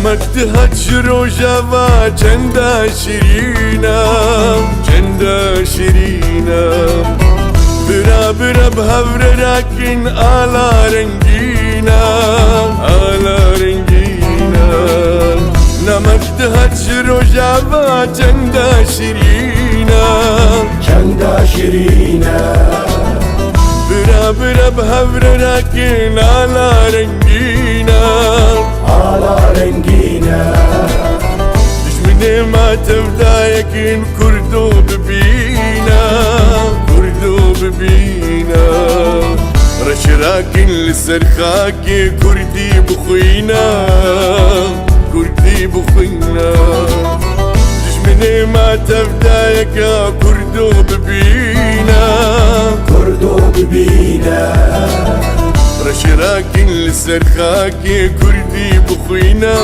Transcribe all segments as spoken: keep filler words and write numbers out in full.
Mek dihat ji rojava çenda şirîna, çenda şirîna. Bira bira bi hev re rakin ala rengîna, ala rengîna. Namek dihat ji rojava çenda şirîna, çenda şirîna. Bira bira bi hev re rakin ala rengîna, ala rengîna. Dijminê ma tevdayekin Kurdo bibîna, Kurdo bibîna. Reşirakin li ser xakê Kurdî bixwîna, Kurdî bixwîna. Dijminê ma tevdayeka Kurdo bibîna, Kurdo bibîna. Reşirakin li ser xakê Kurdî bixwîna,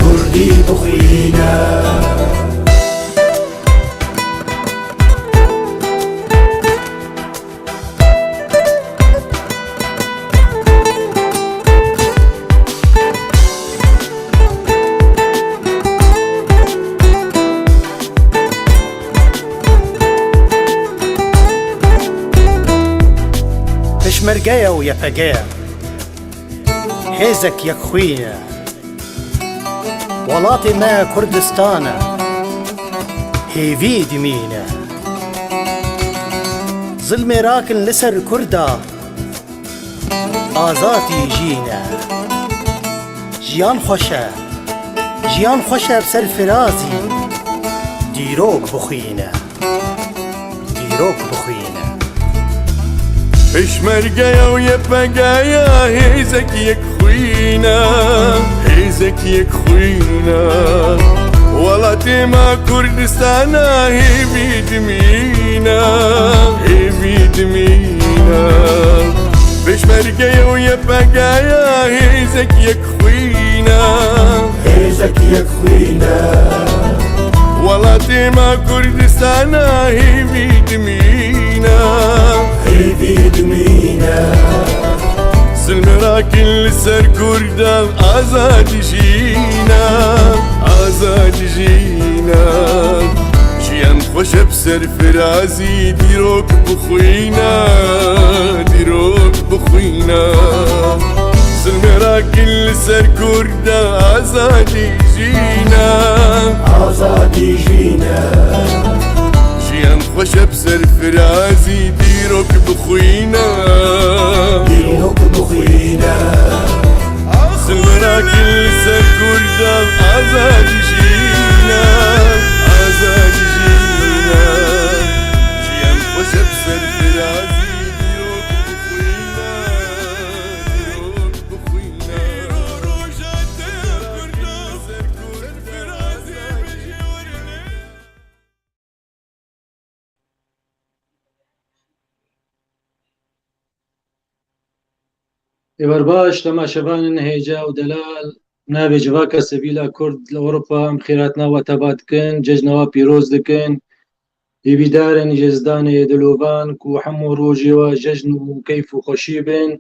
Kurdî bixwîna. Peşmerge ye û Y P G ye. Hêzek yekxwîn e. Welatê me Kurdistan e. Hêvî dimîne. Zilmê rakin li ser Kurda. Azadî jîne. Jiyan xweş e. Jiyan xweş e bi ser firazî. Dîrok bixwîne. Dîrok bixwîne. Pêşmergeya û Y P G'ya hêzek yek xwîne, hêzek yek xwîne. Welatê me Kurdistana hêvî dimîne, hêvî dimîne. Pêşmergeya û Y P G'ya hêzek yek xwîne. Hêzek yek xwîne. Welatê me Kurdistana hêvî dimîne. Hêvî dimîne. Zilmê rakin li ser Kurda azadî jîna, azadî jîna. Jiyan xweş e bi ser firazî, dîrok bixwîne, dîrok bixwîne. Zilmê rakin li ser Kurda azadî jîne. Azadî jîne. Jiyan xweş e bi ser firazî, dîrok bixwîne. Dîrok bixwîne. Zilmê rakin li ser Kurda azadî jîne, azadî jîne. Jiyan xweş e bi ser firazî, dîrok bixwîne, dîrok bixwîne. Îro roja te Kurda, ser Kurda azadî jîne. Êvar baş, temaşevanên hêja û delal, navê civaka sivîl a Kurd li Ewropa em xêrhatina we teba dikin, cejna we pîroz dikin. Hêvîdar in ji zdanê dilovan ku hemû rojê we jejn û keyf û xweşî bin.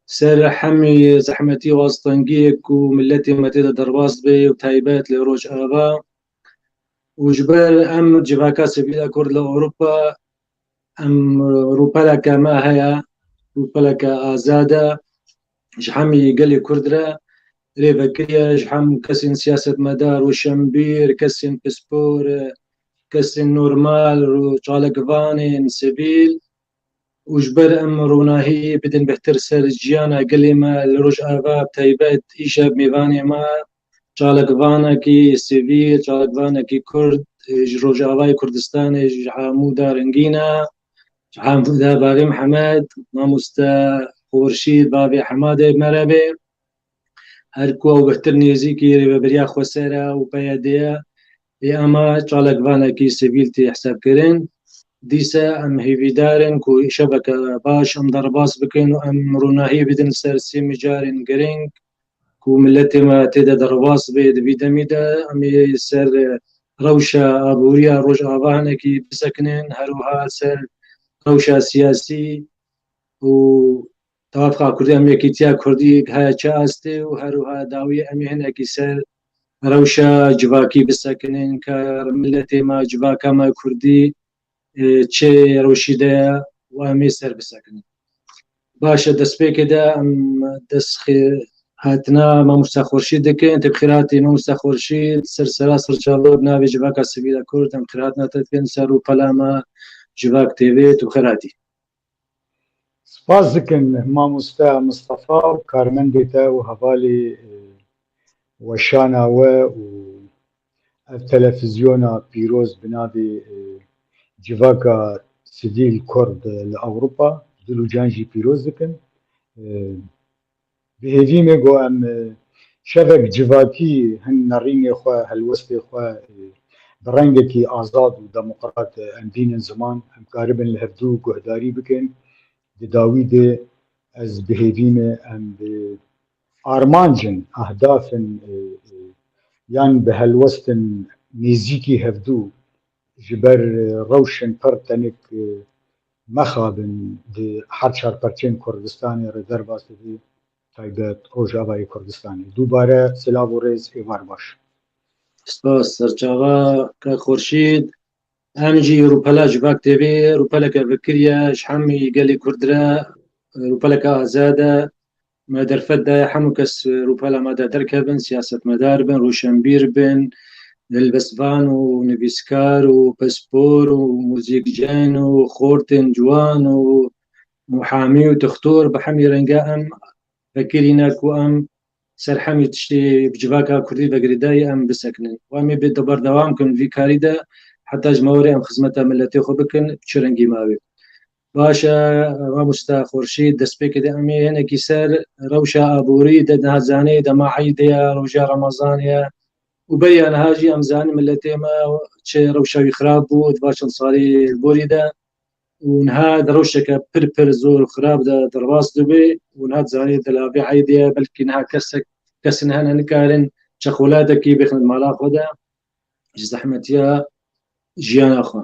Ser hemî zehmetî û astengiyê ku miletê me tê de derbas bê û taybet li Rojava. Û ji ber em civaka sivîl a Kurd li Ewropa, em rûpeleke me heye, rûpeleke azad e, ji hemî gelê Kurd re rêvekiriye, ji hem kesên siyasetmedar, roşenbîr, kesên pispor, kesên normal, ro-, çalakvanên sivîl. Û ji ber em ronahî bidin bêhtir ser jiyana gelê me li Rojava, bi taybet îşev mêvanê me çalakvanekî sivîl, çalakvanekî Kurd, ji Rojavayê Kurdistanê, ji hemû de rengîn e, ji hemû de bavê Mihemed, mamoste Xurşîd, bavê Hemadê merhebê. Her ku ew bêhtir nêzîkî Rêveberiya Xweser e û P Y D ye, ê ema çalakvanekî sivîl tê hesabkirin. Dîse em hêvîdar in ku îşeveke baş em derbas bikin û em ronahî bidin ser sê mijarên girîng ku miletê me tê de derbas bê di vî demî de. Em ê ser rewşa aboriya Rojava hinekî bisekinin, her wiha ser rewşa siyasî û Tevafiqa Kurdî, em yekîtiya Kurdî heye çi astê û her wiha dawiyê em ê hinekî ser rewşa civakî bisekinin, ka miletê me, civaka me Kurdî, e, çi rewşî de ye û em ê ser bisekinin. Baş e, destpêkê de em dest xê-, hatina mamoste Xurşîd dikin. Tu bi xêr hatî mamoste Xurşîd, ser sera ser çava bi navê Civaka Sivîl a Kurd, em xêr hatina te dikin ser rûpela me Civak T V, tu bi xêr hatî. Spas dikin mamoste Mistefa û karmendê te û hevalê, e, weşana we û ev televizyona pîroz bi navê, e, Civaka Sivîl Kurd li Ewropa, dil û can jî pîroz dikin. E, Bi hêvî me ku em, e, şevek civakî hin nerînê xwe, helwestê xwe, e, bi rengekî azad û demokrat, e, em bînin ziman, em karibin li hevdû guhdarî bikin. Di dawî de ez bi hêvî me em bi armancin, ehdafin, e, e, yan bi helwestin nêzîkî hevdû ji ber, e, rewşên pir tenik, e, mexabin di her çar perçên Kurdistanê re derbas dibe, taybet Rojavayê Kurdistanê. Dubare silav û rêz, êvar baş. Spas, serçava ke Xurşîd. Em jî rûpela Civak T V rûpeleke fikirî ye, ji hemî gelê Kurd re rûpeleke azad e. Me derfet daye hemû kes rûpela me de derkevin, siyasetmedar bin, rûşenbîr bin, helbestvan û nivîskar û pispor û muzîkjen û xortên ciwan û muhamî û dixtor, bi hemî renge em vekirî ne ku em ser hemî tiştê bi civaka Kurdî ve girêdayî em bisekinin. Û em ê bi berdewam kin vî karî de heta ji me were em xizmeta miletê xwe bikin, bi çi rengî me wê. Baş e, mamoste Xurşîd, destpêkê de em ê hinekî ser rewşa aborî de niha zanê dema eydê ye, roja Remezanê ye. Û beriya niha jî em zanin miletê me çi rewşa wî xirab bû, di va çend salî borî de. Û niha di rewşeke pir pir zor û xirab de derbas dibe û niha zanê di lavê eydê ye, belkî niha kesek, kesin hene nikarin çexolatekî bixin mala xwe de. Ji zehmetiya jiyana xwe.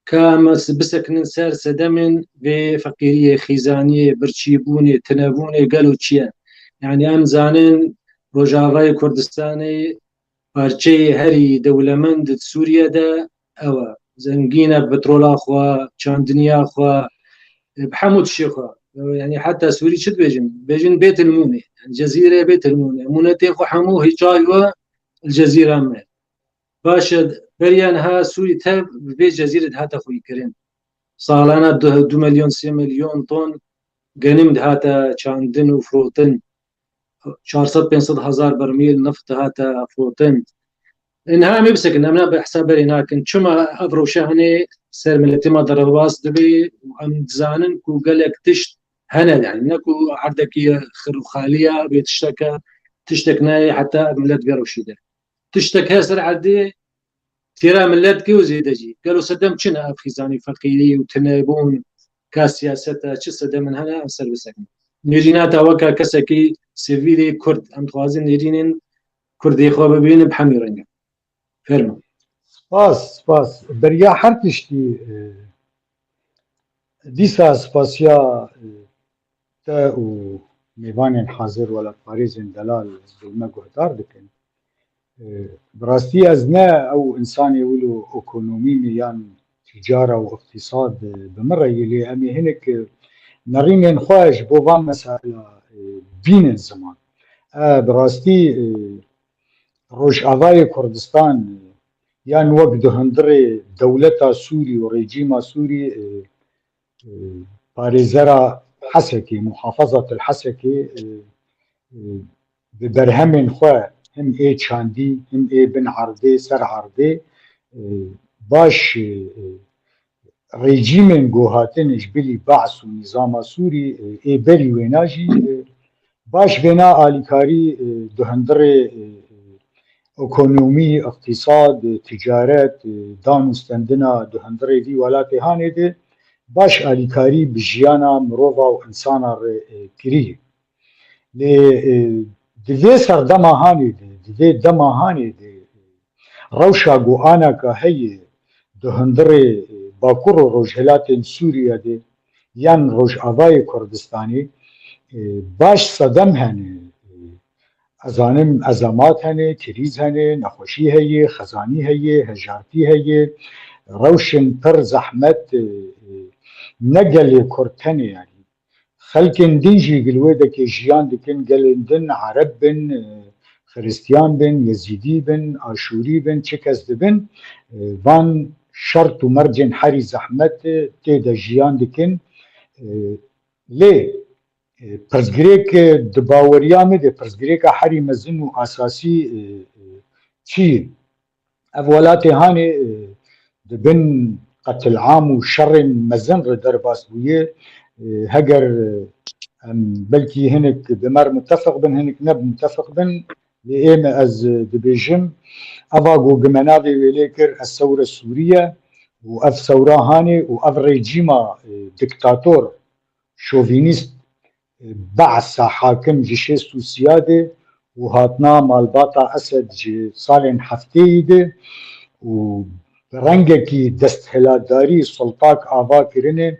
Ka em bisekinin ser sedemên vê feqîriyê, xîzaniyê, birçîbûnê, tinebûnê gelo çi ye? Yanî em zanin Rojavayê Kurdistanê parçeyê herî dewlemend di Sûriye de ew e. Zengîn e bi petrola xwe, çandiniya xwe, bi hemû tiştê xwe. Yanî heta Sûrî çi dibêjin? Dibêjin Bêtilmûnê. Yanî Cezîrê Bêtilmûnê. Mûnetê xwe hemû hîçay we li Cezîra me. Baş e, beriya niha Sûrî tev bi vê cezîrê dihate xweyîkirin. Salane du, du milyon, sê milyon ton genim dihate çandin û firotin. Çar sed pênc sed hezar bermîl neft dihate firotin. Niha em ê bisekin, em ne behsa berê nakin. Çima ev rewşe hene ser miletê me derbas dibe û em dizanin ku gelek tişt hene, yani ne ku erdekî xir û xalî ye, bê tişteke, tiştek nayê heta ev milet vê rewşê de. Tiştek heye ser erdê têra milet ke û zêde jî. Gelo sedem çi ne ev xîzanî feqîrî û tinebûn ka siyaset e, çi sedemin hene em ser bisekin. Nêrîna te weke kesekî sivîlê Kurd, em dixwazin nêrînên Kurdê xwe bibînin bi hemî rengin. Fermo. Spas, spas. Beriya her tiştî, e, dîsa spasiya, e, te û mêvanên hazir, welatparêzên delal ez bi me guhdar dikim. E, bi rastî ez ne ew însanê wilo ekonomî me yan tîcara û îqtîsad, e, bi min re yê, lê em ê hinek, e, nerînên xwe ji bo van mesela, e, bînin ziman. E, bi rastî, e, Rojavayê Kurdistan, e, yan wek di hundirê dewleta Sûrî û rejîma Sûrî, e, e, parêzera Hesekê, muhafazat el Hesekê, e, e, bi berhemên xwe him ê çandî, him ê bin erdê, ser erdê, e, baş, e, rejîmên ku hatin ji bilî Baas û nîzama Sûrî, e, ê berî wêna jî, e, baş vêna alîkarî, e, di hundirê, e, e, ekonomî, îqtîsad, e, ticaret, e, dan û stendina di hundirê vî welatê hanê de baş alîkarî bi jiyana mirova û insana re, e, kirî. Lê, e, di vê serdema hanê de, di vê dema hanê de, rewşa ku anaka heye di hundirê, e, Bakur û Rojhilatên Sûriye de yan Rojavayê Kurdistanê, e, baş sedem hene. E, ez zanim ezemat hene, krîz hene, nexweşî heye, xezanî heye, hejartî heye, rewşên pir zehmet, e, e, ne gelê Kurd tenê, yanî xelkên din jî gilwêdekê jiyan dikin, gelên din Ereb bin, e, Xiristiyan bin, Yezîdî bin, Aşûrî bin, çi kes dibin, e, van şert û mercên herî zehmet, e, tê de jiyan dikin. E, lê, e, pirsgirêk, e, di baweriya min de pirsgirêka herî mezin û asasî, e, e, çi ye? Ev welatê hanê, e, di bin qetilam û şerên mezin re derbas bûye. E, heger, e, em belkî hinek bi me re mutefeq bin, hinek ne mutefeq bin, lê ê me ez, e, dibêjim, eva ku gi me navê wê lê kir, ez sewre Sûrî ye û ev sewra hanê û ev rejîma, e, diktator, şovînîst, e, Be'sa hakim ji şêst û sîya de û hatina malbata Esed ji salên heftêyî de û bi rengekî desthilatdarî sultak ava kirine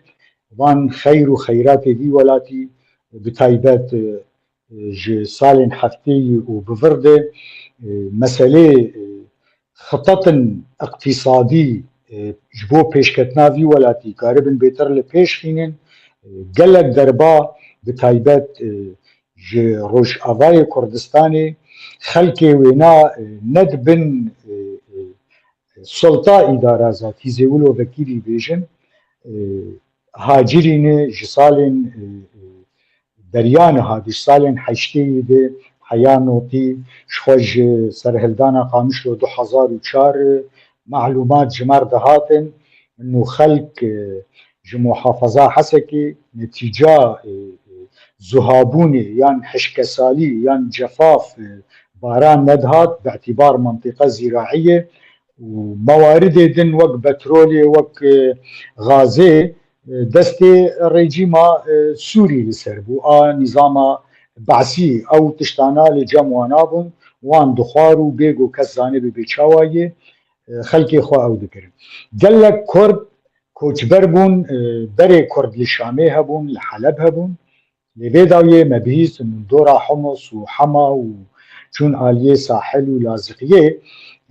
van xeyr û xeyratê vî welatî, bi taybet, e, ji salên heftêyî û bi vir de, e, meselê, e, xitatin iqtîsadî, e, ji bo pêşketina vî welatî karibin bêtir li pêş xînin, e, gelek derba bi taybet, e, ji Rojavayê Kurdistanê xelkê wêna, e, ne dibin, e, e, sulta îdara zatî, zê wilo vekirî bêjin, e, hacirî ne ji salên, e, e, beriya niha, di salên heştêyî de heya notî, ji xwe ji serhildana Qamişlo du hezar û çar, e, malûmat ji me re dihatin, û xelk, e, ji muhafaza Hesekê netîca, e, e, zuhabûnê yan hişkesalî yan cefaf, e, baran nedihat, bi îtîbar mintîqe zîraî ye û mewaridê din wek petrolê, wek, e, gazê, e, destê rejîma, e, Sûrî li ser bû. A nîzama Be'sî ew tiştana li cem wana bûn, wan dixwar û bêgo kes zanibî bê çawa yê, e, xelkê xwe ew dikirin. Gelek Kurd koçber bûn, e, berê Kurd li Şamê hebûn, li Heleb hebûn. Lê vê dawiyê me bihîst û dora Humus û Hema û çûn aliyê Sahil û Laziqiyê,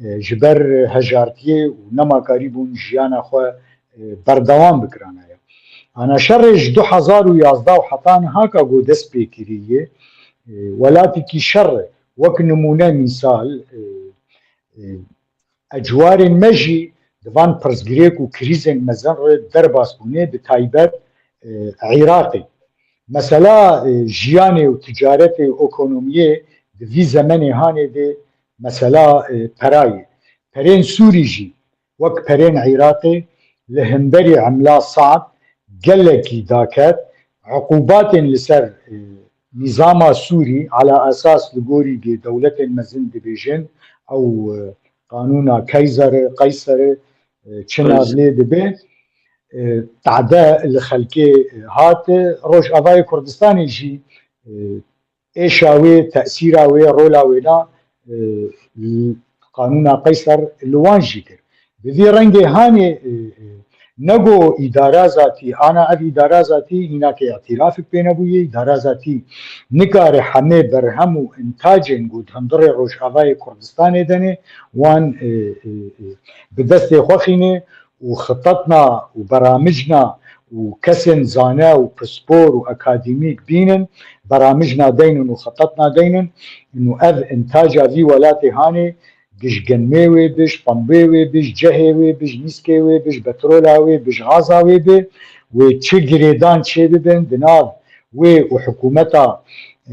e, ji ber hejartiyê û nemakarî bûn jiyana xwe, e, berdewam bikiranaye. Ana şerê ji du hezar û yazdeh û heta niha ka ku dest pê kiriye, e, welatekî şer e. Wek nimûne mîsal, e, e, ecwarên me jî di van pirsgirêk û krîzên mezin re derbas bûne, bi taybet, e, Iraqê. Mesela, e, jiyanê û ticaretê û ekonomiyê di vî zemenê hanê de mesela, e, perayê. Perên Sûrî jî wek perên Iraqê li hemberî Emla Saad gelekî daket, uqubatên li ser, e, nîzama Sûrî, ala esas li gorî dê dewletên mezin dibêjin, ew, e, qanûna Keyser e, Qeyser e, e, çi nav lê dibe, e, tade li xelkê, e, hat, e, Rojavayê Kurdistanê jî, e, êşa wê, tesîra wê, rola wê na, e, li qanûna Qeyser li wan jî kir. Bi vî rengê hanê, e, e, nego îdara zatî, ana ev îdara zatî hînakê îtirafek pê nebûye, îdara zatî nikare hemê berhem û intacên ku di hundirê Rojavayê Kurdistanê de ne, wan, e, e, e, bi destê xwe xîne û xitetna û beramicna û kesên zane û pispor û akademîk bînin, beramicna deynin û xitetna deynin, û ev intaca vî welatê hanê, ji genmê wê bi, ji pembê wê bi, ji cehê wê bi, ji nîskê wê bi, ji petrola wê bi, ji gaza wê bi, wê çi girêdan çêbibin di nav wê û hikûmeta,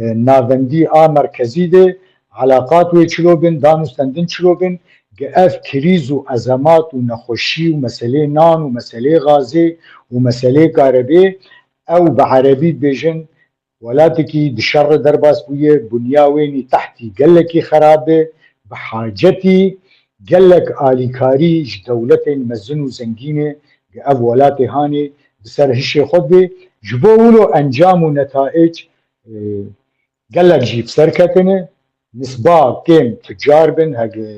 e, navendî a merkezî de, elaqat wê çilo bin, danûstendin çilo bin, gi ev krîz û ezemat û nexweşî û meselê nan û meselê gazê û meselê karebê, ew bi erebî dibêjin, welatekî di şer re derbas bûye, bunya wê nî tehtî gelekî xerab e, bi hacetî gelek alîkarî ji dewletên mezin û zengîn e, gi ev welatê hanê bi ser hişê xwe dibe. Ji bo wilo encam û netaic, e, gelek jî bi ser ketine, nisba kêm tucar bin, hege,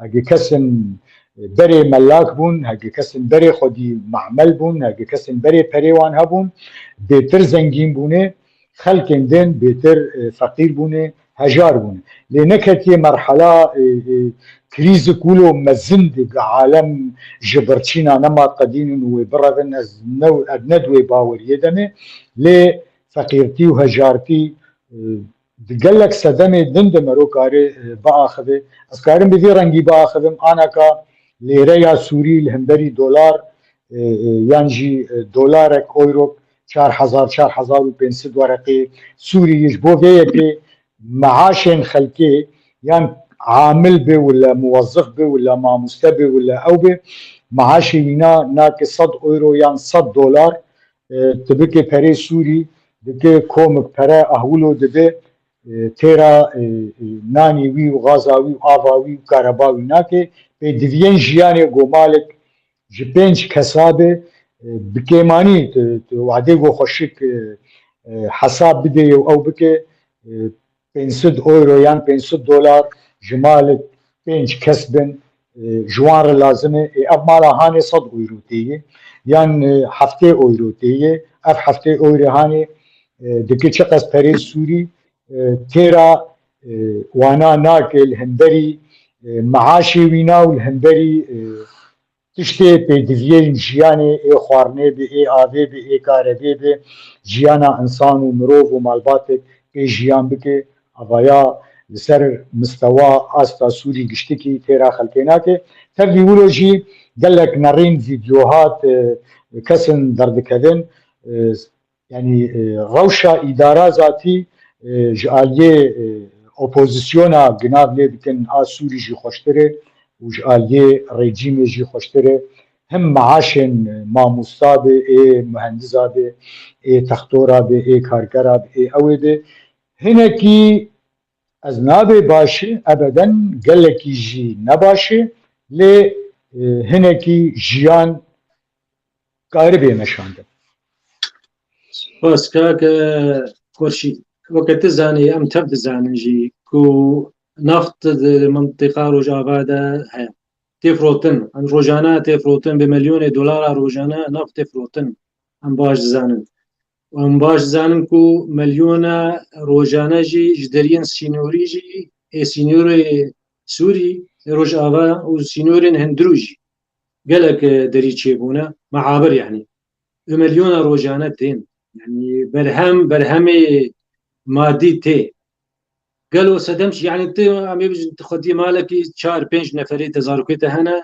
hege kesin berê melak bûn, hege kesin berê xwedî mahmel bûn, hege kesin berê perê wan hebûn, bêtir zengîn bûne, xelkên din bêtir, e, feqîr bûne, hejar bûne. Lê neketiye merhela, e, e, krîzik wilo mezin de bi alem ji birçîna nema qedînin û wê birevin, ez ne, ez ne di wê baweriyê de me. Lê feqîrtî û hejartî, e, di gelek sedemê din de mero kare, e, biaxive. Ez karim bi vî rengî biaxivim, anaka lêreya Sûrî li hemberî dolar, e, e, yan jî, e, dolarek, euro, çar hezar, çar hezar û pênc sed wereqê Sûrî ye. Ji bo vê yekê meaşên xelkê, yan amil be wila muwezzif be wila mamoste be wila ew be, meaşê wîna nake sed euro yan sed dolar, e, tu bike perê Sûrî, dike komik pere ahwilo dibe, e, têra, e, e, nanî wî û gaza wî û ava wî û kareba wî nake. Pêdiviyên jiyanê go malek ji pênc kesa be, e, bi kêmanî tu, tu wadê go xweşik, e, e, hesab bidê û ew bike, e, pênc sed euro yan pênc sed dolar ji malek pênc kes bin, e, ji wan re lazim e. Ê, ev mala hanê sed euro tê ye, yan, e, heftê euro tê ye. Ev heftê euro hanê, e, dike çiqas perê Sûrî, e, têra, e, wana nake li hemberî, e, meaşê wîna û li hemberî, e, tiştê pêdiviyên jiyanê, ê xwarinê be, ê avê be, ê karebê be, jiyana însan û mirov û malbatek pê jiyan bike, avaya li ser mistewa asta Sûrî giştikî têra xelkê nake. Tevlî wilo jî gelek nerîn vîdyohat, e, kesin derdikevin, e, yanî, e, rewşa îdara zatî, e, ji aliyê, e, opozisyona ginav lê dikin a Sûrî jî xweştir e û ji aliyê rejîmê jî xweştir e. Him meaşên mamosta be, ê muhendisa be, ê textora be, ê kargera be, ê ew ê be. Hinekî ez nabê baş e, ebeden gelekî jî ne baş e, lê, e, hinekî jiyan karibê meşandin. Spas kak, e, Xurşîd. Weke tu zanî, em tev dizanin jî ku naft di mintiqa Rojava de heye. Tê firotin. Em rojane tê firotin, bi milyonê dolara rojane naft tê firotin. Em baş dizanin. Em baş dizanin ku milyona rojane jî ji deriyên sînorî jî, ê sînorê Sûrî, ê Rojava û sînorên hundirû jî gelek, e, derî çêbûne, meabir yanî. Û milyona rojane tên. Yanî berhem, berhemê madî tê. Gelo sedem çi? Yanî tu, em ê bijin, tu xwedî malekî çar pênc neferê te zarokê te hene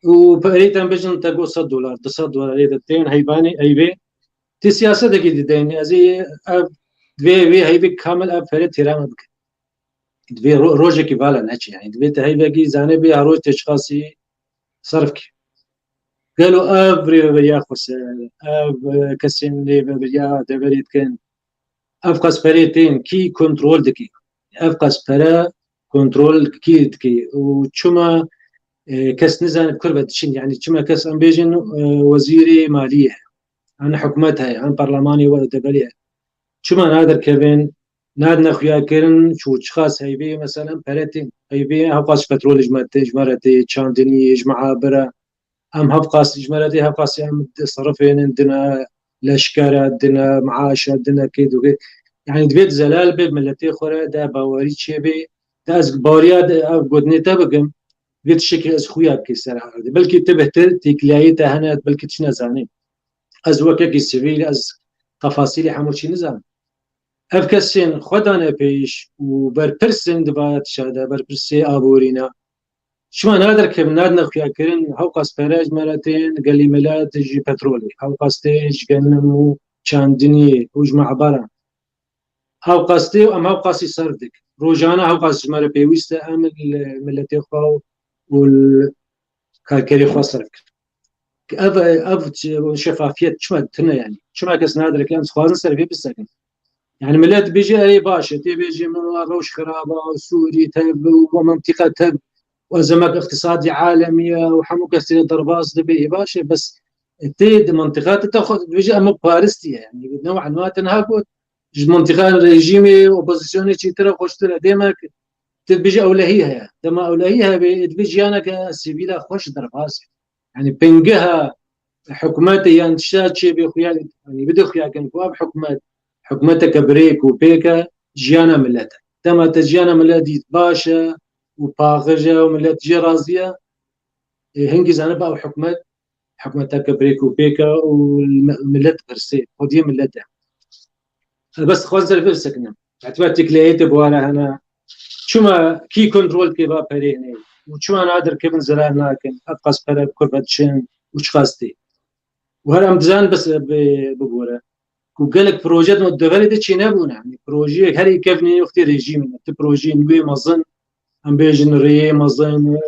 û perê te em bijin te got sed dolar, du sed dolar ê de tên heyvanê, eyvê. Ti siyasetekî dideyne, ez ê ev, divê vê heyvê kamil ev pere têra me bikin. Divê ro-, rojekî vala neçe, yanî divê te heyvekî zanê bê her roj tê çiqasî serf kî. Gelo ev rêveberiya xweser, ev, e, kesên rêveberiya deverê dikin, ev qas perê tên kî kontrol dikî? Ev qas pere kontrol kî dikî? Û çima, e, kes nizane bi kur ve diçin? Yanî çima kes em bêjin, e, wezîrê maliyê heye, an hikûmet heye, an parlemanê we deverê heye. Çima naderkevin, nadine xuyakirin, çû çiqas heyvê, meselen, pere tên. Heyvê hewqas petrolê ji me tê, ji me re tê, çandiniyê, ji meabira. Em hewqas ji me re tê, hewqas em serifênin, dine leşkere, dine meaşe, dine kê dûkê. Yanî divê zelal be, miletê xwe re de bawerî çêbê. De ez baweriya de ev gotinê te bikim, vê tiştekî ez xuya bikê ser erdê. Belkî tu bihtir têkiliyayê te hene, belkî tu nezanî. Ez wekekî sivîl, ez tefasîlê hemû çî nizanim. Ev kesên xwe dane pêş û berpirsên di va tişa de, berpirsê aborîna. Çima naderkevin, nadine xuyakirin, hewqas pere ji me re tên, gelî milet ji petrolê, hewqas tê ji genim û çandiniyê û ji meabara. Hewqas tê û em hewqasî serf dikin. Rojane hewqas ji me re pêwîst e, em li miletê xwe û li karkerê xwe serf dikin. Ev, ev şefafiyet çima tune yanî? Çima kes nadirek em dixwazin ser vê bisekin? Yani millet bêje erê baş e, tê bêje min wa rewş xirab e, Sûrî tev û we mintîqa tev, û ezemek iqtisadî alemî ye û hemû kes têne derbas dibe, ê baş e, bes tê di mintîqa te xwe dibêje em paristî ye. Yani newa nwa tenha got, ji mintîqa rejîmê, opozisyonê çêtir e, xweştir e. Demek tu dibêje ewlehî heye. Dema ewlehî hebe, ê dibê jiyaneke sivîla xweş derbas e. Yani pengeha hikûmetê yan tişta çêbê xuya, yani bide xuya kin ku ev hikûmet Hikûmeteke bi rêk û pêk e, jiyana milet e. Dema te jiyana milet dît baş e û paqij e û milet jê razî ye, ê, hingî zanibe ew hikûmet, hikûmeteke bi rêk û pêk e û mi-, milet pirsê, xwediyê milet e. Ez bes dixwazim ser vê bisekinim. Hetiba têkileyê te bi wan re hene. Çima kî kontrol kê va perê hene? Û çima na derkevin zerar nakin? Ev qas pere bi kur ve diçin û çiqas tê? Û her em dizanin bes bi-, bibore. Ku gelek proje di deverê de çênebûne. Yanî projeyek herî kevnê wextê rejîmê ne. Ti projeyên wê mezin, em bêjin rêyê mezin,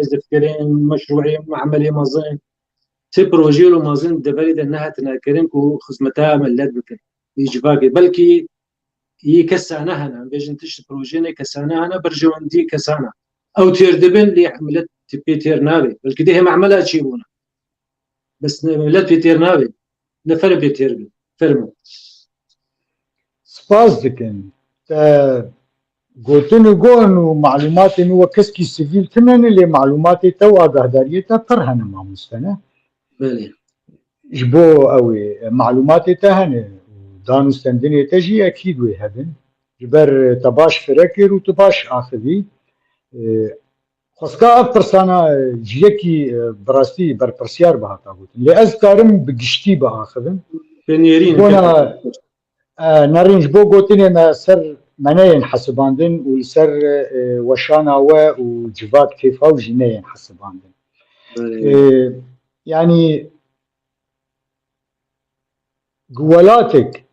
zifkirên, meşrûê, me'melê mezin. Ti projeyê lo mezin di deverê de nehatine kirin ku xizmeta milet bikin. Ê civakê. Belkî yê kesane hene. Em bêjin tişt projeyê kesane hene, berjewendiyê kesane. Ew têr dibin, lê milet pê têr nabe. Belkî dê hê me'mela çêbûne. Bes ne, milet pê têr nabe. Nefer pê têr bin. Fermo. Spas dikin. Te gotin û gon û malûmatên wek keskî sivîl tune ne, lê malûmatê te û agahdariyê te pir hene mamoste, ne? Belê. Ji bo ew ê malûmatê te hene û dan û stendinê te jî ekîd wê hebin. Ji ber te baş fire kir û tu baş axivî. Xwestka ev pirsana ji yekî, e, bi rastî berpirsiyar bihata gotin. Lê ez karim bi giştî biaxivim. Bi nêrîn. Bona, e, nerîn ji bo gotinê me ser me neyên hesibandin û li ser, e, weşana we û civak têfa wî jî neyên hesibandin. E, yanî, Ku welatek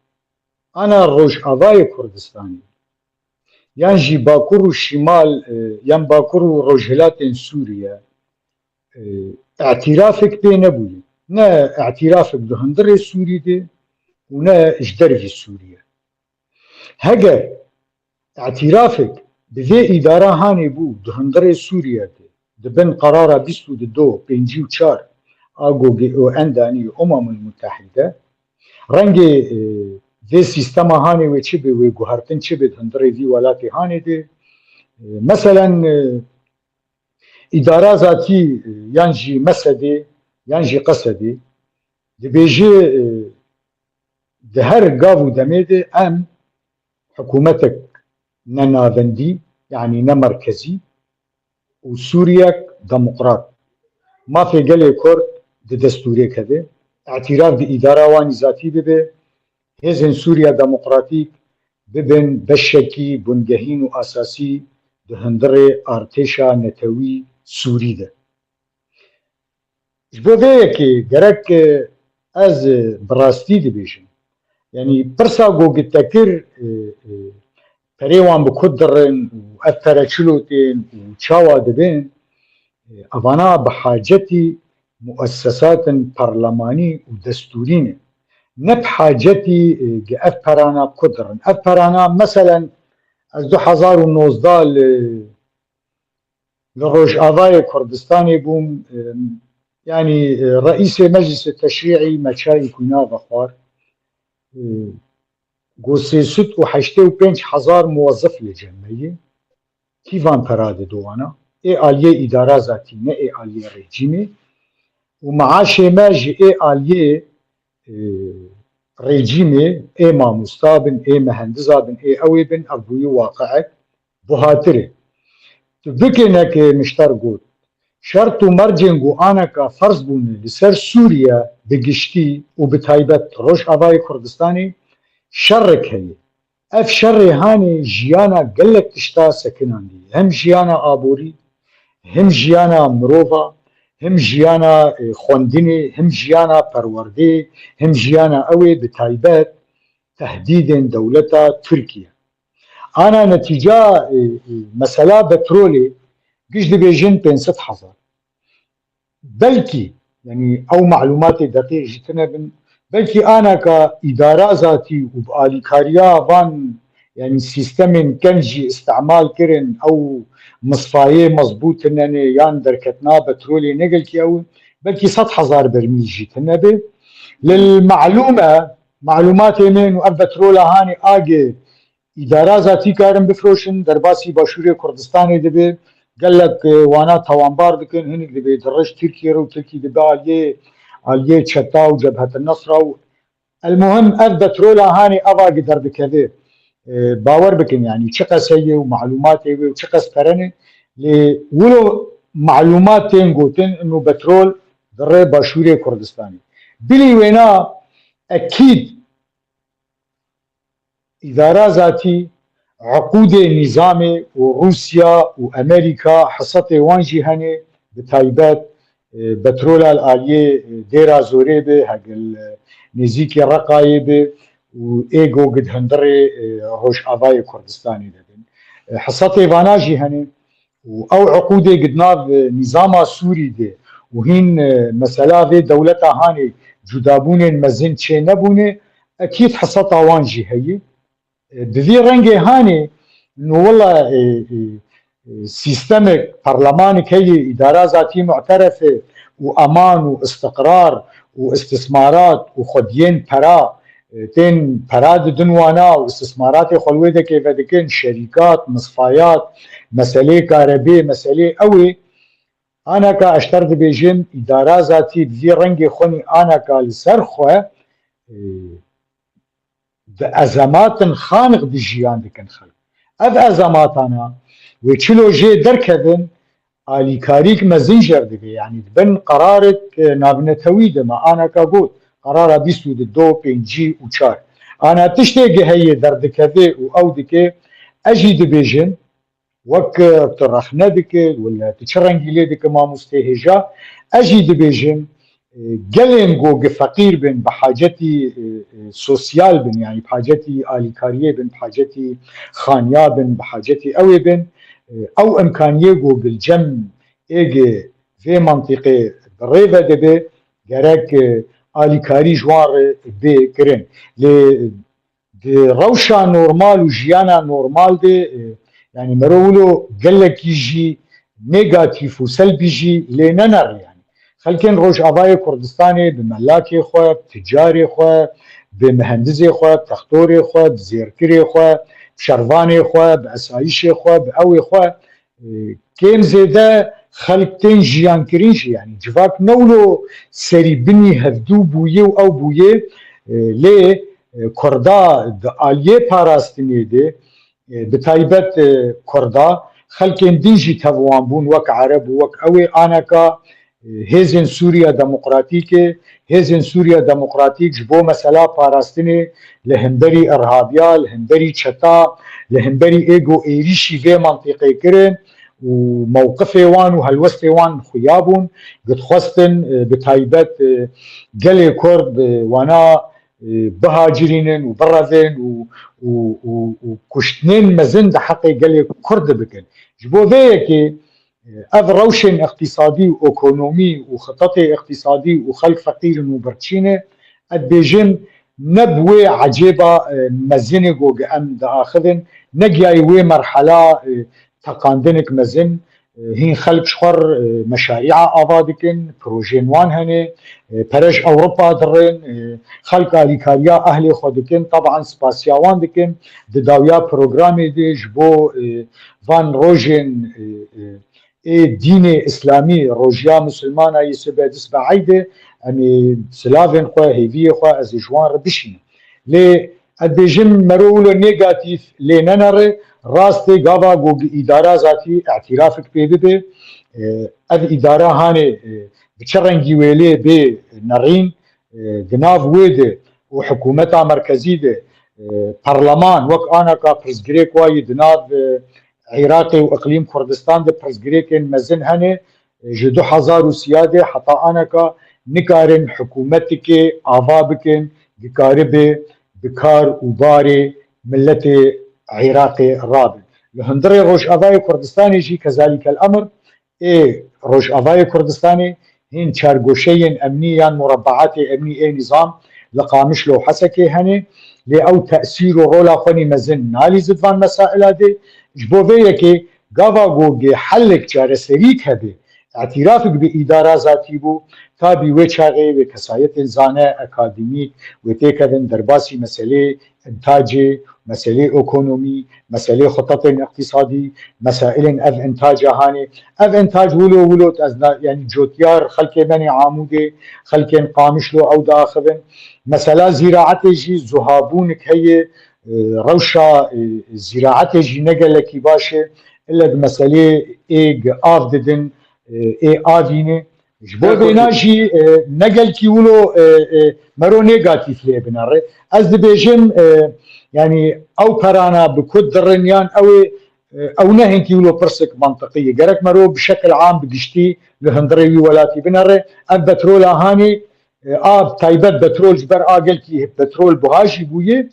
ana Rojavayê Kurdistanê yan jî Bakur û Şîmal, e, yan Bakur û Rojhilatên Sûriye, e, îtirafek pê nebûye. Ne îtirafek di hundirê Sûrî de û ne ji dervî Sûriye. Heger îtirafek bi vê îdara hanê bû di hundirê Sûriye de, di bin qerara bîst û du, pêncî û çar a gogê û endanî Umemul Mutehîde, rengê, e, vê sîstema hanê wê çi bê, wê guhertin çi bê di hundirê vî welatê hanê de. E, meselen, e, îdara zatî, e, yan jî mesedê, yan jî qesedê, dibêje, e, di her gav û demê de em hikûmetek ne navendî, yanî ne merkezî û Sûriyek demokrat. Mafê gelê Kurd di destûrê keve, îtiraf bi îdara wan î zatî bibe, hêzên Sûriya Demokratîk bibin beşekî bingehîn û esasî di hundirê artêşa netewî Sûrî de. Ji bo vê yekê gerek, e, ez, e, bi rastî dibêjim. Yanî pirsa ku te kir, e, e, perê wan bi ku dirin û ev pere çilo tên û çawa dibin, e, evana bi hacetî muessesatin parlemanî û destûrî ne. Ne bi hacetî, e, gi ev perana bi ku dirin. Ev perana, meselen, ez du hezar û nozdeh li li Rojavayê Kurdistanê bûm, e, yanî, e, reîsê Meclîsê Teşrî'î me çayî kûna vexwar. E, got sê sed û heştê û pênc hezar muwezif li cem me ye. Kîvan pera dido wana? Ê aliyê îdara zatî, ne ê aliyê rejîmê. Û meaşê me ji ê aliyê, e, rejîmê, ê mamosta bin, ê mehendiza bin, ê ew ê bin, ev bûyî waqiek buhatir e. Tu bikê neke mişter got, şert û mercên ku aneka ferz bûne li ser Sûriye bi giştî û bi taybet Rojavayê Kurdistanê şerek heye. Ev şerê hanê jiyana gelek tişta sekinandî. Hem jiyana aborî, hem jiyana mirova, hem jiyana, e, xwendinê, hem jiyana perwerdê, hem jiyana ew ê bi taybet tehdîdên dewleta Tirkiye. Ana netîca, e, e, mesela petrolê giş dibêjin pênc sed hezar. Belkî, yanî ew malûmatê deqîq jî tune bin, belkî anaka îdara zatî û bi alîkariya van, yanî sîstemên ken jî îstemal kirin, ew misfayê mezbût tune ne yan derketina petrolê ne gelkî ew in, belkî sed hezar bermîl jî tune be. Lil malûm e, malûmatê min û ev petrola hanê agê îdara zatî karin bifroşin, derbasî Başûrê Kurdistanê dibe, gelek, e, wana tawanbar dikin, hinek dibe dirij Tirkiye re û Tirkî dibe aliyê, aliyê çeta û Cebhet Nesra û El muhim, ev betrola hanê ava gi derdikeve. E, bawer bikin, yanî çiqas heye û malûmatê wê û çiqas pere ne, lê wilo malûmat tên gotin, ino betrol di rê başûrê Kurdistanê. Bilî wêna, ekîd îdara zatî, eqûdê nîzamê û Rûsya û Amerîka, hesatê wan jî hene, bi taybet, e, betrola li aliyê, e, Dêra Zorê be, hegil, e, nêzîkî Reqayê be û ê go gid hundirê, e, Rojavayê Kurdistanê de bin. E, hesatê vana jî hene û ew eqûdê gid nav, e, nîzama Sûrî de û hîn, e, mesela vê dewleta hanê cudabûnên mezin çê nebûne, ekîd hesata wan jî heye. E, bi vî rengê hanê, no wela, e, e, e, sîstemek, parlamanik heye, îdara zatî mu'teref e û eman û istiqrar û istismarat û xwediyên pera, e, tên pera didin wana û istismaratê xwe li wê dekê vedikin, şerîkat, misfayat, meselê karebê, meselê ew ê. Anaka ez ter dibêjim, îdara zatî bi vî rengê xwe nî anaka li ser xwe, e, di ezematin xanix di jiyan dikin xelk. Ev ezematana wê çilo jê derkevin, alîkarîk mezin jer dibe, yanî di bin qerarik, e, navnetewî de me anaka got, qerara bîst û du, pêncî û çar. Ana tiştê gi heye derdikeve û ew dike, ez jî dibêjim, wek, e, tu rexne dike, wele tu çi rengî lê dike mamostê hêja, ez jî dibêjim, e, gelên go gi feqîr bin, bi hacetî, e, e, sosyal bin, yanî bi hacetî alîkariyê bin, bi hacetî xaniya bin, bi hacetî ew ê bin, e, ew imkaniyê go gi li cem ê gi vê mantîqê bi rê ve dibe, gerek, e, alîkarî ji wan re bê kirin. Lê di rewşa normal û jiyana normal de, e, yanî mero wilo gelekî jî negatîf û selbî jî lê nener yanî. Xelkên Rojavayê Kurdistanê bi melakê xwe, bi ticarê xwe, bi mihendizê xwe, bi textorê xwe, bi zêrkirê xwe, bi şervanê xwe, bi esayîşê xwe, bi ewê xwe, e, kêm zêde xelk tên jiyan kirin jî, yanî civak ne wilo serî binî hevdû bûye û ew bûye, e, lê, e, Kurda di aliyê parastinê de, e, bi taybet, e, Kurda, xelkên din jî tev wan bûn, wek Ereb û wek ew ê aneka, e, hêzên Sûriya Demokratîk ê, hêzên Sûriya Demokratîk ji bo mesela parastinê li hemberî irhabiya, li hemberî çeta, li hemberî ê go êrîşî vê mantîqê kirin û mewqifê wan û helwestê wan xuya bûn, dixwestin, e, bi taybet, e, gelê Kurd, e, wana, e, bihacirînin û birevin û, û, û, û kuştinên mezin di heqê gelê Kurd de bikin. Ji bo vê yekê, e, ev rewşên iqtîsadî û ekonomî û xitetê iqtîsadî û xelk feqîr in û birçî ne, ez dibêjim ne bi wê ecêba, e, mezinê go gi em diaxivin, ne giyayî wê merhela, e, teqandinik mezin, e, hîn xelk ji xwe re, e, meşarîa ava dikin, projeyên wan hene, e, pere ji Ewropa dirin, e, xelk alîkariya ehlê xwe dikin, teban spasiya wan dikin, di dawiya programê de ji bo, e, van rojên, e, e, ê dînê îslamî, rojiya misilmana yê sibe dist bi eydê, em ê silavên xwe, hêviyê xwe ez ê ji wan re bişînim. Lê ez dibêjim mero wilo negatîf lê nenere, rastê gava go gi îdara zatî îtirafek pê bibe, e, ev îdara hanê, e, bi çi rengî wê lê bê nerîn, e, di nav wê de û hikûmeta merkezî de, e, parleman wek anaka pirsgirêk wayî di nav, e, Iraqê û iqlîm Kurdistan de pirsgirêkên mezin hene, e, ji du hezar û sî de heta aneka nikarin hikûmetikê ava bikin, dikaribe bi kar û barê miletê Iraqê rabin. Li hundirê Rojavayê Kurdistanê jî kezalîkel emr, ê Rojavayê Kurdistanê hîn çargoşeyên emnî yan murebeatê emnî ê nîzam li Qamişlo û Hesekê hene, lê ew tesîr û rola xwe nî mezin nalîze di van mesaila de. Ji bo vê yekê gava go gê helek çareserîk hebe, îtirafek bi îdara zatî bû, tabî wê çaxê wê kesayetên zane, akademîk, wê têkevin derbasî meselê intacê, meselê ekonomî, meselê xetetên iqtîsadî, mesailên ev intaca hanê. Ev intac wilo wilo ez na, yanî cotiyar xelkê me nê Amûdê, xelkên Qamişlo ew diaxivin. Mesela zîraetê jî zuhabûnik heye, e, rewşa, e, zîraetê jî ne gelekî baş e. Ile di meselê ê gi av didin, e, ê avî ne. Ji bo vêna jî, e, ne gelkî wilo, e, e, mero negatîf lê binere. Ez dibêjim, e, yanî ew perana bi ku dirin yan ew ê, e, ew ne hinkî wilo pirsek mantiqî ye. Gerek mero bi şekil am bi giştî li hundirê wî welatî binere. Ev petrola hanê, e, a taybet petrol ji ber a gelkî petrol buha jî bûye.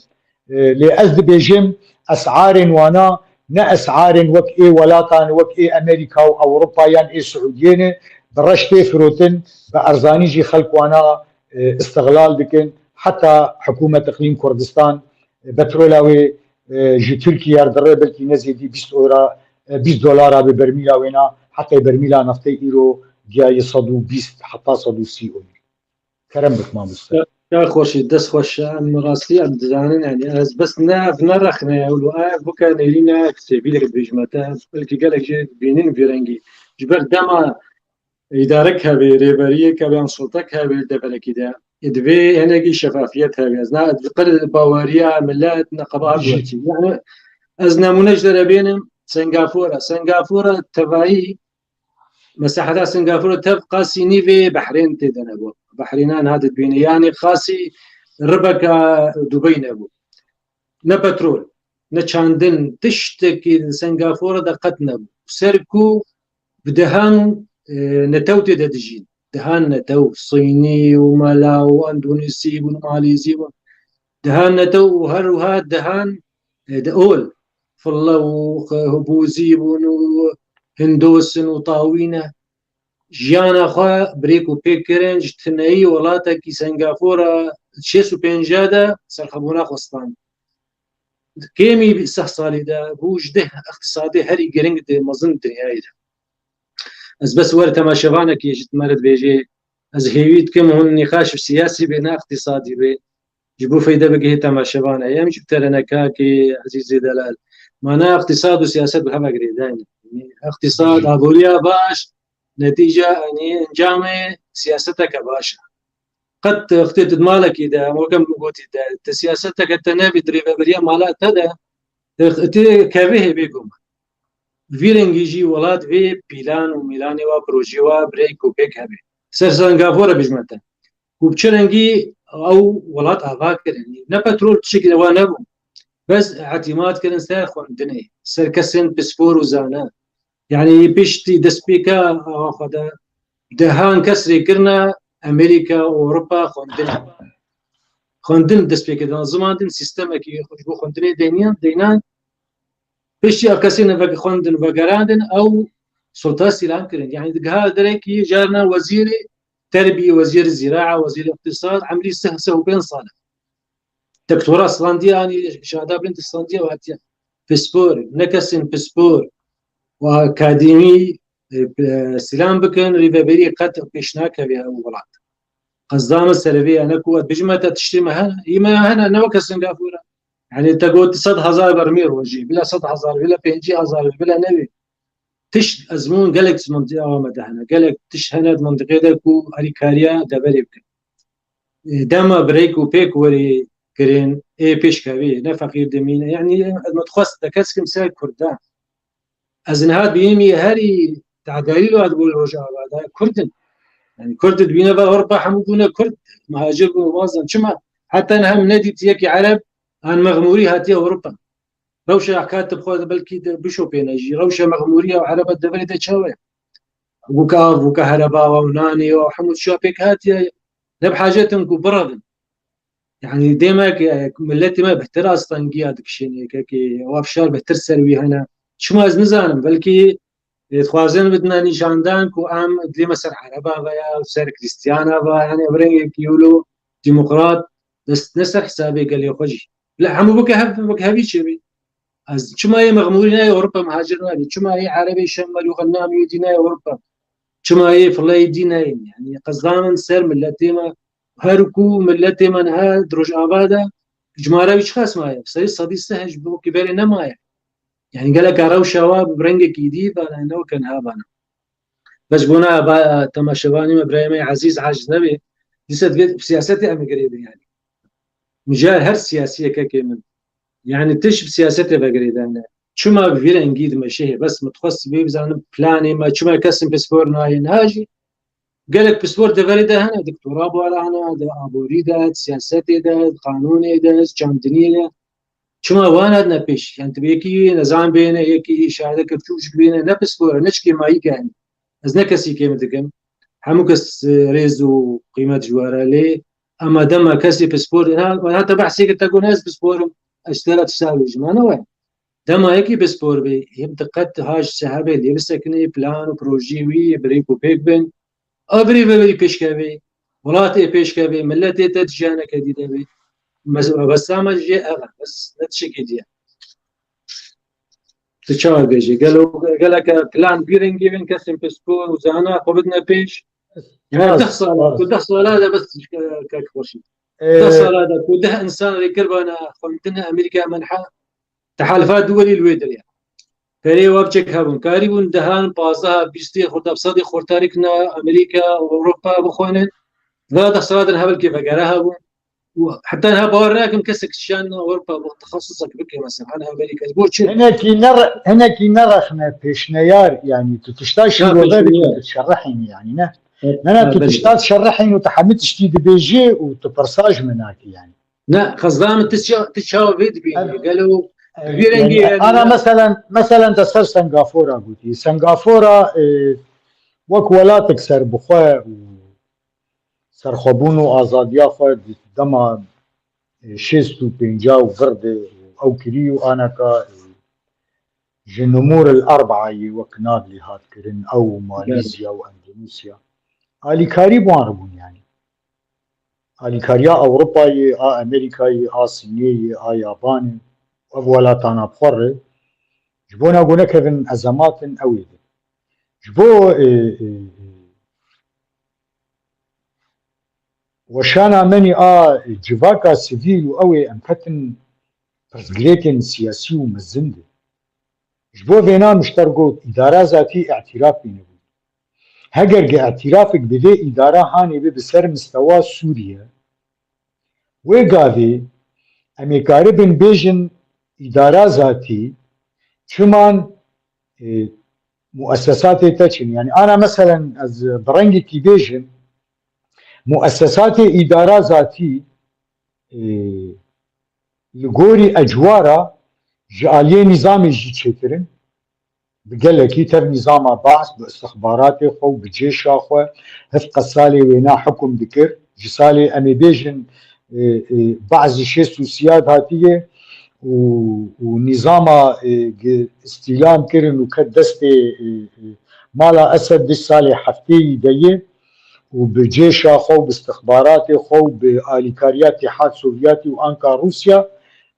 E, lê ez dibêjim esarên wana ne esarên wek ê welatan, wek ê Amerîka û Ewropa yan ê Siûdiyê ne. Bi reş tê firotin, bi erzanî jî xelk wana, e, istiglal dikin. Heta hikûmet Iqlîm Kurdistan, e, petrola wê, e, ji Tirkiye re dire belkî ne zêdî bîst euro, e, bîst dolara bi bermîla wêna, heta bermîla neftê îro giyaye sed û bîst heta sed û sî euro. Kerem bik mamoste. Ya xweşî, dest xweş. Em rastî em dizanin, yani ez bes ne, ev ne rexne ye, wilo ev bike nêrîne, sêbîlek dibêjime te, belkî gelek jê dibînin vî rengî. Ji ber dema îdarek hebe, rêberiyek hebe, yan sultek hebe li deverekî de, ê divê hinekî şefafiyet hebe. Ez na, ez qil baweriya millet, neqeba Jî. Bûyerçî. Yani ez nemûne ji te re bênim, Singapore. Singapore tevayî, mesaheta Singapore tev qasî nîvê Behrên tê de nebû. Behrêna niha dibîne. Yani qasî ribeka Dubey nebû. Ne petrol, ne çandin, tiştekî li Singapore de qet nebû. Ser ku bi dehan, e, netew tê de dijîn. Dehan netew, Sînî û Mala û Endonîsî bûn, Malîzî bûn. Dehan netew û her wiha dehan, e, de ol, fille û xe-, bûzî bûn û hindosin û tawîne. Jiyana xwe bi rêk û pêk kirin, ji tineyî welatekî Singapore şêst û pêncî de serxebûna xwe stand. Kêmî seh salî de bû ji deh iqtîsadê herî giring di mezin dinyayê de. Ez bes wer temaşevanekê ji me re dibêjê, ez hêvî dikim hûn nîqaş siyasî bê, ne iqtîsadî bê. Ji bo feyde bigihê temaşevan e. Em jî bi te re ne kakê Ezîzê Delal. Mana iqtîsad û siyaset bi hev re girêdayî ne. Yanî iqtîsad, aboriya baş, netîce, yanî encamê siyaseteke baş e. Qet wextê tu di malekî de, em weke min gotî de, tu siyaseteke te nebî, di rêveberiya mala te de, tu, tu kevê hê bêguman. Vî rengî jî welat vê pîlan û mîlanê wa, projê wa bi rêk û pêk hebe. Ser Singapore bijme te. Ku bi çi rengî ew welat ava kirin. Ne petrol tiştekî wa nebû. Bes îtîmat kirin ser xwendinê, ser kesên pispor û zane. Yanî piştî destpêka awa xwe de dehan kes rê kirine Amerîka, Ewropa xwendin. Xwendin dest pê kirin, zimandin sîstemekî ji bo xwendinê deyniyan, deynan. Piştî ev kesên vek-, xwendin, vegerandin, ew sulta îlan kirin. Yanî digiha derekî carna wezîrê terbiyê, wezîrê zîraa, wezîrê îqtîsad, emrî sih, sih û pênc sal e. Doktora strandiye, anî şahada bilind strandiye û hatiye. Pispor, ne kesên pispor û akademî, e, p-, îlan bikin, rêveberiyê qet pêş nakeve ew welat. Qezda min serevê ye, ne ku ez bijime te tiştê me hene, yê me hene, ne weke Singapore. Yanî te got sed hezar bermî rojî, bila sed hezar, bila pêncî hezar, bila nevê. Tişt ezmûn gelek ji mintiqa me de hene. Gelek tişt hene di mintiqê de ku herî kariya deverê bikin. E, dema bi rêk û pêk werê kirin, ê pêşkevê, ne feqîr dimîne. Yanî ez me dixwest te kes kim ser Kurda. Ez niha dibînim yê herî tedarî li hat bû li Rojava de Kurd in. Yanî Kurd dibîne ve Ewropa hemû bûne Kurd, muhacir bûn, wazan. Çima? Heta niha min nedît yekî Ereb an mexmûrî hatiye Ewropa. Rewşa heka tu bi xwe de belkî de bişopêne jî. Rewşa mexmûriya û Ereba deverê de çawa ye? Weke av, weke hereba wa û nanê wa û hemû tişta pêk hatiye. Ne bi hacet in ku birevin. Yanî dêmek, e, miletê me bihtir astengiya dikişêne yekekê, ew afşar bihtir ser wî hene. Çima ez nizanim, belkî, e, dixwazin bidine nîşandan ku em dilê me ser Ereba ve ya, ser Krîstiyana ve, yanî ev rengekî wilo demokrat, dest ne ser hesabê gelê xwe jî. Bila hemû weke hev, weke hevî çêbî. Ez çima yê mexmûrî nayê Ewropa muhacir nabî? Çima yê Erebê Şem, Merî û Xennamî dî nayê Ewropa? Çima yê Fileyê dî nayên? Yanî qezda min ser miletê me, her ku miletê me niha di Rojava de Cimara wî çiqas maye? Serî sedî sih ji bo kî berê nemaye. Yani geleka rewşa wa bi rengekî dî bana ne weke niha bana. Bes bona ba temaşevanê me, birayê me ezîz aciz nebê. Dîsa divê bi siyasetê em girêdin yani. Min car her siyasiyekekê min. Yani tiş bi siyasetê ve girêdane. Çima bi vî rengî dimeşe hê? Bes min dixwest bê bizanim planê me, çima kesin pispor nayê niha jî. Gelek pispor deverê de hene, di doktora bala hene, di aborî de, di siyasetê de, di qanûnê de, di çandiniyê de. Çima wan hatine pêş? Yani tu yekî nezan bêne, yekî şahideke biçûk bêne, ne pispor e, ne çi kêmayî ke yani. Ez ne kesî kêm dikim. Hemû kes, e, rêz û qîmet ji we re lê. Ema dema kesê pispor, ha, hata behsê kir te got, ez pispor im, ez ji te re tişta bêjim. Ha, ne we. Dema yekî pispor bê, hê bi diqet ha ji sehebê lê bisekinê, plan û projeyê wî, birêk û pêk bin. A birî ve wî pêşkevê, welatê pêşkevê, milletê te di jiyaneke dî de bê. Mes-, mebesta me jê ev e, bes ne tiştekî dî ye. Tu çawa bêjî? Gelo, geleke plan bî rengî bin, kesên pispor û zana xwe bidine pêş. Yani Rast, deh sala, rast. Ku deh sala de bes ke-, kek xweşî. Ee, Deh sala de ku deh insan rê kiribana xwendin Amerîka menha, tehalifat duwelî li wê derê. Perê wa biçek hebûn. Karîbûn dehan, pazdeh, bîstê xurta bi sedê xurtarî kina Amerîka û Ewropa bixwînin. Va deh sala din hevalkê vegere hebûn. Û heta niha bawer nakim kesek şan Ewropa bi texesusek bike mesela. Hani Amerîka. Ji bo çi? Hinekî ne re-, hinekî nerexne pêşneyar, yani tu tişta şîrove pêşneyar. Dikî, tu şerehînî yani ne? Evet, ne, ne, ha, tu belê. Tişta şerehîn û tu hemî tiştî dibêjî û tu pirsa ji min nakî yani. Ne, xezda min tu ça-, tu çawa vê dibînî? Ev, gelo ev, bi vî rengî yani, yani, ana ne? Meselen, meselen te ser Sengafora gotî. Sengafora, e, wek welatek serbixwe û serxwebûn û azadiya xwe di dema, e, şêst û pênca û vir de ew kirî û anaka, e, ji Numur el Erbaa yê wek nav lê hat kirin, ew û Malîzya û Endonîsya. Alîkarî bi wan re bûn yani. Alîkariya Ewropayê, a Amerîkayê, a Sînê yê, a Yabanê, ev welatana bi xwe re, ji bona ku nekevin ezematin ew ê din. Ji bo, e, e, e, weşana me nî a civaka sivîl û ew ê em ketin pirsgirêkên siyasî û mezin de. Ji bo vêna min ji te re got, îdara zatî îtiraf pê nebû. Heger ge îtirafek bi vê îdara hanê be bi ser mistewa Sûriye, wê gavê em ê karibin bêjin îdara zatî çiman, e, muessesatê te çin. Yani ana meselen ez bi rengekî bêjim, muessesatê îdara zatî, e, li gorî ecwara ji aliyê nîzamê jî çêtir in. Bi gelekî tev nîzama Baas, bi istixbaratê xwe û bi cêşa xwe, hevqet salê wêna hukum dikir. Ji salê em ê bêjin, e, e, Baas ji şêst û sîya hatiye û, û nîzama, e, gi-, îstîlam kirin û ket destê, e, e, mala Esed di salê heftê yî de ye. û bi cêşa xwe û bi istixbaratê xwe û bi alîkariya Têhad Sovyetî û anka Rûsya,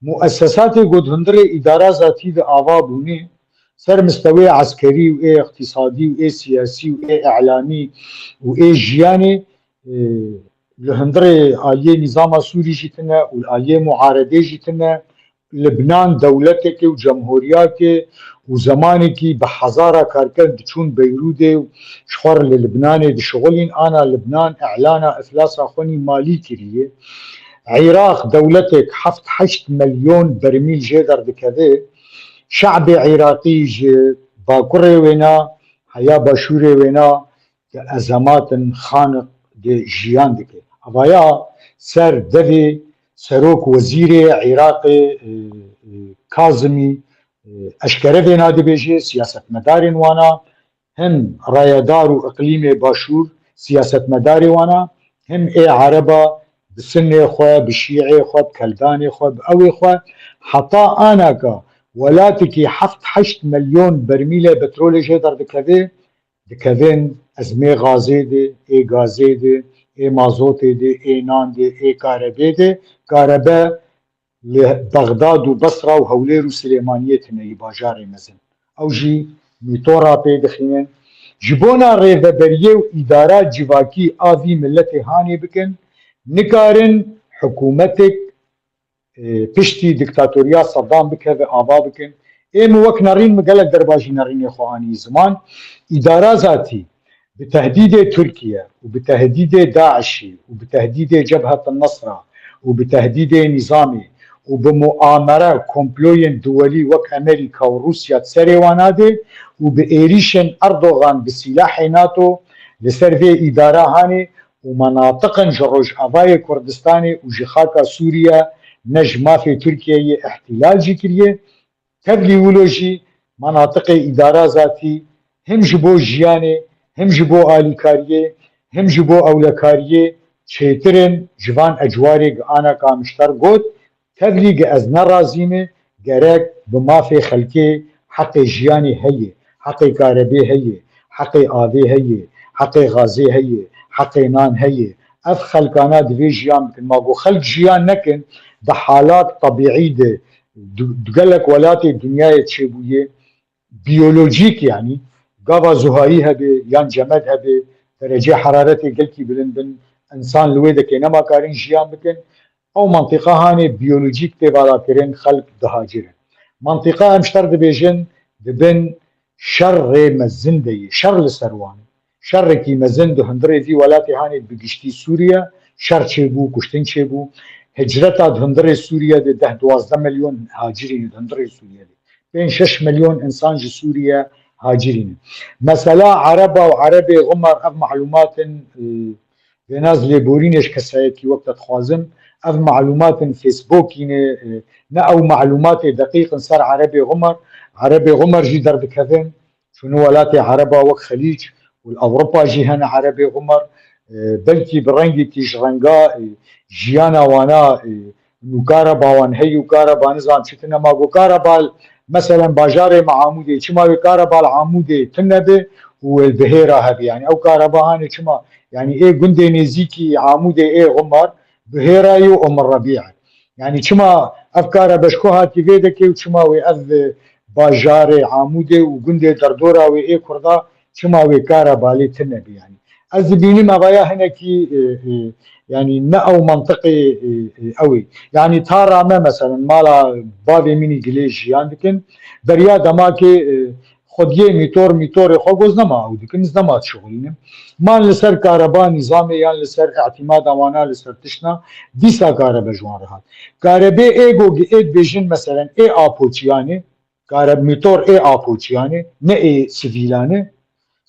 muessesatê ku di hundirê îdara zatî de ava bûne, ser mistewê eskerî û ê îqtîsadî û ê siyasî û ê îlamî û ê jiyanê, e, li hundirê aliyê nîzama Sûrî jî tune û li aliyê muaredê jî tune, Libnan dewleteke û cemhuriyake û zemanekî bi hezara karker diçûn Beyrûdê û ji xwe re li Libnanê dişixulîn, ana Libnan îlana iflasa xwe nî malî kiriye. Iraq dewletek heft heşt milyon bermîl jê derdikeve. Şe'bê Iraqî ji bakurê wêna heya başûrê wêna di ezematin xaniq de jiyan dike. Avaya ser devê serok wezîrê Iraqê, e, e, Kazimî, e, eşkere vêna dibêje, siyasetmedarên wana, him rayedar û iqlîmê başûr siyasetmedarê wana, him ê ereba bi sinê xwe, bi şîê xwe, bi keldanê xwe, bi ewê xwe, heta anaka welatekî heft heşt milyon bermîlê petrolê jê derdikeve, dikevin ezmê gazê de, ê gazê de, ê mazotê de, ê nan de, ê karebê de, karebe li Bexdad û Besra û Hewlêr û Silêmaniyê tune yî bajarê mezin. Ew jî mîtora pê dixînin. Ji bona rêveberiyê û îdara civakî a vî miletê hanê bikin, nikarin hikûmetek e, piştî diktatoriya Saddam bikeve ava bikin. Ê min wek nerîn min gelek derbajî nerînê xwe anî ziman. Îdara zatî bi tehdîdê Tirkiye û bi tehdîdê DAIŞî û bi tehdîdê Cebhet Nesra û bi tehdîdê nîzamê û bi muamere komployên duwelî wek Amerîka û Rûsya serê wan nadê û bi êrîşên Erdogan bi sîlahê NATO li ser vê îdara hanê û menatiqin ji Rojavayê Kurdistanê û ji xaka Sûriye ne ji mafê Tirkiyeyê îhtîlal jî kiriye. Tevlî wilo jî menatiqê îdara zatî him ji bo jiyanê, him ji bo alîkariyê, him ji bo ewlekariyê çêtir in ji van ecwarê, gi ana ka min ji te re got. Tevlî gi ez ne razî me, gerek bi mafê xelkê heqê jiyanê heye, heqê karebê heye, heqê avê heye, heqê gazê heye, heqê nan heye. Ev xelkana divê jiyan bikin. Ma ku xelk jiyan nekin, di halat tebîî de, du-, du gelek welatê dinyayê çêbûye, biyolojîk, yanî gava zuhayî hebe yan cemed hebe, derecê heraretê gelkî bilind bin, insan li wê dekê nema karin jiyan bikin. Ew mentiqa hanê biyolojîk tê vala kirin, xelk dihacirin. Mentiqa em ji te re dibêjin, dibin şerê mezin de ye, şer li ser wan e. Şerekî mezin di hundirê vî welatê hanê, bi giştî Sûriye, şer çêbû, kuştin çêbû. Hicreta di hundirê Sûriye de deh duwazdeh milyon hacirî ne di hundirê Sûriye de. Pênc şeş milyon insan ji Sûriye hacirî ne. Mesela Ereba û Erebê Xumar, ev malumat in, e, vêna ez lêborînê ji kesayetî wek te dixwazim. Ev malumat in Facebookî ne, e, ne ew malumatê deqîq in ser Erebê Xumar. Erebê Xumar jî derdikevin. Çûne welatê Ereba wek Xelîc û li Ewropa jî hene Erebê Xumar. E, belkî bi rengekî ji renga, e, jiyana wana, e, nû kareba wan heyî û kareba nizam çi tune ma go kareba l-, meselen bajarê me Amûdê, çima wê kareba li Amûdê tune be û wê li Bihêra hebe? Yanî ew kareba hanê çima, yanî ê gundê nêzîkî Amûdê ê Xumar Bihêra ye û Umur Rebî ye. Yanî çima ev karebe ji ku hatî vê deke û çima wê ev, e, bajarê Amûdê û gundê derdora wê ê Kurda çima wê kareba lê tune be yanî? Ez dibînim evaya hinekî, e, e, yanî ne ew mentiqê, e, e, ew ê. Yanî tara me meselen mala bavê min î gilê jiyan dikin. Beriya demakê, e, xwediyê mîtor, mîtorê xwe goz nema ew dikin, ez nema dişixulînim. Man li ser kareba nîzamê yan li ser îtîmada wana li ser tiştna, dîsa karebe ji wan re hat. Karebê ê go gi ê dibêjin meselen ê Apoçiyanê, kare-, mîtor ê Apoçiyanê, ne ê sivîlanê,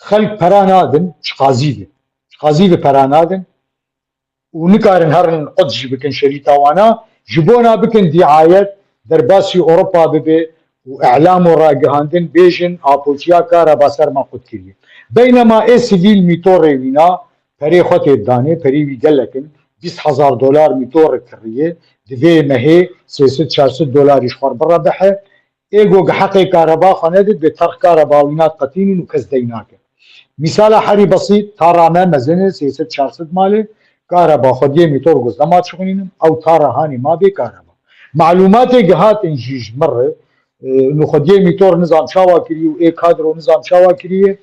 xelk pera nadin, çiqazî ve. Çiqazî ve pera nadin û nikarin herin qut jî bikin şerîta wana, ji bona bikin dîayet derbasî Ewropa bibe û îlam û ragihandin bêjin Apoçiya kareba ser me qut kiriye. Beynema ê sivîl mîtorê wîna perê xwe tê danê, perê wî gelek in, bîst hezar dolar mîtor kiriye, di vê mehê sê sed çar sed dolarî ji xwe re birebihe, ê go gi heqê kareba xwe nedid, bê terx kareba wîna diqetînin û kes dey nake. Mîsala herî besît, tara me mezin e, sê sed çar sed malê, kareba xwediyê mîtor goz nema dişixulînin, ew tara hanê ma bê kareba. Malumatê gihatin jî ji min re, e, nû xwediyê mîtor nizam çawa kiriye û ê kadro nizam çawa kiriye,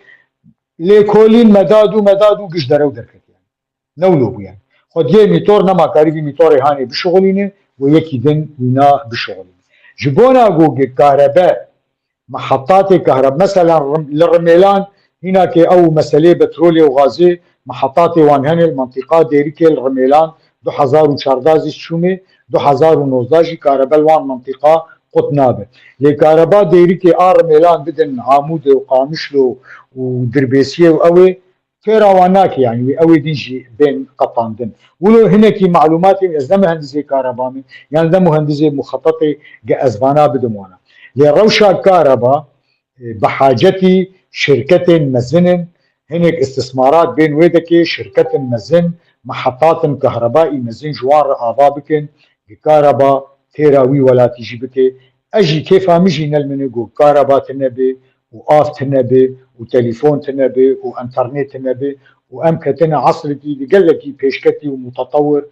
lêkolîn medad û medad û giş derew derketiye. Ne wilo bû yani. Xwediyê mîtor nema karî vî mîtorê hanê bişixulîne û yekî din wîna bişixulîne. Ji bona ku gi karebe, mehetatê kahreb-, meselen Rim-, li Rimêlan hînakê ew meselê petrolê û gazê mehetatê wan hene li mentiqa Dêrikê li Rimêlan du hezar û çardeh zî çûmê, du hezar û nozdeh jî karebe li wan mentiqa qut nabe. Lê kareba Dêrikê a Rimêlan bidin Amûdê û Qamişlo û Dirbêsiyê û ew ê, Têra wan nake, yanî wê ew ê din jî bên qetandin. Wilo hinekî malumatê min, ez ne muhendisê kareba me, yan ne muhendisê muxetetê ge ez vana bidim wana. Lê rewşa kareba, e, bi hacetî şirketên mezin in, hinek istismarat bên wê deke, şirketên mezin, mehetatin kahrebaî mezin ji wan re ava bikin, ge kareba têra wî welatî jî bike. Ez jî kêfa min jî ne li min e ku kareba tune be û av tune be û telefon tune be û enternet tune be û em ketine esrikî di gelekî pêşketî û mutetewir,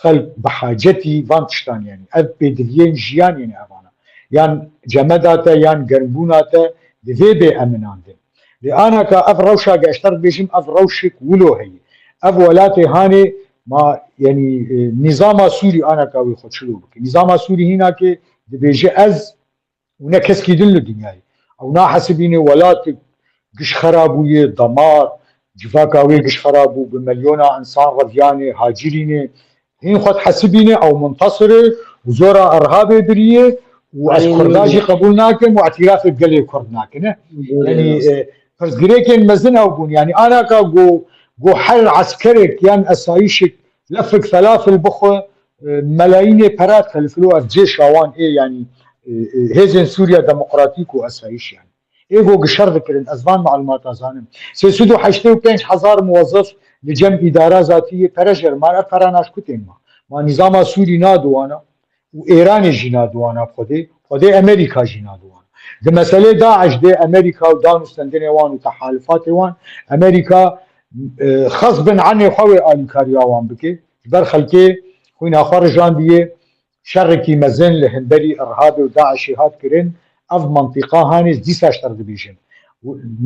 xelk bi hacetî van tiştan, yanî ev pêdiviyên jiyanê ne evana. Yan cemeda te yan germbûna te divê bê eminandin. Lê anaka ev rewşa ge ez ji te re dibêjim, ev rewşek wilo heye. Ev welatê hanê Ma, yanî, e, nîzama Sûrî anaka wê xwe çilo bike. Nîzama Sûrî hînakê dibêje ez û ne keskî din li dinyayê. Ew nahesibîne welatek giş xera bûye, damar, civaka wê giş xera bû, bi milyona insan reviyanê, hacirîne. Hîn xwe dihesibîne ew muntasir e û zora Erhabê biriye û ez Kurda jî qebûl nakim û îtirafê bi gelê Kurd nakine. Yanî, e, pirsgirêkên mezin ew bûn. Yanî anaka go, go her eskerek yan esayîşek lefik felafil bixwe, e, melayînê pera telifilo ev cêşa wan ê, yanî, e, e, hêzên Sûriya Demokratîk û esayîş yanî. Ê go gişer dikirin, ez van malûmata zanim. Sê sed û heştê û pênc hezar muwezef li cem îdara zatî yê pere jer ma, ev pera naşkutên ma. Ma nîzama Sûrî nadiwana û Êranê jî nadiwana xwedê, xwedê Amerîka jî nadiwana. Di meselê DAIŞ de Amerîka û dan û stendinê wan û tehalifatê wan, Amerîka, e, xesbin enê xwe wê alîkariya wan bike. Ji ber xelkê xwîna xwe rijandiye, şerekî mezin li hemberî Irhabê û DAIŞê hat kirin, ev mentiqa hanê dîsa ji te re dibêjin.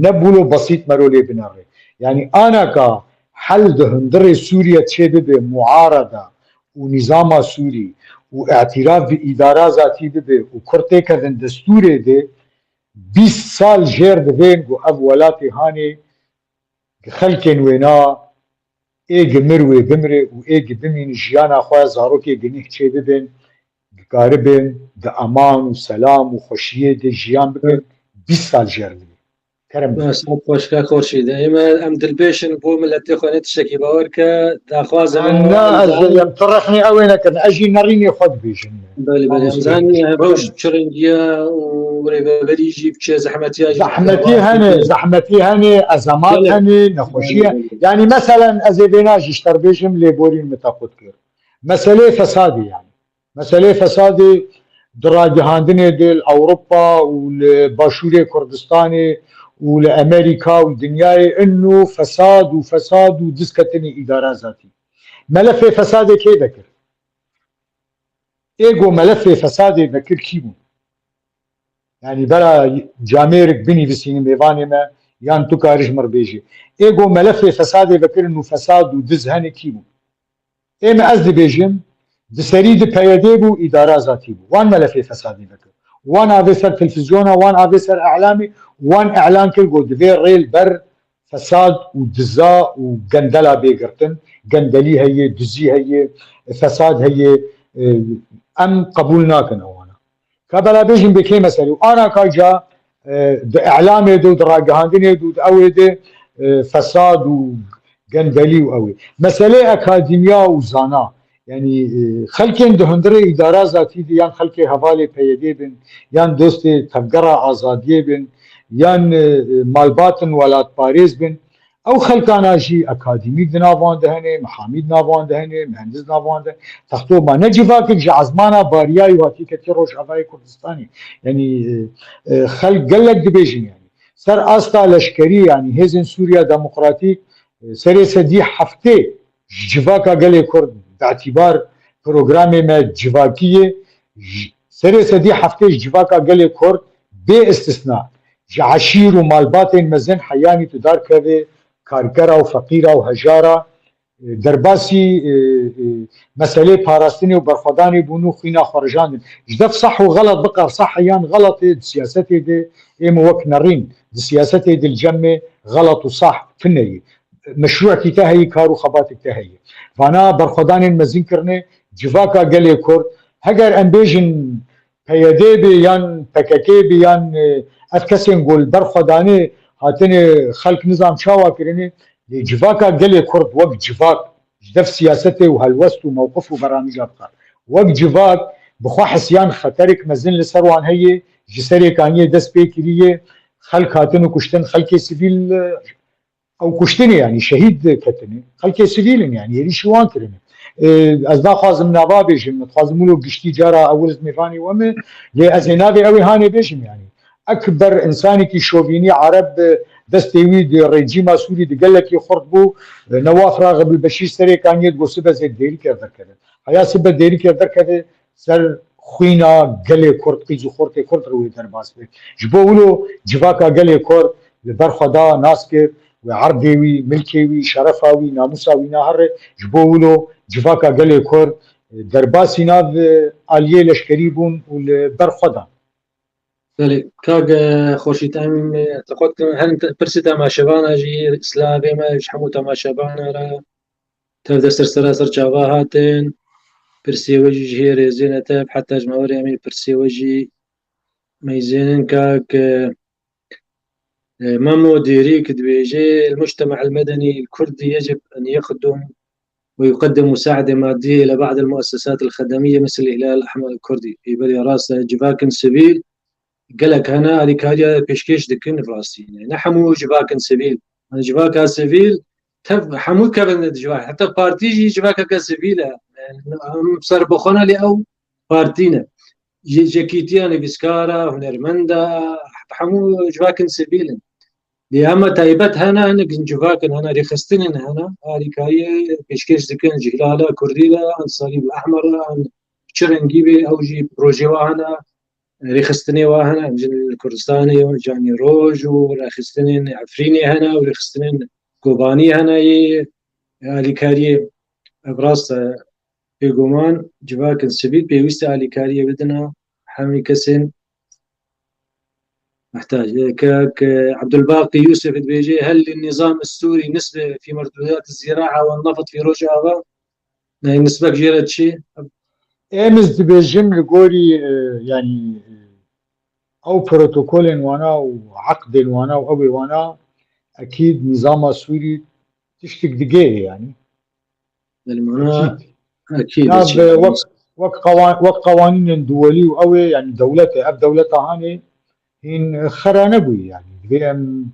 Ne bûlo besît mero lê binere. Yanî anaka hel di hundirê Sûriye çê bibe, muarada û nîzama Sûrî û îtiraf bi îdara zatî bibe û Kurd têkevin destûrê de, bîst sal jêr divên ku ev welatê hanê xelkên wêna ê gi mir wê bimire û ê gi bimîn jiyana xwe zarokê gi neh çê bibin, dikaribin di eman û selam û xweşiyê de jiyan bikin, bîst sal jêr divê. Kerem bike. Saet xweşka xorşî de. Ême em dilbêşin bo miletê xwe ne tiştekî bawer ke daxwazim. Na, ez em tu rexnê ew ê nekin. Ez jî nerînê xwe dibêjim. Belê, belê. Em zanî rewş çi rengî ye û rêveberî jî bi çi zehmetî ye jî. Zehmetî hene, zehmetî hene, ezemat hene, nexweşî ye. Belê, belê. Yanî meselen ez ê vêna jî ji te re bêjim lêborîn min te qut kir. Meseleyê fesadê yanî. Meseleyê fesadê di ragihandinê de li Ewropa û li Başûrê Kurdistanê û li Amerîka û dinyayê inno fesad û fesad û dizketinê îdara zatî. Melefê fesadê kê vekir? Ê go melefê fesadê vekir kî bû? Yanî bera camêrik binivîsînin mêvanê me, yan tu karî ji mir bêjî. Ê go melefê fesadê vekirin û fesad û diz hene kî bû? Ê me ez dibêjim, di serî di P Y D bû, îdara zatî bû. Wan melefê fesadê vekir. Wan avê ser telfizyona, wan avê ser elamê, wan elan kir got divê rê li ber fesad û diza û gendela bê girtin. Gendelî heye, dizî heye, fesad heye. E, em qebûl nakin ewana. Ka bela bêjin bê kê meselê û ana ka ca, e, di elamê de û di ragihandinê de û di ew ê de, e, fesad û gendelî û ew ê. Meselê akademiya û zana, yanî, e, xelkên di hundirê îdara zatî de yan xelkê hevalê P Y D bin, yan dostê tevgera azadiyê bin, yan, e, e, malbatin welatparêz bin, ew xelkana jî akademîk di nav wan de hene, mihamî di nav wan de hene, mihendis di nav wan de. Texto ma ne civakek ji ezmana bariyayî hatî ketî Rojavayê Kurdistanê. Yanî, e, e, xelk gelek dibêjin yanî. Ser asta leşkerî yanî hêzên Sûriya Demokratîk, e, serê sedî heftê ji civaka gelê Kurd bi îtîbar programê me civakî ye. Ji, serê sedî heftê ji civaka gelê Kurd bê îstisna ji eşîr û malbatên mezin heyanî tu darkevê karkera û feqîra û hejara, e, derbasî, e, e, meselê parastinê û berxwedanê bûn û xwîna xwe rijandin. Ji def sah û xelat biqar sah heyan xelatê di siyasetê de ê min wek nerîn di siyasetê de li cem me xelat û sah tune ye. Meşrûekî te heye, kar û xebatek te heye. Vana berxwedanên mezin kirine civaka gelê Kurd. Heger em bêjin P Y D bê yan P K K bê yan, e, ev kesên ku li ber xwe danê hatine xelk nizam çawa kirinê, lê civaka gelê Kurd wek civak ji def siyasetê û helwest û mewqif û beramîja bixwe. Wek civak bi xwe hisiyan xeterek mezin li ser wan heye, ji Serêkaniyê dest pê kiriye, xelk hatin û kuştin, xelkê sivîl, e, ew kuştinê, yanî şehîd ketine. Xelkê sivîl in, yanî êrîşî wan kirine. Ê, ez naxwazim nava bêjim, dixwazim wilo giştî cara ewil ez mêvanê we me, lê ez ê navê ew ê hanê bêjim, yanî. Ekber, insanekî şovînî Ereb, destê wî di rejîma Sûrî di gelekî xurt bû. Newaf Raxib el Beşîr Serêkaniyê digot sibe zê dêrî kir derkeve. Heya sibe dêrî kir derkeve, ser xwîna gelê Kurd, qîz û xortê Kurd re wê derbas be. Ji bo wilo civaka gelê Kurd li ber xwe da nas kir, wê erdê wî, milkê wî, şerefa wî, namûsa wî nahere, ji bo wilo civaka gelê Kurd, e, derbasî nav, e, aliyê leşkerî bûn û li ber xwe dan. Belê, kak, e, Xurşîd, em, e, te xwe dikim, her te-, pirsê temaşevana jî, silavê me ji hemû temaşevana re, tev de ser sera ser çava hatin, pirsê we jî ji hê rêzê ne tev, heta ji me were em ê pirsê we jî meyzênin, kak, e, e, Memo Dêrîk dibêje, المجتمع المدني الكردي يجب أن يخدم ويقدم مساعدة مادية إلى بعض المؤسسات الخدمية مثل الهلال الأحمر الكردي. Ê belê rast e, civakên sivîl gelek hene alîkariya pêşkêş dikin, rastî ne. Ne hemû civakên sivîl. Hani civaka sivîl tev hemû kevin di civak. Heta partî jî civakeke sivîl e. Em serbixwe ne lê ew partî ne. Yê cekîtiya nivîskara, hunermenda, hemû civakên sivîl in. Lê hema taybet hene, hinek civak in hene, rêxistinên hene, alîkariyê pêşkêş dikin ji Hilala Kurdî re, an Salîb Ehmer re, an çi rengî bê, ew jî projê wa hene, rêxistinê wa hene, em jî li Kurdistanê, Canî Roj û rêxistinên Efrînê hene û rêxistinên Kobanî hene yê alîkariyê. Ev rast e, bêguman civakên sivîl pêwîst e alîkariyê bidin a hemî kesên mihtac. Kek Ebdulbaqî Yûsif dibêje, هل للنظام السوري نسبة في مردودات الزراعة والنفط في روجافا؟ Yani nisbek jê re çi? Em ez dibêjim li gorî, e, yani, e, ew protokolên wana û eqdên wana û ew ê wana, ekîd nîzama Sûrî tiştik digêrê yani. Belê, mana Ekîd. Ekîd, Nav, çi? e, wek, wek qewa-, wek qewanînên duwelî û ew ê, yani dewletê, ev dewleta hanê hîn xera nebûyî yani. Divê em,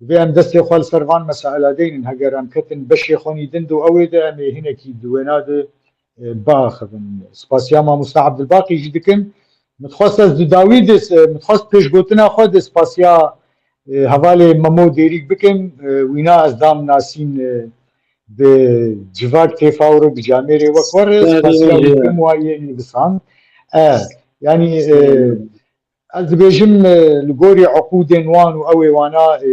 divê em destê xwe li ser van mesaila deynin. Heger em ketin beşê xwe nî din do ew ê de em ê hinekî di wêna de, e, biaxivin. Spasiya mamosta Abdulbaqî jî dikim. Min dixwest ez di dawî de, e, min dixwest pêşgotina xwe di spasiya, e, hevalê Memo Dêrîk bikim. E, wîna ez dam nasîn, e, bi civak têfa û bi camêrê wek we re Sağ spasiya olun. Wî dikim wa yê nivîsand. E, yani, e, ez dibêjim, e, li gorî uqûdên wan û ew ê wana, e,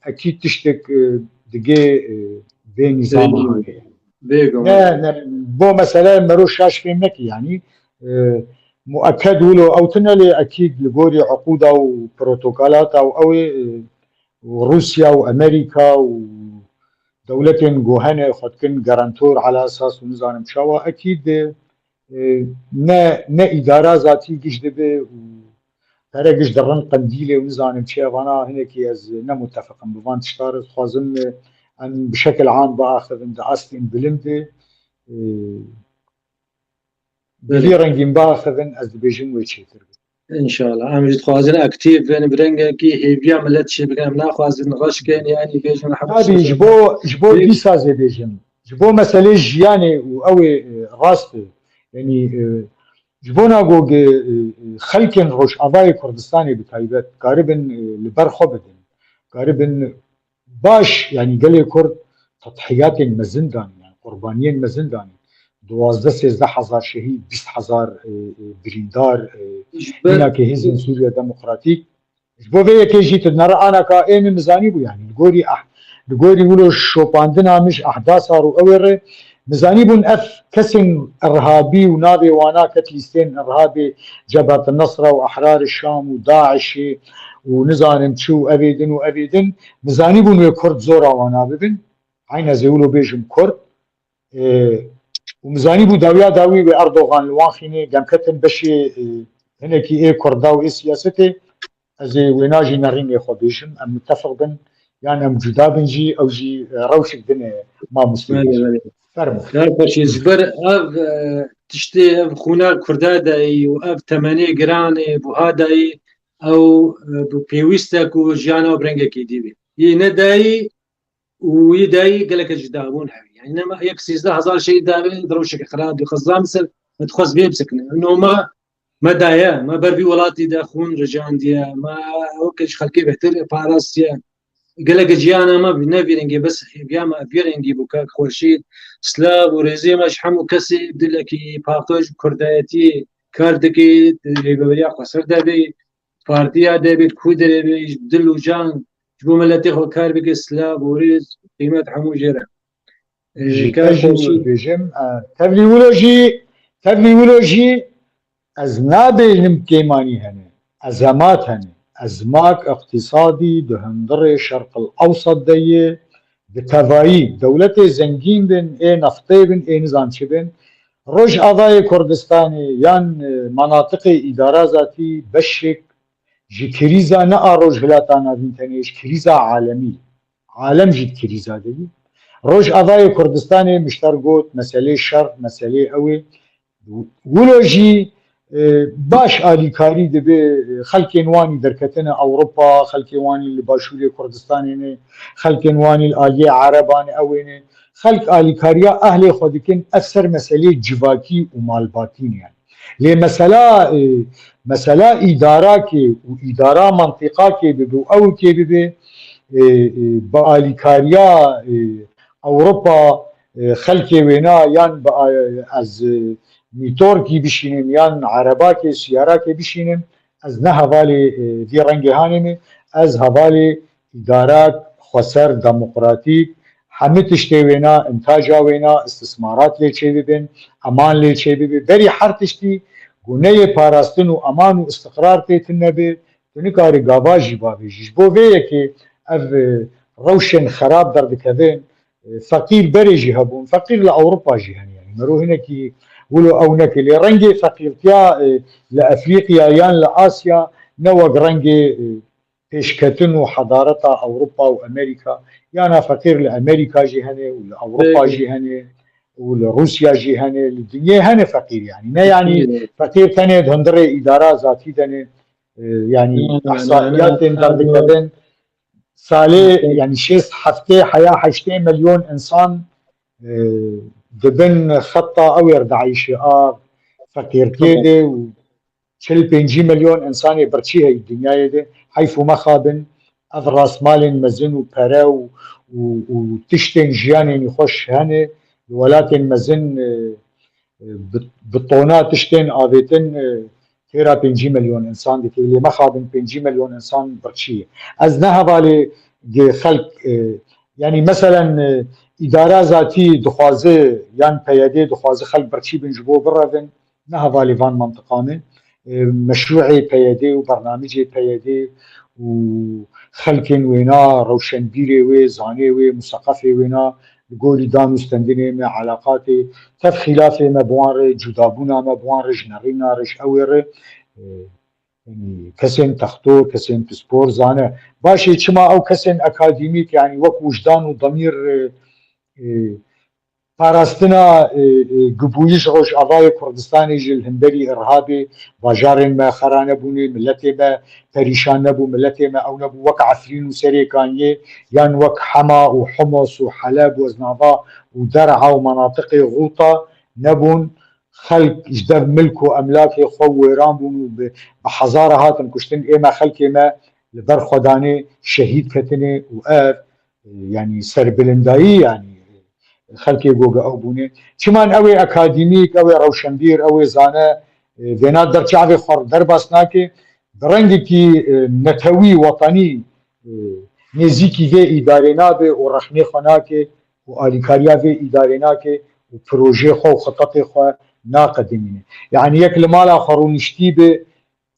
ekî tiştek, e, digê, e, vê nîzama Bêguman. Heye. Bêguman. Ne, ne, bo mesele mero şaş fêm nekî, yani, e, mueked wilo ew tune lê ekîd li gorî uqûda û protokolata û ew ê, e, û Rûsya û Amerîka û dewletên ku hene xwe dikin garantor ala esas û nizanim çawa, ekîd, e, ne, ne îdara zatî giş dibe û pere giş dirin qendîlê û nizanim çi, evana hinekî ez ne mutefiq im bi van tişta re. Dixwazim, e, em bi şekil am biaxivin di astên bilind de, e, bi vî Belê. Rengîn biaxivin, ez dibêjim wê çêtir be. Înşallah. Em jî dixwazin aktîf bin, bi rengekî hêviya millet çê bikin. Em naxwazin reş kin, yanî bêjin hep Tabii, ji bo, ji bo Bê- dîsa zê bêjim. Ji bo meselê jiyanê û ew ê, e, rast e. Yanî, e, ji bona ku, e, e, xelkên Rojavayê Kurdistanê bi taybet karibin, e, li ber xwe bidin. Karibin baş, yani gelê Kurd tedhiyatên mezin danî, yani qurbaniyên mezin danî. Duwazdeh sêzdeh hezar şehîd, bîst hezar, e, e, birîndar, e, Ji ber mînakê hêzên Sûriya Demokratîk. Ji bo vê yekê jî tu dinere anaka ê min mizanî bû, yani li gorî ah, li gorî wilo şopandina min ji ehdasa û ew ê re mizanî bûn ev kesên irhabî û navê wana ket lîstên irhabê Cebhat Nesra û Ehrar Şam û DAIŞê û nizanim çi û evê din û evê din, mizanî bûn wê Kurd zora wana bibin. Eyna zê wilo bêjim Kurd. E, û mizanî bû dawiya dawî wê Erdogan li wan xînê demketin beşê, e, hinekî ê Kurda û ê siyasetê. Ez ê wêna jî nerînê xwe bêjim, em mitefiq bin, yan em cuda bin jî, ew jî, e, rewşek din e, mamoste. Belê, belê. Fermo. Kar Xweşî, ji ber ev, e, tiştê, ev xûna Kurda dayî û ev temenê giranê buha dayî, ew, e, bi pêwîst e ku jiyana ew bi rengekî dî be. Yê nedayî û yê dayî geleke cuda bûn hewî. Yani nema yek sîzdeh hezar şehîd dabe, di rewşeke xirab dixwazam ser, dixwaz bê bisekine. No ma me daye, me ber vî welatî de xûn ricandiye, me weke ji xelkê bêhtir parastiye. Geleke ciyana me bi ne vî rengê, bes hêviya me vî rengî bû, kak Xurşîd. Silav û rêzê me ji hemû kesê dilekî paqij, kurdayetî kar dike, di rêveberiya xweser de bê, partiya de bê, ku derê bê, ji dil û can Ji bo miletê xwe kar bike, silav, borî, qîmet hemû jê re. Ji Kar te jî xwe bêjim, e, tevlî wilo jî, tevlî wilo jî ez nabêjim kêmanî hene, ezemat hene. Ezmak iqtîsadî di hundirê Şerqil Ewsat de ye, bi tevayî dewletê zengîn bin, ê neftê bin, ê nizan çi bin, Rojavayê Kurdistanê yan, e, manatiqê îdara zatî beşek ji krîza ne a Rojhilata Navîn tenê, ji krîza alemî, alem jî di krîza de ye. Rojavayê Kurdistanê mişter got, meselê şer, meselê ew ê. Wilo jî, e, baş alîkarî dibe, e, xelkên wanî derketine Ewropa, xelkê wanî li Başûrê Kurdistanê ne, xelkên wanî li aliyê Ereban e, ew ê ne. Xelk alîkariya ehlê xwe dikin, ev ser meselê civakî û malbatî ne yani. Lê mesela, e, mesela îdarakê û îdara mantîqakê bibe û ewkê bibe, e, e, bi alîkariya, e, Ewropa, e, xelkê wêna yan bi a-, ez, e, mîtorkî bişînim yan erebakê, siyarakê bişînim, ez ne hevalê, e, vî rengê hanê me, ez hevalê îdarak, xweser, demokratîk, hemî tiştê wêna, intaja wêna, istismarat lê çêbibin, eman lê çêbibe. Berî her tiştî ku neyê parastin û eman û istiqrar tê tune be, tu nikarî gava jî bavêjî. Ji bo vê yekê ev, e, rewşên xerab derdikevin, e, feqîr berê jî hebûn, feqîr li Ewropa jî hene. Yani mero hinekî wilo ew neke. Lê rengê feqîrtiya, e, li Efrîqya yan li Asya ne wek rengê, e, pêşketin û hedareta Ewropa û Amerîka, yana feqîr li Amerîka jî hene û li Ewropa jî hene û li Rûsya jî hene, li dinyê hene feqîr yani. Ne yani feqîr tenê di hundirê îdara zatî de ne, e, yani ihsaiyatên derdikevin salê yani şêst heftê heya heştê milyon insan, e, di bin xeta ew ê de dayîşê a feqîrtiyê de û çil pêncî milyon insanê birçî heye dinyayê de. Heyf û mexabin ev rasmalên mezin û pere û, û, û tiştên jiyanê nîxweş hene li welatên mezin, e, e, bi, bi tona tiştên avêtin, e, têra pêncî milyon insan dike. Lê mexabin pêncî milyon insan birçî ye. Ez ne hevalê gê xelk, e, yani meselen, e, îdara zatî dixwaze yan P Y D dixwaze xelk birçî bin ji bo birevin, ne hevalê van mantiqa me. E, meşrûê P Y D û bernamicê P Y D û xelkên wêna, rewşenbîrê wê, zanê wê, museqefê wêna, li gorî dan û stendinê me, eleqatê, tev xîlafê me bi wan re, cudabûna me bi wan re, ji nerîna re, ji ew ê re, e, yanî kesên textor, kesên pispor, zane. Başê çima ew kesên akademîk, yanî wek wijdan û demîr, e, e, parastina, e, e, gibûyî ji Rojavayê Kurdistanê jî li hemberî îrhabê, bajarên me xera nebûne, miletê me perîşan nebû, miletê me ew nebû wek Efrîn û Serê Kaniyê, yan wek Hema û Humos û Heleb û ez nava û Der'a û manatiqê Xûta nebûn. Xelk ji dev milk û emlakê xwe wêran bûn û bi, bi hezara hatin kuştin. Ê me xelkê me li ber xwe danê, şehîd ketine û ev, e, yanî serbilindayî, yanî xelkê goge ew bûne. Çiman ew ê akademîk, ew ê rewşenbîr, ew ê zane, e, vêna derçavê xwe derbas nake, bi rengekî, e, netewî, wetanî, e, nêzîkî vê îdarê nabe û rexnê xwe nake û alîkariya vê îdarê nake û projeyê xwe û xitetê xwe naqedimîne. Yanî yek li mala xwe rûniştî be,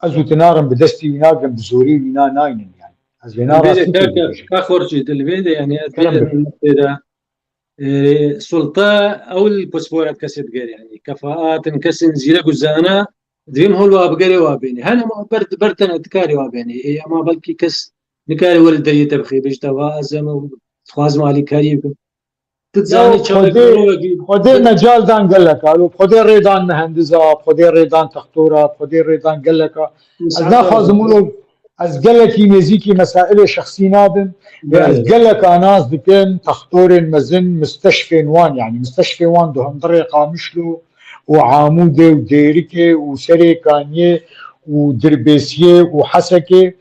ez û tu narin bi destî wî nagrin, bi zorî wîna naynin yani. Ez vêna rastî pê dibêjim. Ka xorçî, di li vê de yani ez Kerem bêjim bike. Nokte de, e, sulta ew li pispor ev kesê diger yani. Kefaat in kesên zîrek û zana divên hol wa bigerê wa bênê. Hene ma ber, ber tene dikarê wa bênê. Ê, ama belkî kes nikarê were li deriyê te bixê, bêjte va ez em dixwazim alîkariyê bikim. Tu dizanî çawa Xwedê mecal dan gelek, alo, Xwedê rê dan mihendiza, Xwedê rê dan textora, Xwedê rê dan geleka. Ez naxwazim wilo, ez gelekî nêzîkî mesailê şexsî nabim. Lê ez geleka nas dikim textorên mezin, misteşfên wan, yani misteşfên wan di hundirê Qamişlo û Amûdê û Dêrikê û Serê Kaniyê û Dirbêsiyê û Hesekê.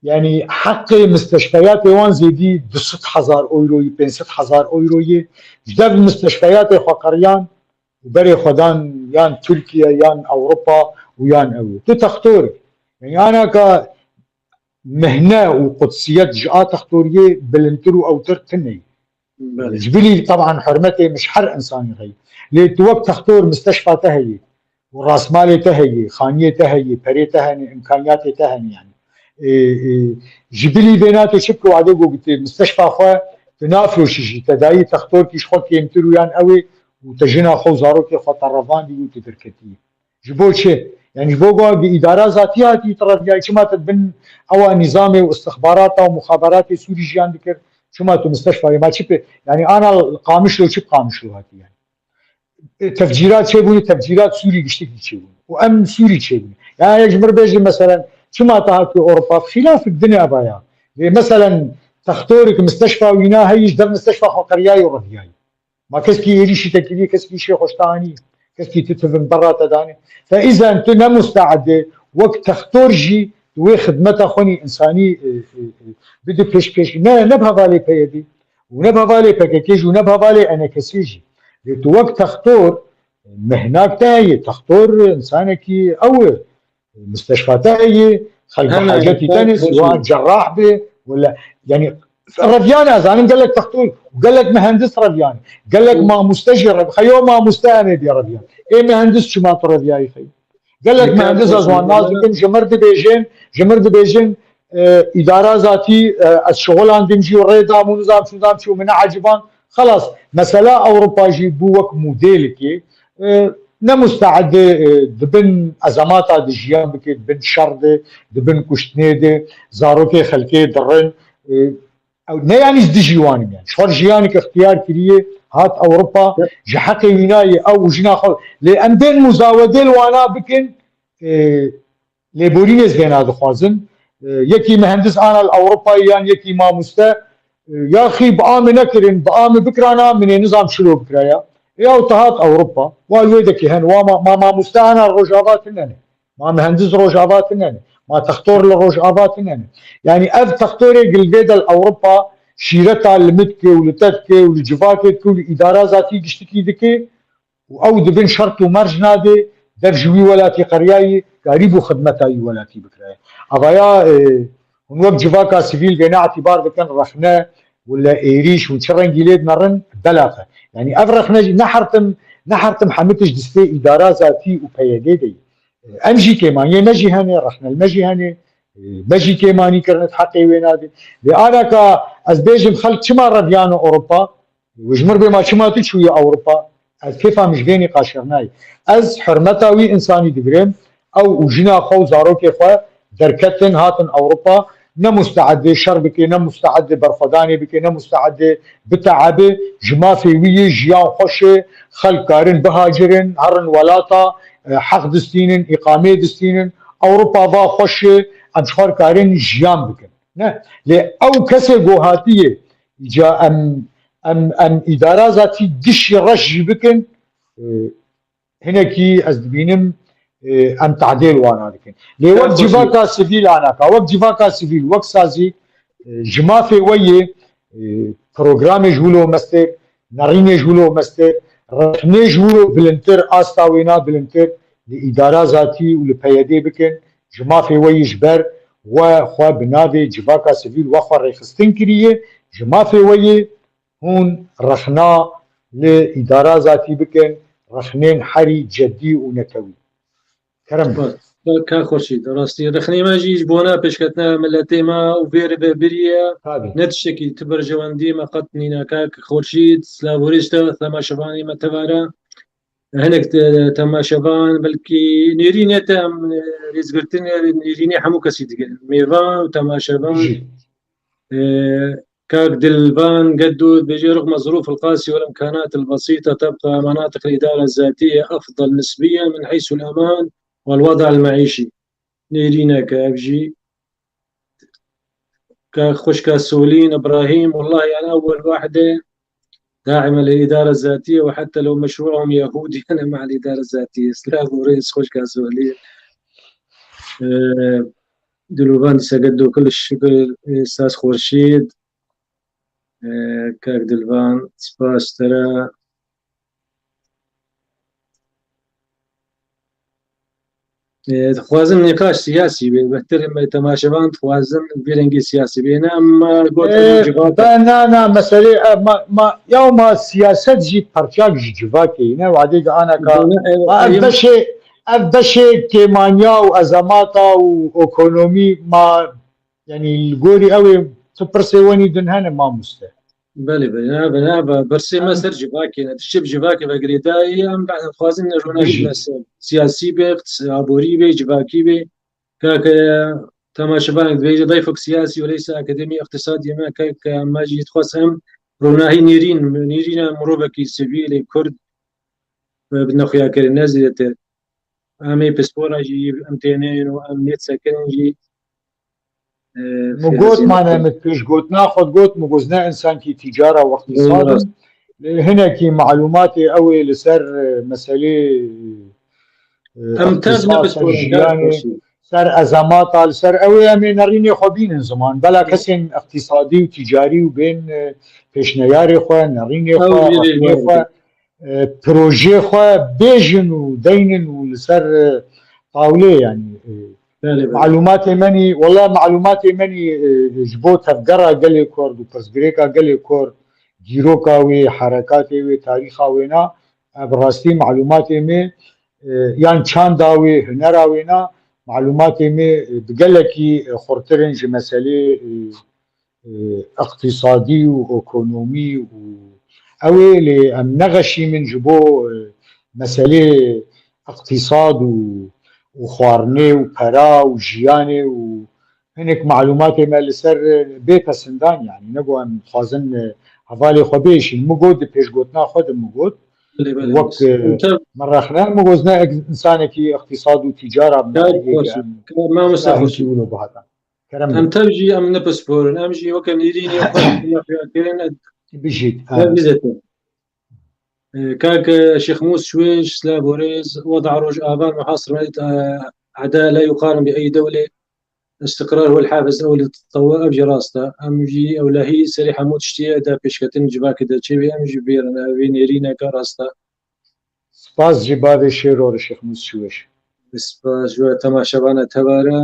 Yanî heqê misteşfeyatê wan zêdî du sed hezar euroyî, pênc sed hezar euroyî ji dev misteşfeyatê xwe qeriyan û berê xwe dan yan Tirkiye, yan Ewropa û yan ew. Tu textor, yanî anaka mihne û qudsiyet ji a textoriyê bilindtir û ewtir tune ye. Ji bilî teban hurmetê min ji her insanî heye. Lê tu wek textor misteşfa te heye û rasmalê te heye, xaniyê te heye, perê te hene, imkaniyatê te hene yani. Ê, ê, ji bilî vêna tu çi bikî wadê ku tu misteşfa xwe tu nafroşî jî, te dayî textorkî ji xwe kêmtir û yan ew ê û te jina xwe û zarokê xwe te revandî û tu derketî. Ji bo çi? Yani ji bo ku bi îdara zatî hatî tu reviyayî, çima tu bin ewa nîzamê û istixbarata û muxaberatê Sûrî jiyan dikir? Çima tu misteşfayê ma çi pê? Yani ana Qamişlo çi bi Qamişlo hatî yani? E, tefcîrat çêbûne, tefcîrat Sûrî giştikî çêbûne. Û em Sûrî çêbûne. Yani ji mir bêjin meselen çima te hatî Ewropa? Xîlafik din e ava ya. Lê meselen textorik misteşfa wîna heyî ji dev misteşfa xwe qeriyayî û reviyayî. Ma keskî êrîşî te kiriye, keskî îşê xwe ji te anî, keskî tu tivin berra te danî. Fe îzen tu ne musteedê wek textor jî tu wê xidmeta xwe nî insanî, e, e, e, bidî pêşkêş. Ne, ne bi hevalê P Y D û ne bi hevalê P K K jî û ne bi hevalê E N K S jî. Lê tu wek textor, mehnak te heye, textor insanekî ew e. Misteşfa te heye, xelk bi hacetî te ne, siwan cerrah be, wala, yani, reviyane, ez zanim gelek textor, gelek mehendis reviyane, gelek mamoste jî rev-, xeyo mamoste em ê bê reviyan. Ê mehendis çima tu reviyayî xey? Gelek mehendis ez wan nas dikim, ji mir dibêjin, ji mir dibêjin, e, îdara zatî, e, ez şixulan dim jî û rê dam û nizam çû dam çû min neeciban. Xelas, mesela Ewropa jî bû wek modêlikê, e, ne musteedê, e, di bin ezemata de jiyan bike, di bin şer de, di bin kuştinê de, zarokê xelkê dirin. E, ew ne yanî ez dijî wan im yani. Ji xwe jiyanek ixtiyar kiriye, hat Ewropa, ji heqê wîna ye, ew û jina xwe. Lê em bên muzawedê li wana bikin, e, lêborînê ez vêna dixwazim. E, yekî mehendis ana li Ewropayê yan yekî mamoste, e, yaxî bi a min nekirin, bi a min bikirana, min ê nizam çilo bikiraya. Ya û te hat Ewropa, wa li wê dekê hen, wa ma, ma mamoste ana li Rojava tune ne. Ma mehendis Rojava tune ne. Ma textor li Rojava tune ne. Yani ev textorê gilvê de li Ewropa şîreta li min dike û li te dike û li civakê dike û li îdara zatî giştikî dike. û ew di bin şert û merc nadê dev ji wî welatî qeriyayî karîbû xidmeta wî welatî bikiraya. Avaya, e, hûn wek civaka sivîl vêne îtîbar dikin rexne wala êrîş hûn çi rengî lê dinerin belax e. Yanî ev rexne jî ne her tim, ne her tim hemî tişt distê îdara zatî û P Y D de ye. Em jî kêmaniyê me jî hene, rexne li me jî hene, e, me jî kêmanî kirine di heqê wê nadê. Lê anaka ez bêjim xelk çima reviyane Ewropa? Û ji mir bê ma çima tu çûyî Ewropa? Ez kêfa min ji vê nîqaşê re nayê. Ez hurmeta wî însanî digirim. Ew û jina xwe û zarokê xwe derketin, hatin Ewropa. Ne musteedê şer bike, ne musteedê berxwedanê bike, ne musteedê biteebe. Ji mafê wî yê jiyan xweş e, xelk karin bihacirin, herin welata, e, heq distînin, îqameyê distînin. Ewropa va xweş e, em ji xwe re karin jiyan bikin. Ne? Lê ew kesê ku hatiye, îca em, em, em îdara zatî gişî reş jî bikin, e, hinekî ez dibînim, e, em tehdê li wana dikin. Lê wek civaka sivîl anaka, wek civaka sivîl, wek sazî, e, ji mafê we yê, e, programê ji wilo mestir, nerînê ji wilo mestir, rexnê ji wilo bilindtir, asta wêna bilindtir, li îdara zatî û li P Y D bikin, ji mafê we yê ji ber we xwe bi navê civaka sivîl we xwe rêxistin kiriye, ji mafê we yê hûn rexna li îdara zatî bikin, rexnên herî cedî û netewî. Kerem bike. Ka, ka Xurşîd, rastî rexnê me jî ji bona pêşketina miletê me û vê re ve biriye. Tabî. Ne tiştekî tu berjewendiyê me qet nîne. Ka Xurşîd, silav û rêz te, temaşevanê me tevare. Hinek te-, temaşevan, belkî nêrînê te em, e, rêzgirtin, e, nêrînê hemû kesî digirin. Mêvan û temaşevan. Jî. E, Kak Dilvan Geddo dibêje: "رغم الظروف القاسية والإمكانات البسيطة تبقى مناطق الإدارة الذاتية أفضل نسبيا من حيث الأمان والوضع المعيشي." Nêrîneke ev jî. Kak Xwişka Solîn Îbrahîm: "والله أنا أول واحدة داعمة للإدارة الذاتية وحتى لو مشروعهم يهودي أنا مع الإدارة الذاتية." Silav û rêz Xwişka Solîn. E, Dilûvan dîse Geddo, kul şikir, e, Ustaz Xurşîd. E, Kak Dilvan, spas te re. Dixwazin nîqaş siyasî be, bêhtir me temaşevan dixwazin vî rengî siyasî bêne, em got Ee, civata. Ben na, na, meselê, e, ma, ma, ya ma siyaset jî parçak ji civakê ne, wadê de anaka. Bana, evet, ma ev em beşê, ev beşê kêmanya û ezamata û ekonomî ma, yani li gorî ew ê tu pirsê wenî din hene mamoste. Belê, belê, ne, be, ne, be, bersê me ser civakê ne. Tiştê bi civakê ve girêdayî, em be, xwazin ne ronahî Bijî. Be ser siyasî be, iqtis-, aborî be, civakî be. Kake temaşevanek dibêje dayfok siyasî û leysa akademî iqtisadî me, kake me jî dixwest em ronahî nêrîn, nêrîna mirovekî sivîlê Kurd, e, bi nexuya kirin, ne zêdetir. Em ê pispora jî em têneyên û em nêdisekinin jî, e, Min got, mane min pêşgotina xwe got, min got, ne insankî tîcara û iqtîsad in. Lê hinekî malûmatê ew ê li ser, e, meselê, e, Em tev ne iqtîsad, ser pispora, jiyanê, ser ezamata, li ser ew ê em ê nerînê xwe bînin ziman. Bela kesên iqtîsadî û tîcarî û bên, e, pêşneyarê xwe, nerînê xwe, rexnê xwe, e, projeyê xwe bêjin û deynin û li ser, e, tawlê, yanî, e, Belê, belê. Malûmatê menî, wela malûmatê menî, e, ji bo tevgera gelê Kurd û pirsgirêka gelê Kurd, dîroka wê, herekatê wê, tarîxa wê na, ev rastî malûmatê me, e, yan çanda wê, hunera wê na, malûmatê me, e, bi gelekî, e, xurtir in ji meselê, e, e, iqtîsadî û ekonomî û ew ê lê em nexeşîmin ji bo, e, meselê iqtîsad û, û xwarinê û pera û jiyanê û hinek malûmatê me li ser, e, bê pesindan, yanî ne ku em dixwazin, e, hevalê xwe bêjîn. Min got di pêşgotina xwe de min got, Belê, belê. Wek, e, Em tev- min rexne, min got ne insanekî iqtîsad û tîcara Kar bine, xweş. em Kar mamoste xweş. Wilo bihata. Kerem Em bike. Tev jî em nipisporin. Em jî weke nêrînê xwe nexuya kirin. Bijît. Tev bizetin. E, kak Şêxmûs Şwêş, silav û rêz. وضع Rojava محاصرة, e, عداء لا يقارن بأي دولة. استقرار هو الحافز الأول للتطور. Ev jî rast e. Em jî ewlehî serê hemû tiştî ye de pêşketin civakê de çêbê em jî bêrin. Ev vê nêrîneke rast e. Spas ji bavê Şêro re Şêxmûs Şwêş. Spas ji we temaşevana tevare.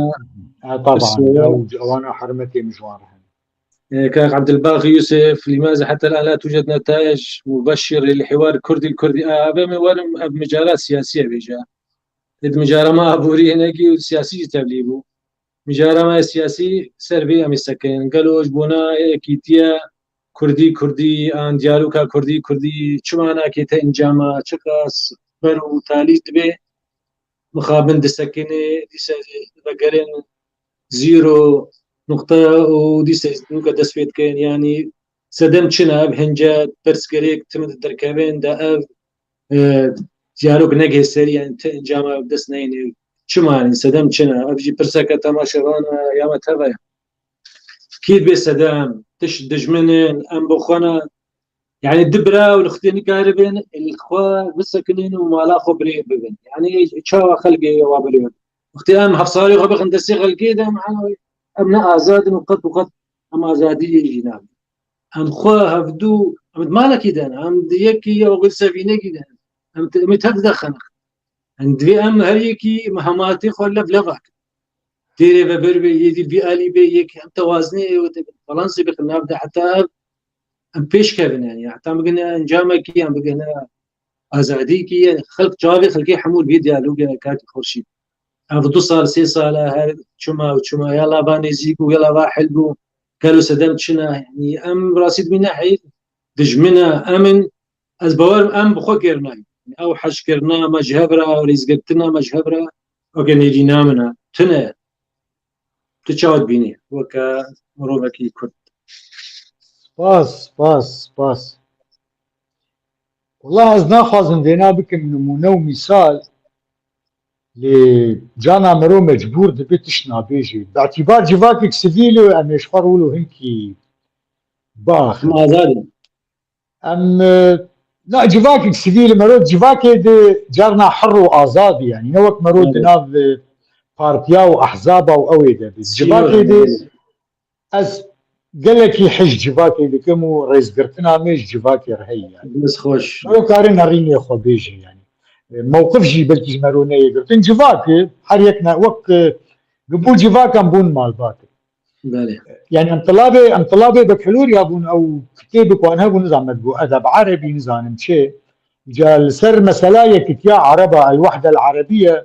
E, taban, Pirsê ya û ewana hermetê min ji wan re hene. E, kak Abdulbaqi Yusuf, لماذا حتى الآن لا توجد نتائج مبشرة للحوار الكردي الكردي؟ A, avê min werim ev micara siyasî ye vêca. Êd micara me aborî hinekî û siyasî jî tevlî bû. Mijara me siyasî ser vê em ê sekin. Gelo ji bona yekîtiya Kurdî Kurdî an diyaloga Kurdî Kurdî çima nakête encama, çiqas ber û talî dibe mixabin disekine, dîse vegerin zîro nuqte û dîse nûke dest pê dikin. Yanî sedem çi ne? Ev hince pirsgirêk tim derkevin de ev, e, diyalog negê serî, yani ti encama ev dest neyne. Çima yani sedem çi ne? Ev jî pirseke temaşevan e, ya me teve. Kî dibê sedem, tiş dijmin in, em bi xwe ne, yani di bira û li xwedê nikaribin, li xwe bisekinin û mala xwe birê bibin. Yani çawa xelkê wa birê bibin? Wextê em hevsalê xwe bixin destê xelkê de, em, em ne azad in û qet û qet em azadiyê jî nabin. Em xwe hevdû, em di malekî de ne, em di yekî ya wexil sevînekî de ne. Em te-, em ê tev de xeniq. Em divê em her yekî mehematê xwe lev lev akin. Têrê ve ber bê, yê dî vî alî bê, yekî em tewazinê ê wete balansê bixin nav de heta ev em pêş kevin yani. Heta em bigihne encamekî, em bigihne azadî kî, yani xelk çavê xelkê hemû vî diyalogê katî xurşî. Ev du sal, sê sal e, her çima û çima, ya lava nêzîk û ya lava hil bû, gelo sedem çi ne? Yani em rastî dibîne heyv dijmine em in, ez bawer em bi xwe kêr nayî. Yani ew heşkirina me ji hev re, ew rêzgirtina me ji hev re, ew genêrîna min e. Tune. Tu çawa dibînî weke mirovekî Kurd? Spas, spas, spas. Wela ez naxwazim vêna bikim nimûne û mîsal, lê cana miro mecbûr dibe tişt nabêjê. Bi îtîbar civakek sivîl e, em ê ji xwe re wilo hinkî biaxivin. Em azad in. Em, e, na, civakek sivîl, mero civakê de carna hir û azad e, yani ne wek mero di nav, e, partiya û ehzaba û ew ê de be. Civakê de ez gelekî hej civakê dikim û rêzgirtina me ji civakê re heye yani. Dest xweş. Mero kare nerînê xwe bêje yani. E, mewqif jî belkî ji me re neyê girtin. Civak e, her yek ne, wek, e, ji bo civakan bûn malbat. Belê. Yani em tilabê, em tilabê bekeloriya bûn, ew kitêbik wan hebû, nizanim me dibû edeb erebî, nizanim çi. Ca li ser mesela yekitiya ereba, El Wehde El Erebiye,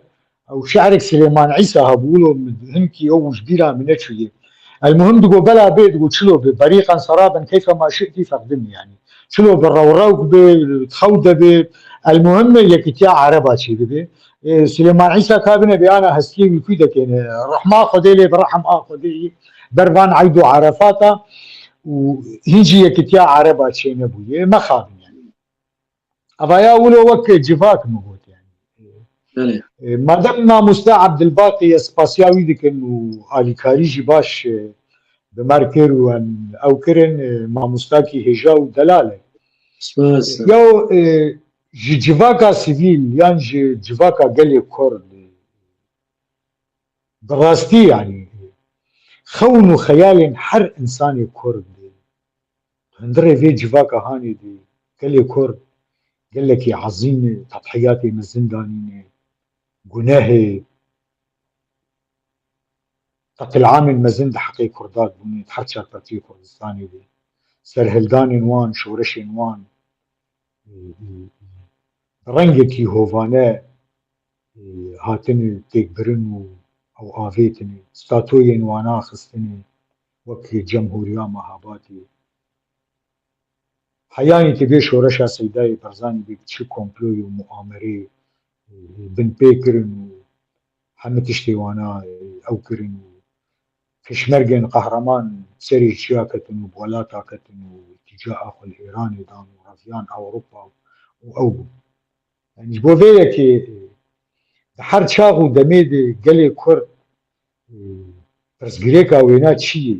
ew şi'rek Silêman Îsa hebû, wilo hinkî ew ji bîra min neçûye. El muhim digo bela bê, digo çilo bê, berîqan seraben keyfe ma şi'tî feqdimî yani. Çilo bi rewrewk bê, xew de bê, el muhim yekitiya ereba çê bibê. E, Silêman Îsa kabine bê ana hestiyê wî kû dekêne. Rehma Xwedê lê bi rehm a Xwedê yî ber van eyd û erefata û hîncî yekitiya ereba çê nebûye. Mexabin yani. Evaya wilo wek civak min got yani. Belê. E, madem mamoste Ebdilbaqî, ez spasiya wî dikim û alîkarî jî baş, e, bi me re kir û em ew kirin, e, mamostakî hêja û delal e. Spas. Ya, e, ji civaka sivîl yan ji civaka gelê Kurd, e, bi rastî yani xewn û xeyalên her insanê Kurd, e, hundirê vê civaka hanê de gelê Kurd gelekî ezîm e, tedhiyatê mezin danîne, gunehê, qetil'amên mezin di heqê Kurdan bûne, di her çar partiyê Kurdistanê de, serhildanên wan, şoreşên wan, e, e, e, bi rengekî hovane, e, hatine têkbirin û ew avêtine, statoyên wana xistine, wek Cemhuriya Mehabatê. Heyanî ti vê şoreşa Seydayê Barzanî bê çi komployê û muamereyê, e, binpê kirin û hemî tiştê wana, e, ew kirin û pêşmergên qehreman serê çiya ketin û bi welata ketin û îltîcaa xwe li Îranê dan û reviyan Ewropa û ew bû. Yani ji bo vê yekê, e, di her çax û demê de gelê Kurd, e, pirsgirêka wêna çi ye?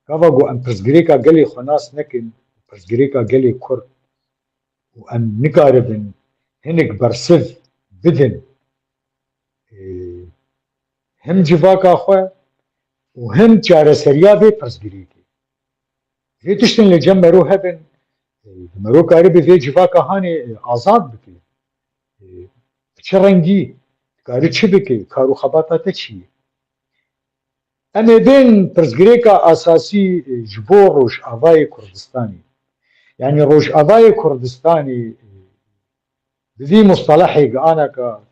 Gava ku em pirsgirêka gelê xwe nas nekin, pirsgirêka gelê Kurd û em nikaribin hinek bersiv bidin, e, him civaka xwe û him çareseriya vê pirsgirêkê. Vê tiştên li cem mero hebin, e, mero karibe vê civaka hanê, e, azad bike. E, bi çi rengî, kari çi bike, kar û xebata te çi ye? Em ê bên pirsgirêka esasî, e, ji bo Rojavayê Kurdistanê. Yani Rojavayê Kurdistanê, e, bi vî mustalehê gi anaka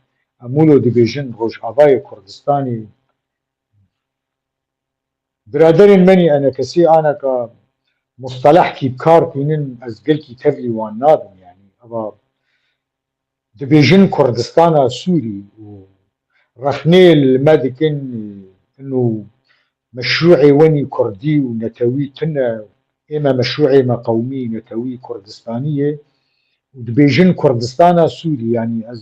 em wilo dibêjin Rojavayê Kurdistanê, biraderên menî enekesî anaka mustalehkî bi kar tînin, ez gelkî tevlî wan nabim. Yani eva dibêjin Kurdistana Sûrî û rexnê li me dikin, inu meşrûê wenî kurdî û netewî tune, ê me meşrûê me qewmî netewî Kurdistanî ye û dibêjin Kurdistana Sûrî. Yani ez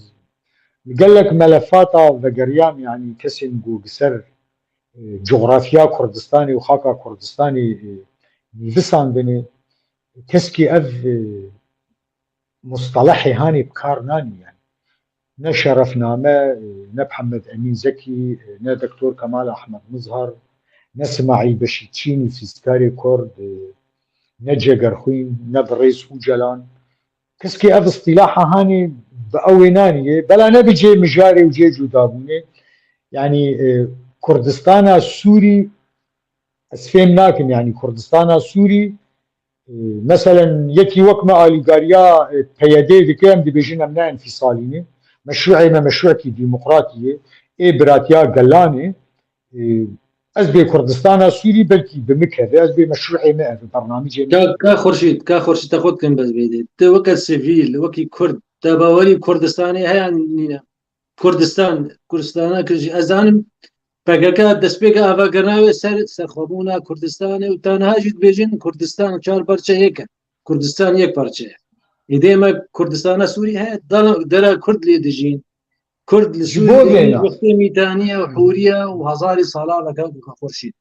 li gelek melefata vegeriyam, yani kesên ku bi ser, e, cografya Kurdistanê û xaka Kurdistanê, e, nivîsandine, keskî ev, e, mustalehê hanê bi kar nanî yani. Ne Şerefname, e, ne Mihemed Emîn Zekî, e, ne Doktor Kemal Ahmed Mizhar, ne Simaîl Beşî Çînî, fîzkarê Kurd, e, ne Cegerxwîn, ne birêz Ocalan. Keskî ev îstilaha hanê bi ew ê nanî ye. Bela ne bi cê mijarê û cê cudabûnê. Yani, e, Kurdistana Sûrî ez fêm nakim, yani Kurdistana Sûrî, e, meselen yekî wek me alîgariya, e, P Y D dike, em dibêjin em ne enfîsalî ne. Meşrûê me meşrûekî demokratî ye. Ê biratiya gelan e. E, ez bê Kurdistana Sûrî belkî bi min keve, ez bê meşrûê me ev, bernamîcê me. Ka, ka Xurşîd, ka Xurşîd, te xwe dikim bes bêdê. Tu weke sivîl, wekî Kurd, te bawerî Kurdistanê heye an nîne? Kurdistan, Kurdistana Kird jî, ez zanim P K K destpêka avakirina wê ser serxwebûna Kurdistanê û ta niha jî dibêjin Kurdistan çar parçe yek e. Kurdistan yek parçe ye. Êdî me Kurdistana Sûrî heye, dana, dera Kurd lê dijîn. Kurd li Ji Sûrî bo dijîn, vêna. Wextê Mîtaniye û Hûriye û hezarî sala veka ku Xurşîd.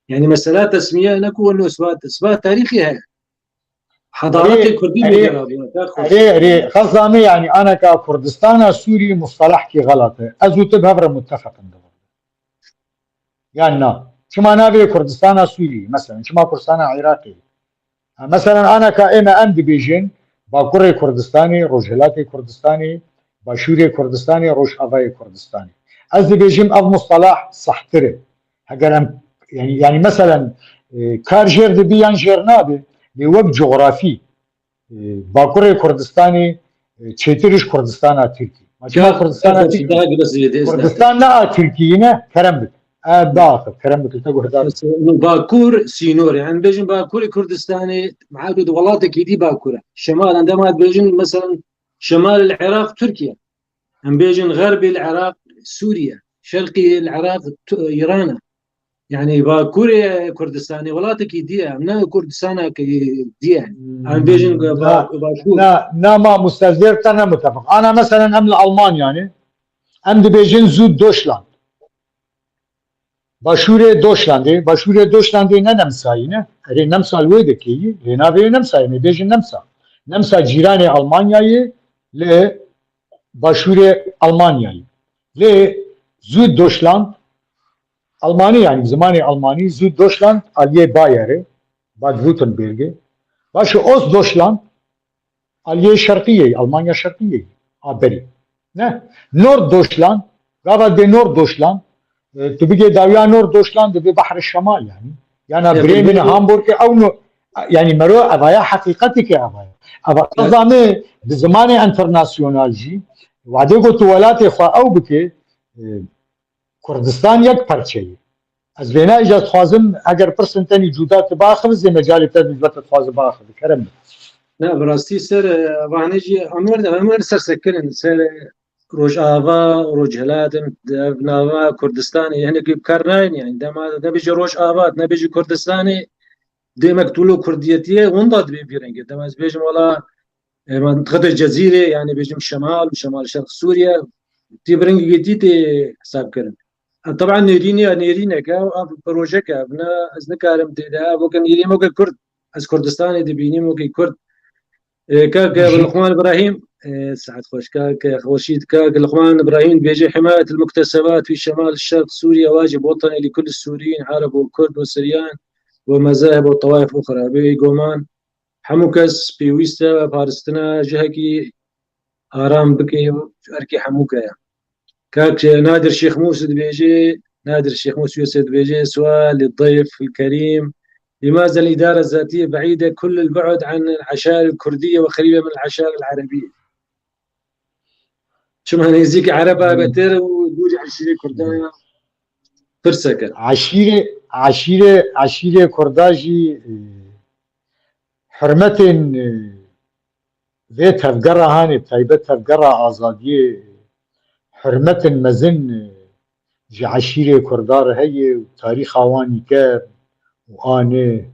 Yani mesela tesmiye ne ku weno isbat, isbat tarîxî heye. Hedaletê Erê, Kurdî erê, lê gera bûne, ka Xurşîd. Erê, erê, xezame yani aneka Kurdistana Sûrî mustalehkî xelat e. Ez û tu bi hev re muttefeq in di vir de. Yan na. Çima navê Kurdistana Sûrî, mesela, çima Kurdistana Iraqê? Ha, mesela, aneka ê me em dibêjin, Bakurê Kurdistanê, Rojhilatê Kurdistanê, Başûrê Kurdistanê, Rojavayê Kurdistanê. Ez dibêjim ev mustalah sehtir e. Heger em, yani, yani meselen, e, kar jêr dibi yan jêr nabi, lê wek cografî, e, Bakurê Kurdistanê, e, çêtir ji Kurdistana Tirkî. Ma çima Kurdistana Tirkî? Kurdistan ne a Tirkî ne, kerem bik. E, biaxir, kerem bik, te guhdar. Bakur sînor e. Em bêjin Bakurê Kurdistanê, meha ku di welatekî dî Bakur e. Şemal, em dema dibêjin, meselen, Şemal el-Iraq Tirkiye. Em bêjin Xerbê el-Iraq Sûriye. Şerqî el-Iraq Tu-, Îran e. Yani Bakurê Kurdistanê welatekî dî ye. Em ne Kurdistanekî dî ye. Em bêjin Na, Ba-, Başûr. Na, na mamoste, ez vê te ne mitefik. Ana meselen em li Almanya ne. Em dibêjin Süddeutschland. Başûrê Doşlandê, Başûrê Doşlandê ne Nemsayî ne. Erê Nemsa li wê dekê yî, lê navê wê Nemsayê, me bêjin Nemsa. Nemsa cîranê Almanyayê, lê Başûrê Almanyayê. Lê Süddeutschland, Almanî, yani zimanê Almanî, Süddeutschland aliyê Bayerê, Baden-Württembergê. Baş e, Ostdeutschland, aliyê şerqiyê, Almanya şerqiyê, a berê. Ne? Norddeutschland, gava dê Norddeutschland, e, tu bigê dawiya Norddeutschland, dibê Behr Şemal yani. Yana Bremen, Hamburg, ew no, yani mero evaya heqîqetê ke evaya. Eva, ez zame, di zimanê internasyonal jî, wadê ku tu welatê xwe ew bike, e, Kurdistan yek perçe ye. Ez vêna îca dixwazim, eger pirsên tenî cuda tu biaxivizê, mecalê te dibî, te dixwaze biaxive. Kerem bike. Ne, bi rastî ser, e, vanê jî em wer, em wer ser sekirin, ser, e, Rojava, Rojhilat, em, ev nava Kurdistanê, hinekî bi kar nayên, yani dema nebêje Rojava, nebêje Kurdistanê, demek tu lo Kurdiyetiyê, winda dibê vî rengê. Dema ez bêjim, wela, e, mintixetê Cezîrê, yani bêjim Şemal û Şemal Şerq Sûriye, tê bi rengekî dî tê hesab kirin. Em, teban nêrînê, nêrînek e, ev projek e, ev ne, ez nikarim tê de, ev weke nêrîn, weke Kurd, ez Kurdistanê dibînim weke Kurd. E, kak Luqman Ibrahîm, e, saet xweş, kak Xurşîd, kak Luqman Ibrahîm dibêje, حماية المكتسبات في شمال شرق سوريا واجب وطني لكل السوريين عرب وكرد وسريان ومذاهب وطوائف أخرى. Bê goman, hemû kes pêwîst e paristina cihekî aram bike û erkê hemû ke ye. Kak Nadir Şêxmûs dibêje, Nadir Şêxmûs Yusuf dibêje, سؤال للضيف الكريم، لماذا الإدارة الذاتية بعيدة كل البعد عن العشائر الكردية وقريبة من العشائر العربية؟ Çima nêzîkî Ereba beter û dûrî eşîrê Kurdan pirsek e. Eşîrê, eşîrê, eşîrê Kurda jî, e, hurmetên, e, vê tevgera hanê, taybet tevgera azadiyê, hurmetên mezin, e, ji eşîrê Kurda re heye û tarîxa wan nîker û anê,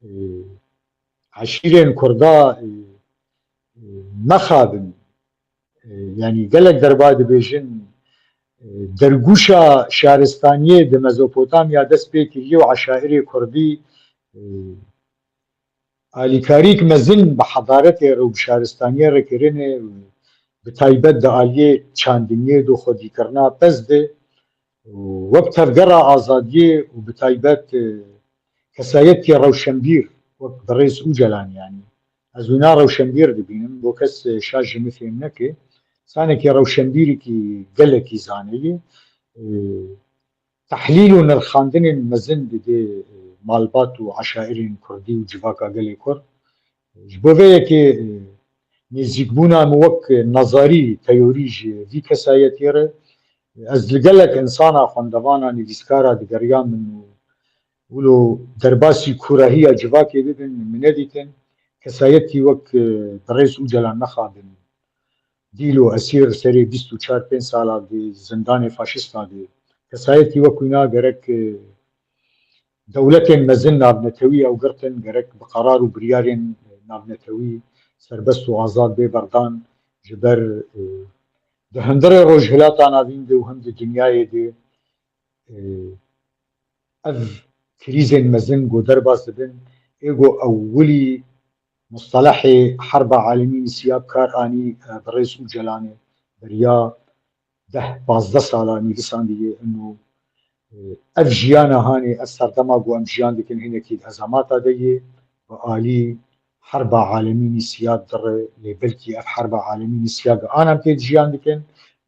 e, eşîrên Kurda, e, e, mexabin. E, yanî gelek derba dibêjin, e, dergûşa şaristaniyê di Mezopotamya dest pê kiriye û eşairê Kurdî, e, alîkarîk mezin bi hedaretê re û bi şaristaniyê re kirine, bi taybet di aliyê çandiniyê de xwedîkirina pez de û wek tevgera azadiyê û bi taybet, e, kesayetî rewşenbîr wek birêz Ocalan, yanî ez wina rewşenbîr dibînim, bo kes, e, şaş ji min fêm neke, sanekî rewşenbîrekî gelekî zane ye, e, tehlîl û nirxandinên mezin dide, e, malbat û eşairên Kurdî û civaka gelê Kurd. Ji bo vê yekê, e, nêzîkbûna min wek nazarî, teorî ji vî kesayetê re, ez li gelek insana, xwendevana, nivîskara digeriya min û wilo derbasî kûrahiya civakê bibin, min nedîtin. Kesayetî wek, e, birêz Ocalan mexabin. Dîl û esîr serê bîst û çar pênc sala di zindanê faşistan de. Kesayetî wek wîna gerek, e, dewletên mezin navnetewî ew girtin, gerek bi qerar û biryarên navnetewî serbest û azad bê berdan, ji ber, e, di hundirê Rojhilata Navîn de û him di dinyayê de, e, ev krîzên mezin ku derbas dibin, ê ku ewilî mustelehê herba alemî nisiya bi kar anî, e, birêz Ocalanê beriya deh pazdeh sala nivîsandiye, ino, e, ev jiyana hanê, ev serdema ku em jiyan dikin hinekî di hezemata de ye, bi alî herba alemî nîsiya dire, lê belkî ev herba alemî nîsiya gi anan tê jiyan dikin,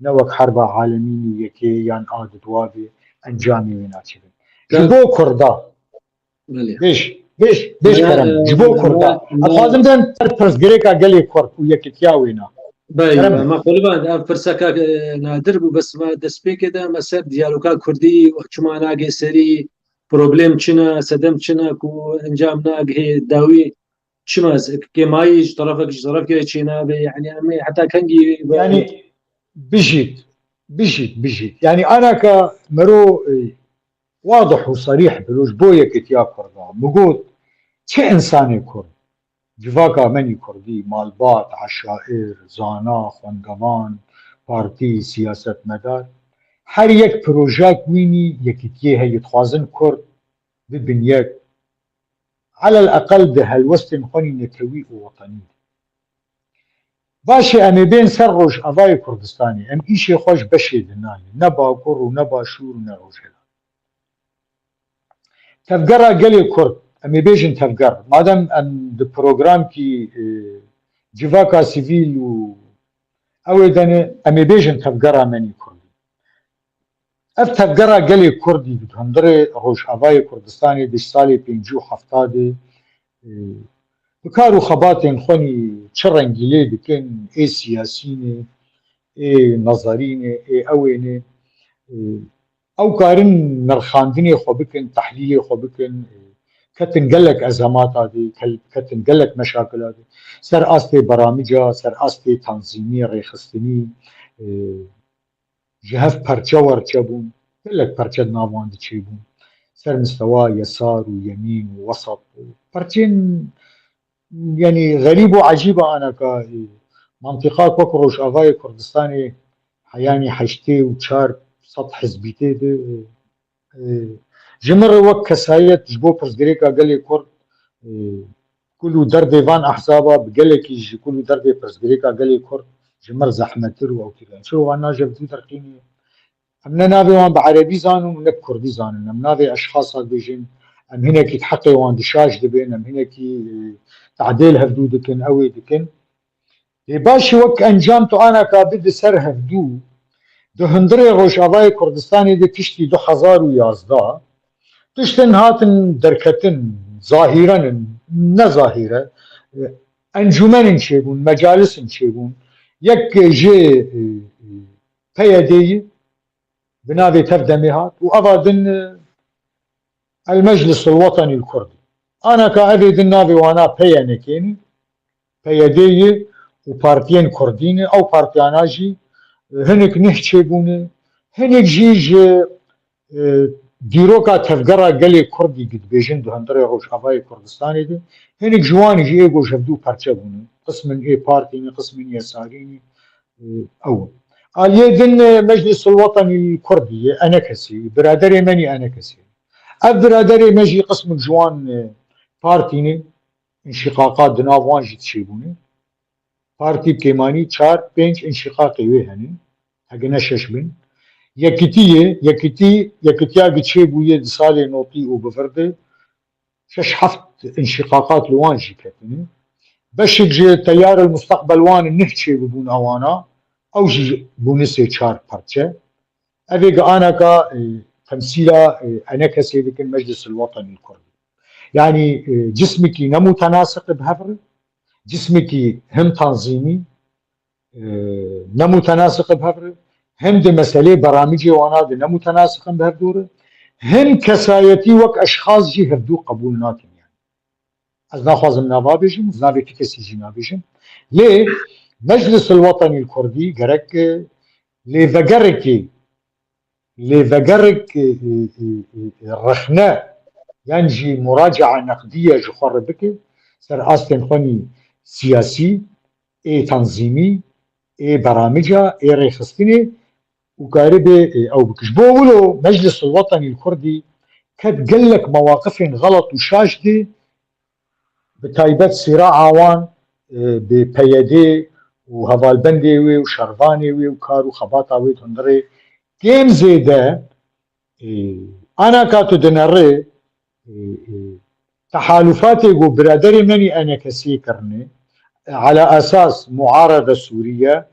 ne wek herba alemî nî yekê yan a di duwavê encamê wê naçe bin. Ji bo Kurda. Bêj, bêj, bêj kerem. Ji bo Kurda. Ez dixwazim dem ser pirsgirêka gelê Kurd û yekitiya wêna. Belê, me quliband, ev pirseka, e, nadir bû, bes me destpêkê de me ser diyaloga Kurdî, çima nagê serî, problem çi ne, sedem çi ne ku encam nagihê dawî, çima kêmayî ji terefek ji terefkê çênabe, yani em ê heta kengî Yani bijît, bijît, bijît. Yani anaka mero, e, wadih û serîh biro ji bo yekitiya Kurda. Min got, çi insanê Kurd, civaka menî Kurdî, malbat, eşair, zana, xwendevan, partî, siyasetmedar, her yek projak wînî yekitiyê heye, dixwazin Kurd bibin yek. Elel eqel di helwestên xwe nî netewî û wetenî de. Baş e, em ê bên ser Rojavayê Kurdistanê, em îşê xwe ji beşê dinayê, ne Bakur û ne Başûr û ne Rojhilat. Tevgera gelê Kurd, em ê bêjin tevger, madem em di programkî, e, civaka sivîl û ew ê de ne, em ê bêjin tevgera menî Kurdî. Ev tevgera gelê Kurdî bi hundirê Rojavayê Kurdistanê di salê pêncî û heftadê, e, bi kar û xebatên xwe nî çi rengî lê dikin, ê siyasî ne, ê nezerî ne, ê ewê ne, e, ew karin nirxandinê xwe bikin, tehlîlê xwe bikin, e, ketin gelek ezemata dê, kel-, ketin gelek meşakila dê. Ser astê beramica, ser astê tanzîmî, rêxistinî, e, ji hev perçe werçe bûn, gelek perçe di nav wan de çêbûn. Ser mistewa yesar û yemîn û wesat û perçên, yanî xerîb û ecîb a anaka, e, mantîqa ku wek Rojavayê Kurdistanê heyanî heştê û çar sed hizbî tê de, e, ji min re wek kesayet ji bo pirsgirêka gelê Kurd, e, kul û derdê van ehzaba bi gelekî ji kul û derdê pirsgirêka gelê Kurd ji min re zehmettir û ewtir e. Çiro wan naje bi derqînê. Em ne navê wan bi erebî zanin û ne bi kurdî zanin. Em navê eşxasa dibêjin, em hinekî di heqê wan dişaş dibin, em hinekî, e, tadê li hevdû dikin, ew ê dikin. Lê baş e, wek encam tu anaka bide ser hevdû, di hundirê Rojavayê Kurdistanê de piştî du hezar û yazdeh, tiştin hatin derketin, zahîren in, ne zahîre, e, encûmenên çêbûn, mecalisin çêbûn. Yek jê, e, e, P Y D'yî bi navê tev demê hat û eva din, e, El Meclis El Wetenî El Kurdî. Anaka evê din navê wana P Y N'kê ne, P Y D'yî û partiyên kurdî ne. Ew partiyana jî, e, hinek neh çêbûne, hinek jî ji, e, dîroka tevgera gelê Kurdî dibêjin di hundirê Rojavayê Kurdistanê de, hinek ji wan jî ê ku ji hevdû perçe bûne. Qismin ê partî ne, qismin yesarî ne, e, ew in. Aliyê din, e, Meclis El Wetenî Kurdî ye, enekesî, biraderê me nî enekesî. Ev biraderê me jî qismik ji wan, e, partî ne, înşîqaqa di nav wan jî çêbûne. Partî bi kêmanî çar, pênc înşîqaqê wê hene, hege ne şeş bin. Yekitî ye, yekitî, yekitiya gi çêbûye di salê notî û bi vir de, şeş heft înşîqaqat li wan jî ketine. Beşik ji Teyar el Mustaqbel wan in neh çêbibûn ewana, ew jî bûne sê çar parçe. Ev ê gi anaka, e, temsîla, e, enekesê dikin Meclis el Wetenî el Kurdî. Yanî, e, cismekî ne mutenasiq bi hev re, cismekî him tanzîmî, e, ne mutenasiq bi hev re, him di meselê beramicê wana de ne mutenasiq in bi hev dû re, him kesayetî wek eşxas jî hevdû qebûl nakin yani. Ez naxwazim nava bêjim, ez navê ti kesî jî nabêjim. Lê Meclis el Wetenî el Kurdî gerek, e, lêvegerekê, lêvegerek, e, e, e, e, rexne yan jî muracaa neqdiye ji xwe re bike, ser astên xwe nî siyasî, ê tanzîmî, ê beramica, ê rêxistinê û karibe, e, ew bike. Ji bo wilo Meclis el Wetenî el Kurdî ket gelek mewaqifên xelet û şaş de, bi taybet sîraa wan, e, bi P Y D û hevalbendê wê û şervanê wê û kar û xebata wê di hundirê kêm zêde, e, anaka tu dinere, e, e, Tehalûfatê ku biraderê me nî enekesiyê kirine, ala esas muarede Sûriye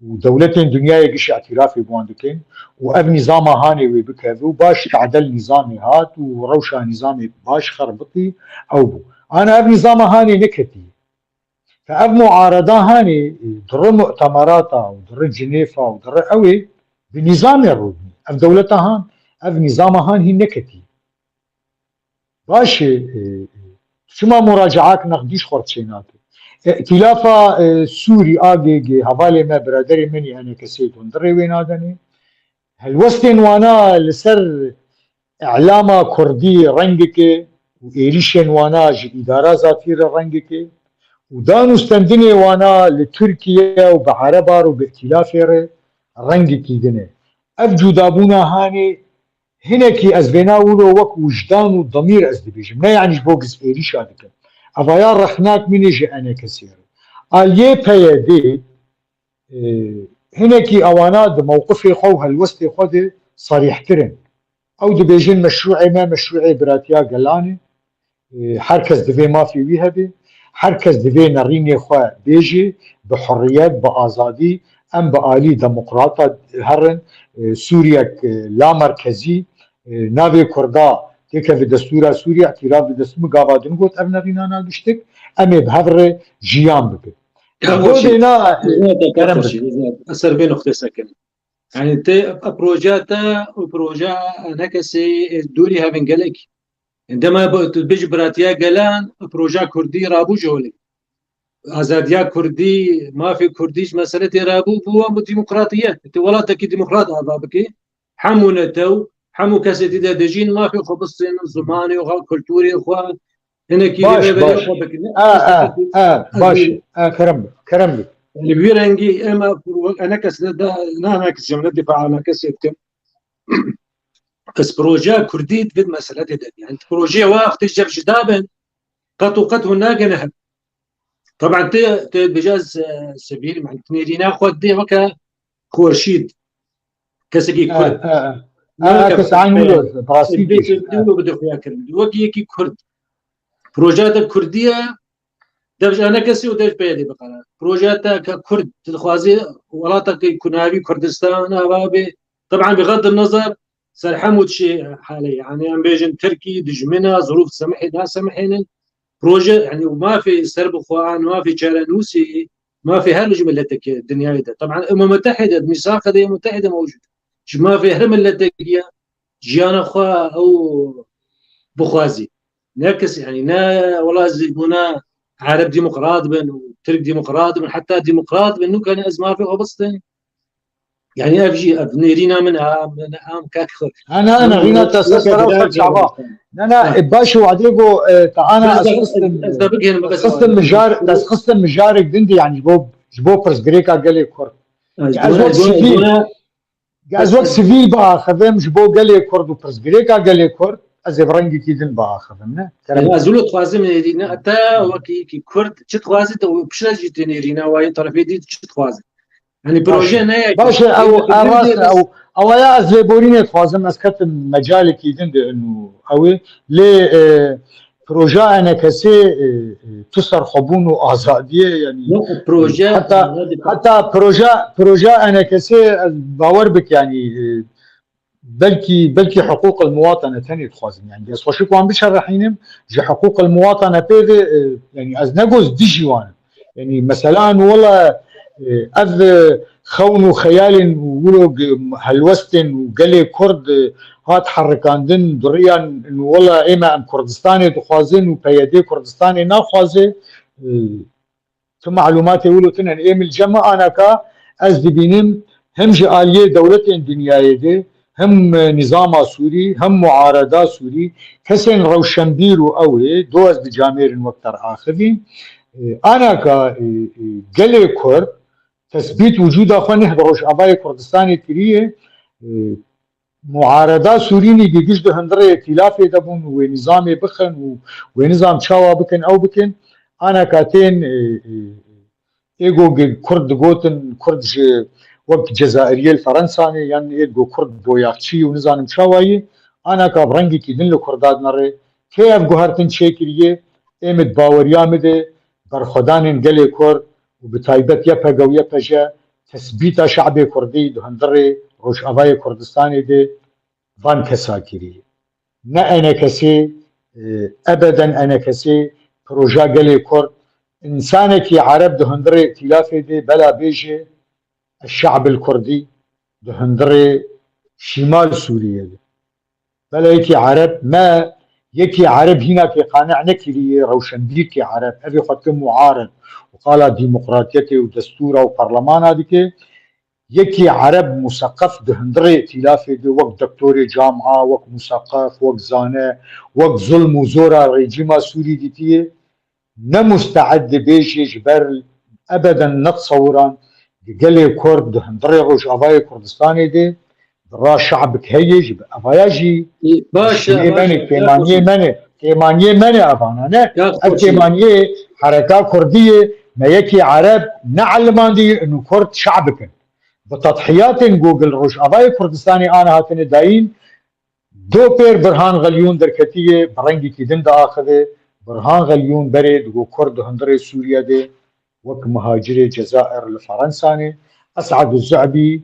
û dewletên dinyayê giş îtirafê bi wan dikin û ev nîzama hanê wê bikeve û baş tadel nîzamê hat û rewşa nîzamê baş xerbitî ew bû. Ana ev nîzama hanê neketî. Ke ev muareda hanê, e, di ri mu'temerata û di ri Cinêfa û di ri ew ê bi nîzamê rûdî. Ev dewleta han, ev nîzama han hîn neketî. Baş e, e, e, çima muracaat nexdîş xurt çênake? E, Îtîlafa, e, Sûrî, A G G, hevalê me, biraderê min ê enekesê hundirê wê nadenê. Helwestên wana li ser îlama kurdî rengekê û êrîşên wana ji îdara zatî re rengekê û dan û stendinê wana li Tirkiye û bi Ereba re û bi Îtîlafê re rengekî din e. Ev cudabûna hanê hinekî ez vêna wilo wek wijdan û demîr ez dibêjim. Ne yanî ji bo giz êrîşa dikim. Evaya rexnak min ê ji enekesê re. Aliyê P Y D, e, hinekî ewana di mewqifê xwe û helwestê xwe de serîhtir in. Ew dibêjin meşrûê me, meşrûê biratiya gelan e. E, her kes divê mafê wî hebe. Her kes divê nerînê xwe bêje bi hurriyet, bi azadî. Em bi alî demokrata herin. E, Sûriyek, e, lamerkezî, e, navê Kurda têkeve destûra Sûriye, îtîraf bi destûr min gava din got, ev nerîna navdiştik, em ê bi hev re jiyan bikin. Ya, Bo hoşî. Dêna, Îzninle te kerem kerem bikin. Hoşî, îzninle. Ez ser vê noqtê sekinim. Yani te, e, proje te, o proje, e, ne kesê, e, dûrî hevin gelek. Dema bu, tu bêjî biratiya gelan, proja Kurdî rabû ji holê. Azadiya Kurdî, mafê Kurdî ji mesele tê rabû, bû wan bû demokratiyet. Tu welatekî demokrat ava bikî, hemû netew, hemû kesê tê de dijîn, mafê xwe bistînin, zimanê xwe, kulturê xwe, hinekî Baş, rêveberiya baş. xwe bikin. E, e, e, Ez baş. dî- E, kerem bik, kerem bik. Li wî rengî em a kur-, enekes de, de, ne enekes jim, ne difa enekes etkim. Ez projeya Kurdî divêt mesele tê de. Yani projeya wextê cev ji da bin, qet û qet hûn nagene hev. Taban tê, tê dibêje ez, e, sivîl, yani nêrîna xwe dê weke Xurşîd. Kesekî E, Kurd. e, e. Ne E, weke kes aynı P Y D. Diyor, bi rastî Bi dişin. Bi dixuya kirin. Wekî yekî Kurd. Projeya te Kurdî ye, dev ji enekesê û dev ji P Y D biqere. Projeya te ke Kurd, tu dixwazî welatekî ku navî Kurdistan ava bê. Taban bi xeddin nezer ser hemû tişê halê. Yani em bêjin Tirkî, dijmina, zirûf semihê, nasemihênin. Proje, yani mafê serbixwe an, mafê çarenûsê, mafê her ji miletekê dinyayê de. Taban Umem Mutehide, mîsaqê de Mutehide mewcud. Ji mafê her miletekî ye, jiyana xwe ew bixwazî. Ne kesî, yani ne wela zî bûna Ereb demokrat bin û Tirk demokrat bin, heta demokrat bin, nû kane ez mafê xwe bistin. Yani ev jî, ev nêrîna min a, min a, min kek xwe. Ha, na, na, rîna te ser sera ser çava. Na, na, Ha. e, baş û adê go, e, te ana Na, ez ez, xistim, ez, ez de bigihînim, ez bes xistim ana. mijar, ez xistim mijarek din de, yani ji bo, ji bo pirsgirêka gelê Kurd. Ez Ke ez dona, wek dona, sivîl, dona, ke ez wek sivîl biaxivim, ji bo gelê Kurd û pirsgirêka gelê Kurd, ez ê bi rengekî din biaxivim, ne? Kerem. Yani ez wilo dixwazim nêrîna, te wekî yekî Kurd, çi dixwazî te û piştre jî tê nêrîna, wayê terefê dî çi dixwazî? Yani Baş. proje ne ye ki? Baş e, ew, Yine ew rast e, ew, ew ya ez lêborînê dixwazim, ez ketim mecalekî din de û ew ê. Lê, e, proja enekesê, e, e, tu serxwebûn û azadiyê, yani, Yok, proje, heta, ne dikkat- heta proja, proja enekesê, ez bawer bik, yani, e, belkî, belkî hiqûqil muwatene tenê dixwazin. Yani, ez xweşik wan biçerexînim, ji hiqûqil muwatene pê ve, e, yani, ez ne goz dijî wan im. Yani, meselan, wela, e, ev, e, xewn û xeyalên û wilo ge-, helwestên û gelê Kurd, e, hat herikandin, duriyan, wela ême em Kurdistanê dixwazin û P Y D Kurdistanê naxwaze, e, Tu malûmatê wilo tune ne. Ê min li cem me anaka ez dibînim him ji aliyê dewletên dinyayê de, him, e, nîzama Sûrî, him muareda Sûrî, kesên rewşenbîr û ew ê, do ez bi camêrin wek te re axivîm. E, anaka, e, e, gelê Kurd tesbît wicûda xwe neh bi Rojavayê Kurdistanê kiriye. E, Muareda Sûrî nî gigiş di hundirê îtîlafê de bûn û wê nîzamê bixin û wê nizam çawa bikin ew bikin. Anaka tên, e, e, êgo ge-, Kurd digotin, Kurd ji wek Cezayiriyê li Ferensanê yan êgo Kurd boyaxçî û nizanim çawa yî. Anaka bi rengekî din li Kurda dinere. Kê ev guhertin çêkiriye? Ê min di baweriya min de berxwedanên gelê Kurd û bi taybet Y P G û Y P J tesbîta şe'bê Kurdî di hundirê Rojavayê Kurdistanê de van kesa kiriye. Ne enekesê, e, ebeden enekesê proja gelê Kurd, insanekî Ereb di hundirê îtîlafê de bela bêje, Eşşe'bil Kurdî di hundirê Şîmal Sûriyê de. Bela yekî Ereb me, yekî Ereb hîna kê qane' nekiriye, rewşenbîrkê Ereb, evê xwe dike muared û qala demokratiyetê û destûra û parlemana dike. Yekî Ereb museqef di hundirê îtîlafê de wek doktorê camia, wek museqef, wek zane, wek zulm û zora rejîma Sûrî dîtiye, ne muste'ed dibêje ji ber ebeden netsewirand gelê Kurd di hundirê Rojavayê Kurdistanê de bi ra şe'bik heye ji bi evaya jî Baş e, têmaniyê me ne, têmaniyê me ne evana ne. Ev têmaniyê hereka Kurdî ye, me yekî Ereb neelimandî û Kurd şe'bik in. Bi tedhiyatên ku gil Rojavayê Kurdistanê ana hatine dayîn, Dopêr Birhan Xelyûn derketiye, bi rengekî din diaxive. Birhan Xelyûn berê digo Kurd di hundirê Sûriye de wek muhacirê Cezair li Ferensa ne. Esad Zu'bî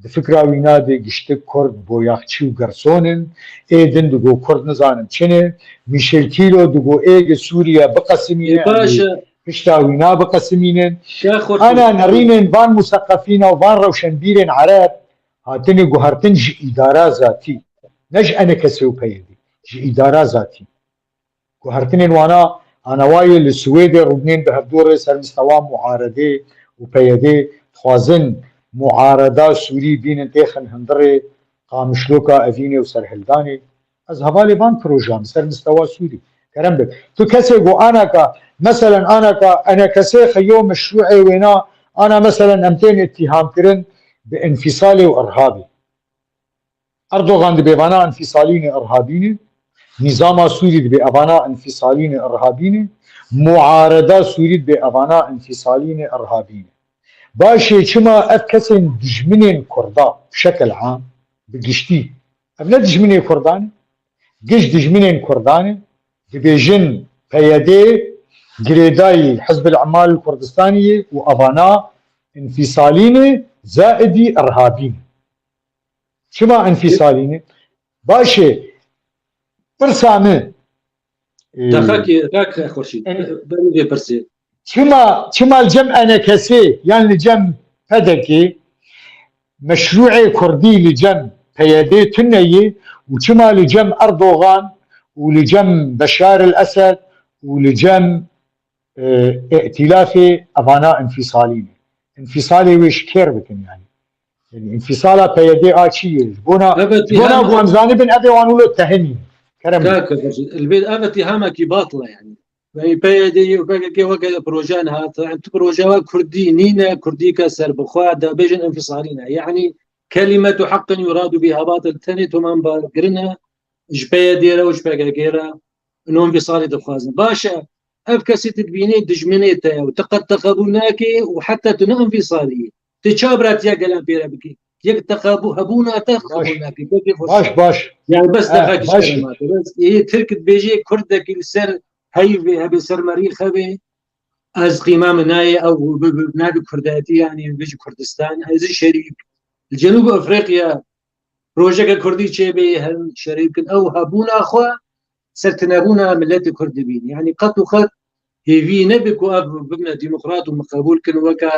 di fikra wîna de giştik Kurd boyaxçî û gerson in. Ê din digo Kurd nizanim çi ne. Michel Kîlo digo ê li Sûriye biqesimîne, pişta wîna biqesimînin. Ana nerînên van museqefîna û van rewşenbîrên Ereb hatine guhertin ji îdara zatî. Ne ji enekesê û P Y D, ji îdara zatî. Guhertinên wana anawayê li Swêdê rûdinên bi hevdû rê ser mistewa muaredê û P Y D dixwazin muareda Sûrî bînin têxin hundirê Qamişloka Evînê û Serhildanê. Ez hevalê van projan ser mistewa Sûrî. Kerem bik. Tu kesê go anaka, meselen anaka enekesê xeyo meşrûê wêna, ana meselen em tên îttiham kirin bi infîsalê û irhabê. Erdogan dibê vana enfîsalînê irhabînê, nîzama Sûrî dibê evana enfîsalînê irhabînê, muareda Sûrî dibê evana enfîsalînê irhabînê. Başê çima ev kesên dijminên Kurda bi şekil am, bi giştî, ev ne dijminê Kurdan e, giş dijminên Kurdan e, dibêjin P Y D girêdayî Hizbil Emal Kurdistanî ye û evana enfîsalînê zaidî irhabîn. Çima enfîsalî ne? Baş e. Pirsa min, e, Dexakê, dexakê Xurşîd, en- berî vê pirsê. Çima, çima li cem enekesê yan li cem P D K meşrûê Kurdî li cem P Y D tune ye û çima li cem Erdogan û li cem Beşar el Esed û li cem e, îtîlafê evana înfîsalî ne. Înfîsalê wê ji kêr bikin yani. Yani înfîsala P Y D a çi ye? Ji bona, Evet, ji bona îham- ku em zanibin evê wan wilo tehinî. Kerem. Kak, Xurşîd, elbet ev îtîhamekî batil e yani. Yani P Y D û P K K weke proje nehat, yani tu proje wek Kurdî nîne, Kurdî ke serbixwe, de bêjin înfîsalî ne. Yani kelimetu haqqin yuradu biha batil, tenê toman ba girine, ji P Y D re û ji P K K re. Û înfîsalî dixwazin. Baş e, ev kesê tu dibînî dijminê te ye û tu qet te qebûl nake û heta tu ne înfîsalî yî. Tu ça biratiya gelan pê re bikî? Yek te qebû-, hebûna te qebûl nake. Pekê xweş. Baş, baş. Yani bes Eh, deqa baş. Kiştene mate. Bes ê Tirk dibêjê Kurdekî li ser heyvê hebe ser merî xebe. Ez qîma min nayê ew bi, bi, nabe Kurdayetî yani bi ji Kurdistan. Ez ê şerîk. Li Cenûb Efrîqya Rojeke Kurdî çêbê, hem şerî bikin. Ew hebûna xwe, sertinebûna miletê Kurd dibîne. Yanî qet û qet hêvî nebe ku ev bibine demokrat û min qebûl kin weke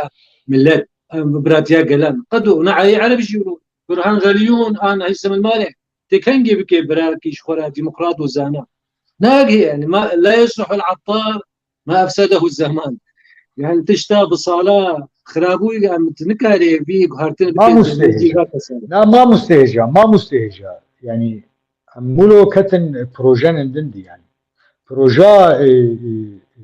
milet, em biratiya gelan. Qet û ne eyê Ereb jî wilo. Burhan Xeliyûn an Heysemil Maleh. Tê kengê bike birakî ji xwe re demokrat û zana. Nagê yani, ma, la yusluhul attar ma efsedehu zaman. Yani tişta bi sala xirabûyî em tu nikarê vî guhertin bike Mamoste cîva kesane. Na mamoste hêja, mamoste hêja. Yani em wilo ketin projenin din di yani. Proja, e, e, e,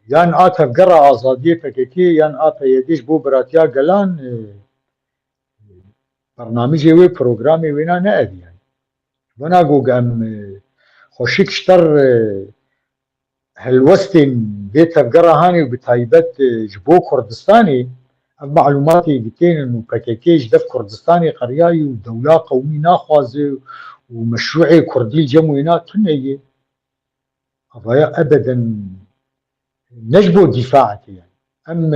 yan a tevgera azadiyê P K K, yan a P Y D ji bo biratiya gelan, e, bernamijê wê, programê wêna ne ev yani. Bona ku em, e, xweşik ji ter, e, helwestên vê tevgera hanê û bi taybet, e, ji bo Kurdistanê, ev malûmatê ditênin û P K K ji dev Kurdistanê qeriyayî û dewla qewmî naxwaze û meşrûê Kurdî li cem wêna tune ye. Avaya ebeden ne ji bo dîfaetê ye. Em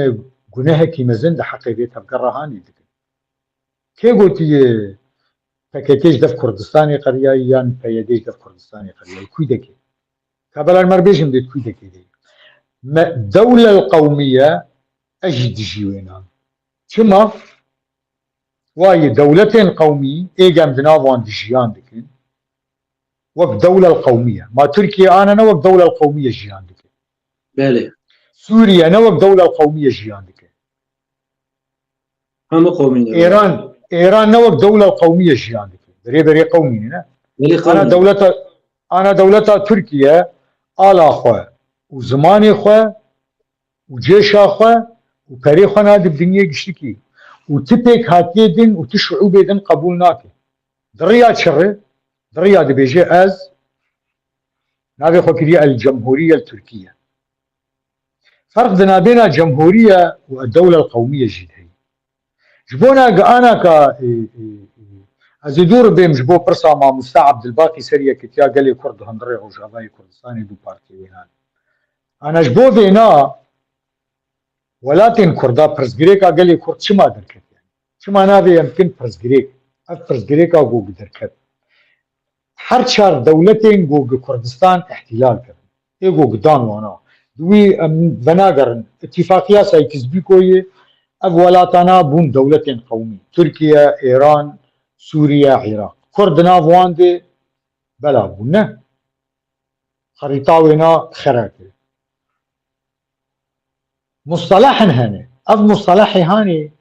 gunehekî mezin di heqê vê tevgera hanê dikin. Kê gotiye P K K ji dev Kurdistanê qeriyaye yan P Y D ji dev Kurdistanê qeriyaye? Kû dekê? Ka belan mer bêjin dê kû dekê dê. Me dewlel qewmiye, ez jî dijî wênan. Çima? Wayê dewletên qewmî êgem di nav wan dijiyan dikin. Wek dewlel qewmiye. Ma Tirkiye ana ne wek dewlel qewmiye jiyan dike. Belê. Sûriye ne wek dewlel qewmiye jiyan dike. Hemû qewmî ne. Êran, Êran ne wek dewlel qewmiye jiyan dike. Berê berê qewmî ne. Belê, ana qewmî. Dewleta, ana dewleta Tirkiye ala xwe û zimanê xwe û cêşa xwe û perê xwe nade bi dinyê giştikî û ti pêkhatiyê din û ti şiûbê din qebûl nake. Di riya çi re? Di riya dibêje ez navê xwe kiriye El Cemhuriye El Tirkiye. Ferq di nabêna cemhuriye û El Dewle El Qewmiye jî de heye. Ji bona gi anaka, e, e, e, ez ê dûr bêm ji bo pirsa mamoste Abdilbaqî ser yekitiya gelê Kurd di hundirê Rojavayê Kurdistanê du partiyê wênan. Ana ji bo vêna welatên Kurda pirsgirêka gelê Kurd çima derket? Yani? Çima navê em kin pirsgirêk? Ev pirsgirêka ku derket. Her çar dewletên ku gi Kurdistan îhtîlal kirin. Ê ku gidan wana. Di wî em venagerin. Îtîfaqiya Sykes-Picot'yê ev welatana bûn dewletên qewmî. Tirkiye, Êran, Sûriye, Iraq. Kurd di nav wan de bela bûn, ne? Xerîta wêna xera kir. Mustelehin hene. Ev mustelehê hanê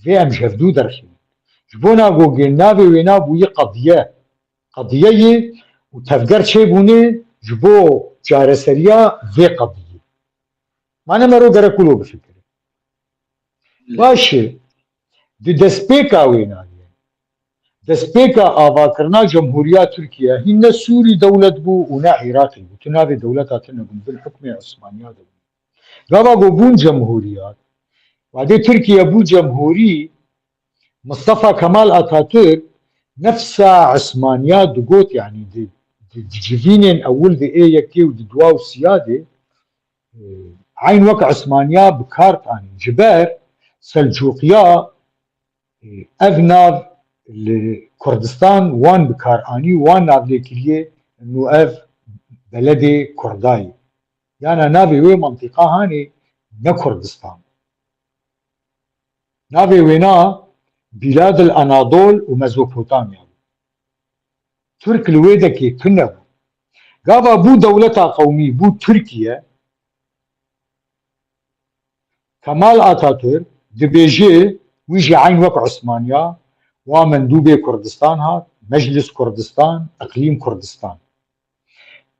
vê em ji hevdû derxînin. Ji bona ku navê wêna bûyî qediye. Qediyeyê û tevger çêbûnê ji bo çareseriya vê qediyê. Mane mero gerek wilo bifikire. Baş e, di destpêka wêna ye. Destpêka avakirina Cemhuriya Tirkiye hîn ne Sûrî dewlet bû û ne Iraqî bû. Tu navê dewleta tune bûn bin hukmê Osmaniya de bûn. Gava ku bûn cemhuriyat, wadê Tirkiye bû cemhurî, Mustafa Kemal Atatürk nefsa Osmaniya digot, yani di, di, di civînên ewil di ê yekê û di dua û siya de, e, eyn wek Osmaniya bi kar anîn. Ji ber Selçûqiya, e, ev nav li Kurdistan wan bi kar anî, wan nav lê kiriye, nû ev beledê Kurdayê. Yana navê wê mantîqa hanê ne Kurdistan. Navê wêna Biladil Anadol û Mezopotamya bû. Tirk li wê dekê tune bû. Gava bû dewleta qewmî, bû Tirkiye, Kemal Atatürk dibêje, wî jî eyn wek Osmaniya, wa mendûbê Kurdistan hat, Meclis Kurdistan, Iqlîm Kurdistan.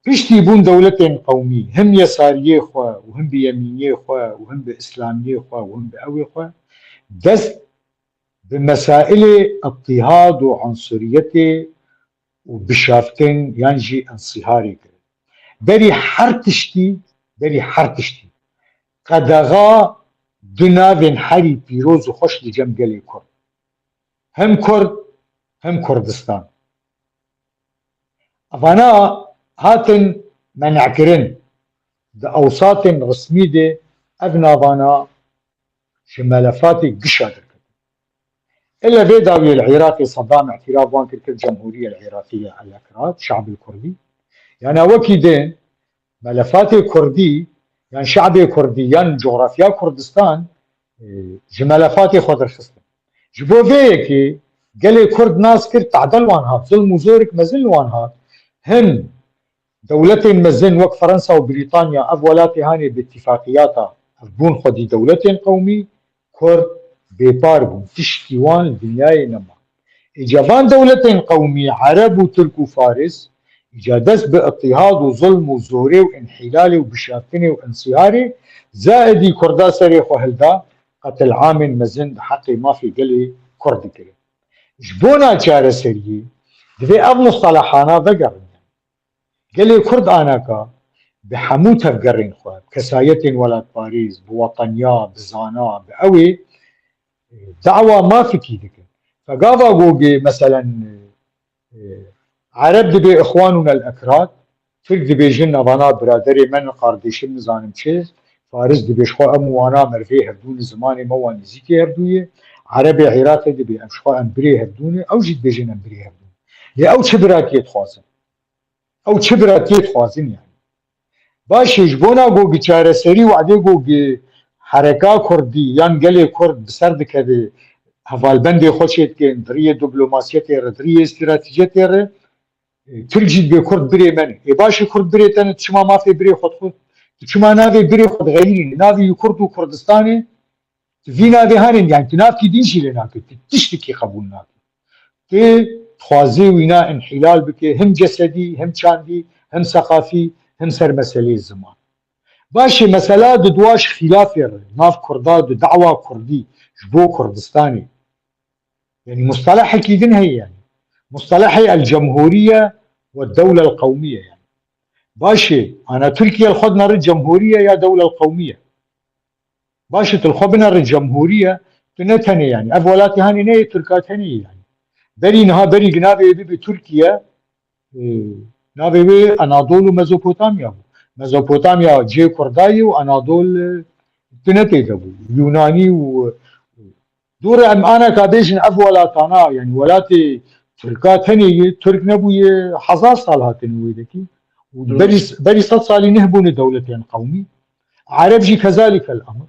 Piştî bûn dewletên qewmî, him yesariyê xwe û him bi yemîniyê xwe û him bi îslamiyê xwe û him bi ewê xwe, dest bi mesailê îtîhad û unsuriyetê û bişaftin yan jî însiharê kirin. Berî her tiştî, berî her tiştî, qedexa du navên herî pîroz û xweş li cem gelê Kurd. Him Kurd, him Kurdistan. Evana hatin men'kirin. Di ewsatên resmî de ev navana ji melefatê gişa derketin. Ele vê dawiyê li Iraqê Saddam îtîraf wan kir, kir Cemhuriye Iraqiye El Ekrad, Şe'bil Kurdî. Yana wekî din melefatê Kurdî, yan şe'bê Kurdî, yan cografya Kurdistan, e, ji melefatê xwe derxistin. Ji bo vê yekê gelê Kurd nas kir, tadel wan hat, zilm û zorik mezin li wan hat. Hin dewletên mezin wek Fransa û Brîtanya, ev welatê hanê bi îtîfaqiyata, ev bûn xwedî dewletên qewmî, Kurd bêpar bûn. Tişkî wan li dinyayê nema. Îca van dewletên qewmî, Ereb û Tirk û Faris, îca dest bi îtîhad û zulm û zorê û înhîlalê û bişaftinê û însiharê, zaidî Kurda serê xwe hilda, qetil amên mezin di heqê mafê gelê Kurd dikirin. Ji bona çareseriyê, divê ev mustelahana vegerin. Gelê Kurd anaka bi hemû tevgerên xwe, bi kesayetên welatparêz, bi wateniya, bi zana, bi ewê, e, dawa mafikî dikin. Fe gava gogê, meselen, e, Ereb dibê Îxwanûn el Ekrad, Tirk dibêjin navana biraderê me, kardeşim, nizanim çi. Faris dibê ji xwe em û wana mervê hevdû ne, zimanê me wan nêzîkê hevdû ye. Erebê Iraqê dibê em ji xwe em birê hevdû ne, ew jî dibêjin em birê hevdû ne. Lê ew çi biratiyê dixwazin? Ew çi biratiyê dixwazin yani? Baş e, ji bona ku çareserî û edê ku hereka kurdî yan gelê kurd bi ser dikeve, hevalbendê xwe çêdikin, di riyê diplomasiyetê re, di riyê stratejiyetê re, e, Tirk jî dibê kurd birê me ne. Ê baş e, kurd birê te ne, tu çima mafê birê xwe dixwe? Tu çima navê birê xwe dixeyirînî? Navê wî kurd û Kurdistanê, tu vî navê hanên, yani tu navkî din jî lê nake, tu tiştekî qebûl nake. Tu dixwazê wîna înhîlal bike, him cesedî, him çandî, him seqafî, him ser meseleyê ziman. Baş e, mesela di duwaş xîlafê re, nav Kurda di dawa Kurdî, ji bo Kurdistanê. Yani mustalahekî din heye yani. Mustalahê el cemhuriye ve dewle el qewmiye yani. Baş e, ana Tirkiye li xwe dinere cemhuriye ya dewle el qewmiye. Baş e, tu li xwe binere cemhuriye, tu ne tenê yani. Ev welatê hanê ne yê Tirka tenê ye yani. Berî niha, berî ku navê wê bibe Tirkiye, e, navê wê Anadol û Mezopotamya bû. Mezopotamya cihê Kurda ye û Anadol, e, tu ne tê de bû. Yunanî û, e, Dû re em aneka bêjin ev welatana, yani welatê Tirka tenê ye, Tirk nebûye, hezar sal hatine wê dekî. Û Doğru. berî, berî sed salî neh bûne dewletên qewmî. Ereb jî kezalîk el emr.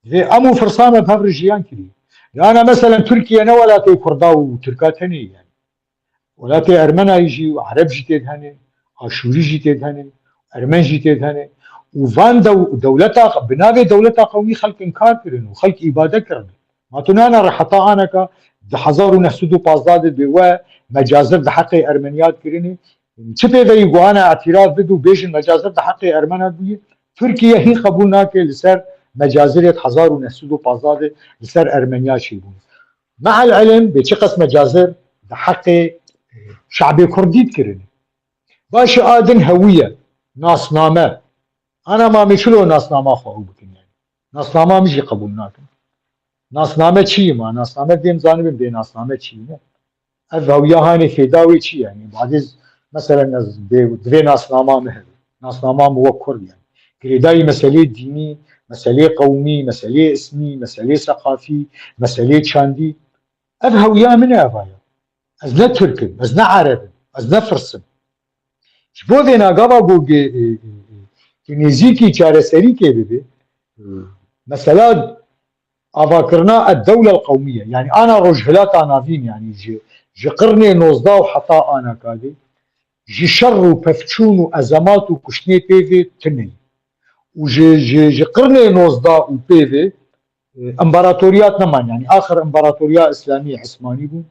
Lê em û firsa me bi hev re jiyan kiriye. Yana meselen Tirkiye ne welatê Kurda û Tirka tenê ye yani. Welatê Ermenayî jî û Ereb jî tê de hene, Aşûrî jî tê de hene, Ermen jî tê de hene. Û van dew-, dewleta, bi navê dewleta qewmî xelk inkar kirin û xelk îbade kirin. Ma tu nane re heta aneka di hezar û neh sed û pazdeh de bê we mecazir di heqê Ermeniya dikirinê. Çi pêveyî ku ana etiraf bid û bêjin mecazir di heqê Ermena bûye, Tirkiye hîn qebûl nake li ser mecazirê di hezar û neh sed û pazdeh de li ser Ermeniya çêbûne. Me'el ilim bê çiqas mecazir di heqê, e, şabê Kurd dît kirin. Baş e, a din hewî ye, nasname. Ana ma em ê çilo nasnama xwe ew bikin yani. Nasnama min jî qebûl nakin. Nasname çi ye ma? Nasname dêm zanibin bê nasname çi ye. Ev hewiya hanê fêda wê çi yani? Badê z-, meselen ez bê, divê nasnama min hebe. Nasnama min wek Kurd yani. Girêdayî meselê dînî, meselê qewmî, meselê ismî, meselê seqafî, meselê çandî. Ev hewiya min e eva ya. Ez ne Tirk im, ez ne Ereb im, ez ne Firs im. Ji bo vê nagava ku ge-, e, e, e, tu nêzîkî çareserîkê bibî, e, mesela avakirina ed-dewle el-qewmiye, yani ana Rojhilata Navîn, yani ji, ji qirnê nozdeh û heta ana kadê, ji şer û pevçûn û ezemat û kuştinê pê vê tune ye. Û ji, ji, ji qirnê nozdeh û pê vê, e, împaratoriyat neman, yani axir împaratoriya Îslamî Îsmanî bûn,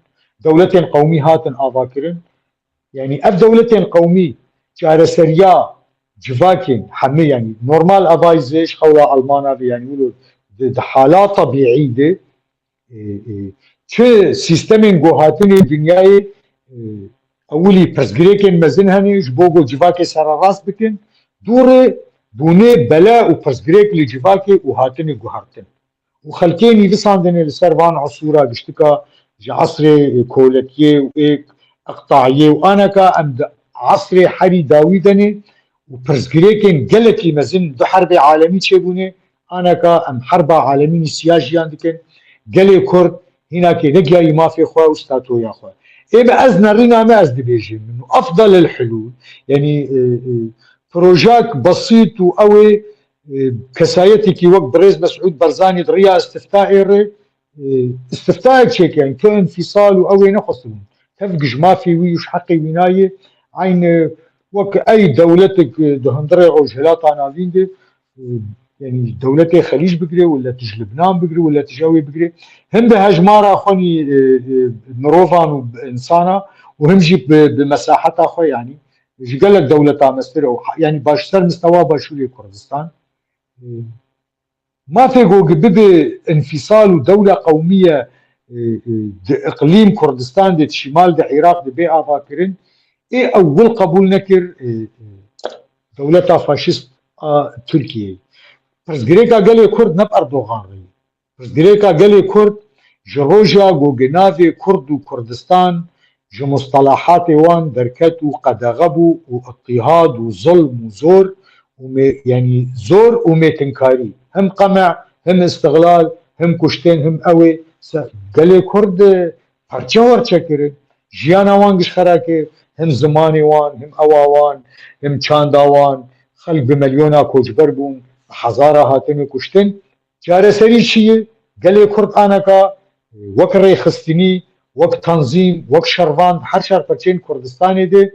dewletên qewmî hatin avakirin. Yani ev dewletên qewmî çareseriya civakên hemî, yani normal evayî zê ji qewla Almana ve, yani wilo di, di hala tebîî de, e, e, çi sîstemên guhatinê dinyayê, e, ewilî pirsgirêkên mezin hene ji bo ku civakê sererast bikin, dûrê bûnê bele û pirsgirêk li civakê û hatine guhertin. Û xelkê nivîsandinê li ser van esûra giştika ji esrê kolekiyê û ê iqtayê û aneka em di esrê herî dawî de ne û pirsgirêkên gelekî mezin du herbê alemî çêbûne, aneka em herba alemî nîsiya jiyan dikin. Gelê Kurd hînakê negiyayî mafê xwe û statoya xwe. Ê me ez nerîna me ez dibêjim min û efdal el hulûl, yanî, e, e, projak besît û ew ê e, kesayetekî wek birêz Mesûd Barzanî di riya îstiftaê re, e, îstiftayek çêke, yani tu înfîsal û ew ê nexwestibûn. Tevk ji mafê wî û ji heqê wî nayê, eyn wek ey dewletek, e, di hundirê Rojhilata Navîn de, e, yani dewletê Xelîc bigire, wile tu ji Libnan bigire, wile tu ji ew ê bigire. Him bi hejmara xwe nî, e, e, mirovan û insana û him jî bi, bi mesaheta xwe, yani ji gelek dewleta mestir û, yani baş ser mistewa Başûrê Kurdistan. E, mafê ku bibe înfîsal û dewle qewmiye, e, e, di iqlîm Kurdistan de, di şîmal de, Iraq de bê avakirin, ê ewil qebûl nekir, e, e, dewleta faşîst a Tirkiyeyê. Pirsgirêka gelê Kurd ne bi Erdogan re ye. Pirsgirêka gelê Kurd ji roja ku navê Kurd û Kurdistan ji mustalahatê wan derket û qedexe bû û îtîhad û zulm û zor û mê-, yanî zor û mêtinkarî, him qeme, him îstixlal, him kuştin, him ew ê se-, gelê Kurd parçe parçe kirin. Jiyana wan gişxera kir, him zimanê wan, him ewa wan, him çanda wan. Xelk bi milyona koçber bûn, bi hezara hatine kuştin. Çareserî çi ye? Gelê Kurd aneka, e, wek rêxistinî, wek tanzîm, wek şervan, her çar perçeyên Kurdistanê de,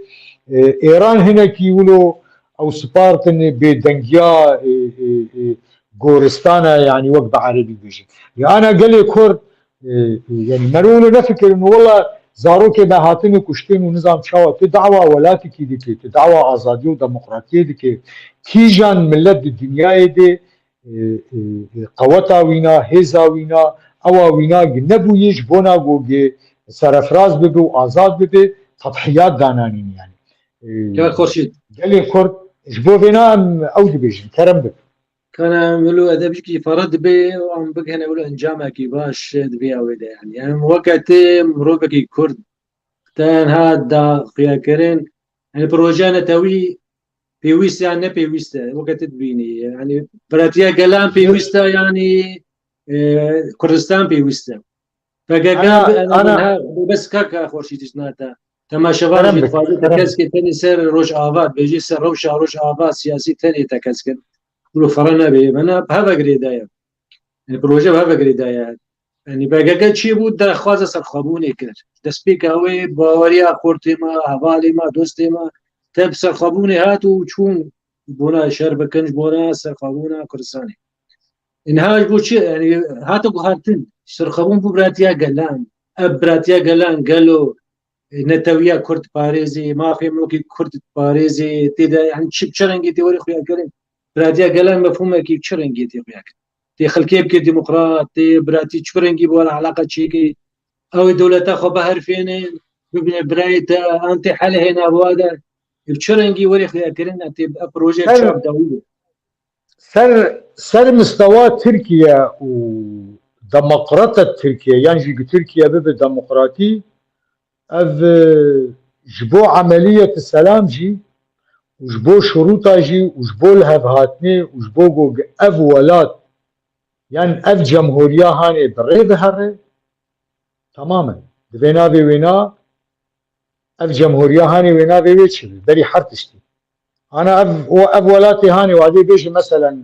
e, Êran hinekî wilo ew spartin bêdengiya, e, e, e, goristana, yanî wek bi erebî bêjin. Lê ana gelê Kurd, e, e, yanî mero wilo nefikirin, wela zarokê me hatine kuştin û nizam çawa, tu dawa welatekî dike, tu dawa azadî û demokratiyê dike, kîjan millet di dinyayê de, e, e, e, qeweta wîna, hêza wîna, ewa wîna gi nebûyî ji bona ku gi serefraz bibe û azad bibe, tedhiyat dananîn yanî. E, Kak Xurşîd. Gelê Kurd, ji bo vêna em ew dibêjin, kerem bik. Kana em wilo edebjikî fare dibe, em bigihene wilo encamekî baş di vê awê de yanî. Em weke tê mirovekî Kurd tenha da xuyakirin, yanî proje netewî pêwîst e yan ne pêwîst e, weke tu dibînî. Yanî biratiya gelan pêwîst e, yanî, e, Kurdistan pêwîst e. P K K Ana, bi-, ana, ana. Min ha, bes kaka Xurşîd, îsna te. Temaşevan Kerem jî bik, dixwaze kerem bik. Tekez ke tenê ser Rojava, bêjî ser rewşa Rojava siyasî tenê tekez kir. Wilo fere nebe, bena heve girêdaye. Yanî proje heve girêdaye. Yanî P K K çi bû, daxwaza serxwebûnê kir. Destpêka wê baweriya xortê me, hevalê me, dostê me, te bi serxwebûnê hat û çûn bona şer bikin, ji bona serxwebûna Kurdistanê. Niha ji bo çi? Yanî hate guhertin, serxwebûn bû biratiya gelan. Ev biratiya gelan gelo netewiya Kurd diparêzê, mafê mirokê Kurd diparêzê, tê de, yanî çi, bi çi rengê tê werê xuyakirin? Biratiya gelan mefhûmekî bi çi rengê tê xuyakirin? Tê xelkê bike demokrat, tê biratî çi rengî bi wan eleqa çêkê? Ew ê dewleta xwe biherfêne, bibine birayê te, an tê helê hêna bi wa de? Bi çi rengî werê xuyakirin, em tê ev proje Ser- çav dawî be? Ser, ser mistewa Tirkiye û demokrata Tirkiye, yan jî ku Tirkiye bibe demokratî, ev, e, ji bo emeliyet selam jî û ji bo şurûta jî û ji bo lihevhatinê û ji bo ku ev welat, yan ev cemhuriya hanê bi rê bihere, temamen. Di vê navê wêna ev cemhuriya hanê wê navê wê çi be? Berî her tiştî. Ana ev, o ev welatê hanê wadê bêje, meselen,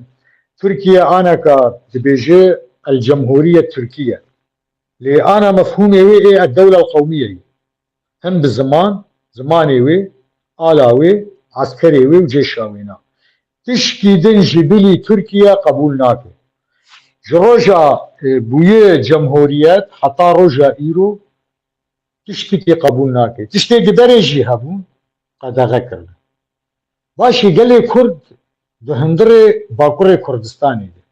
Tirkiye aneka dibêje El Cemhuriye Tirkiye. Lê ana mefhûmê wê ê El Dewle El Qewmiye ye. Him bi ziman, zimanê wê, ala wê, eskerê wê û cêşa wêna. Tişkî din ji bilî Tirkiye qebûl nake. Ji roja, e, bûye cemhuriyet heta roja îro tiştikî qebûl nake. Tiştê di berê jî hebûn, qedexe kirin. Başê gelê Kurd di hundirê Bakurê Kurdistanê de.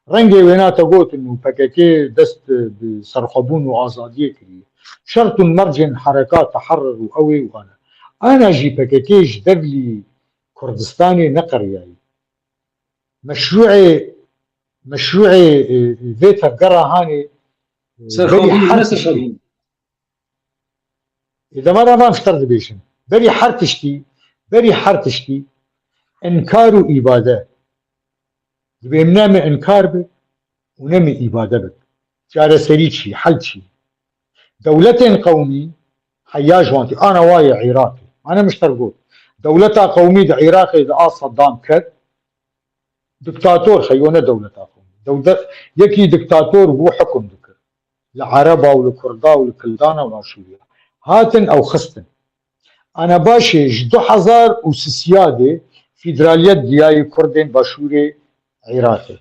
Rengê wêna te gotin û P K K dest bi serxwebûn û azadiyê kiriye. Şert û mercên hereka, teherir û ew ê û ana. Ana jî P K K ji devlî Kurdistanê neqeriyayî. Meşrûê, meşrûê, e, vê tevgera hanê, e, Serxwebûn, berî her ne tiştî. Serxwebûn. Ê, dema de van ji te re dibêjim. Berî her tiştî, berî her tiştî inkar û îbade. Divê ne min inkar bi û ne min îbade bi. Çareserî çi, hel çi? Dewletên qewmî heya ji wan tê. Ana wa ye Iraqê. Ana min ji te re got. Dewleta qewmî di Iraqê de a Saddam ket. Diktator, xeyo ne dewleta xwe. Dewde-, yekî diktator bû, hukum dikir. Li Ereba û li Kurda û li Kildana û li Aşûriya. Hatin ew xistin. Ana başê ji du hezar û sisya de fîdraliyet diyayê Kurdên Başûrê Iraqê.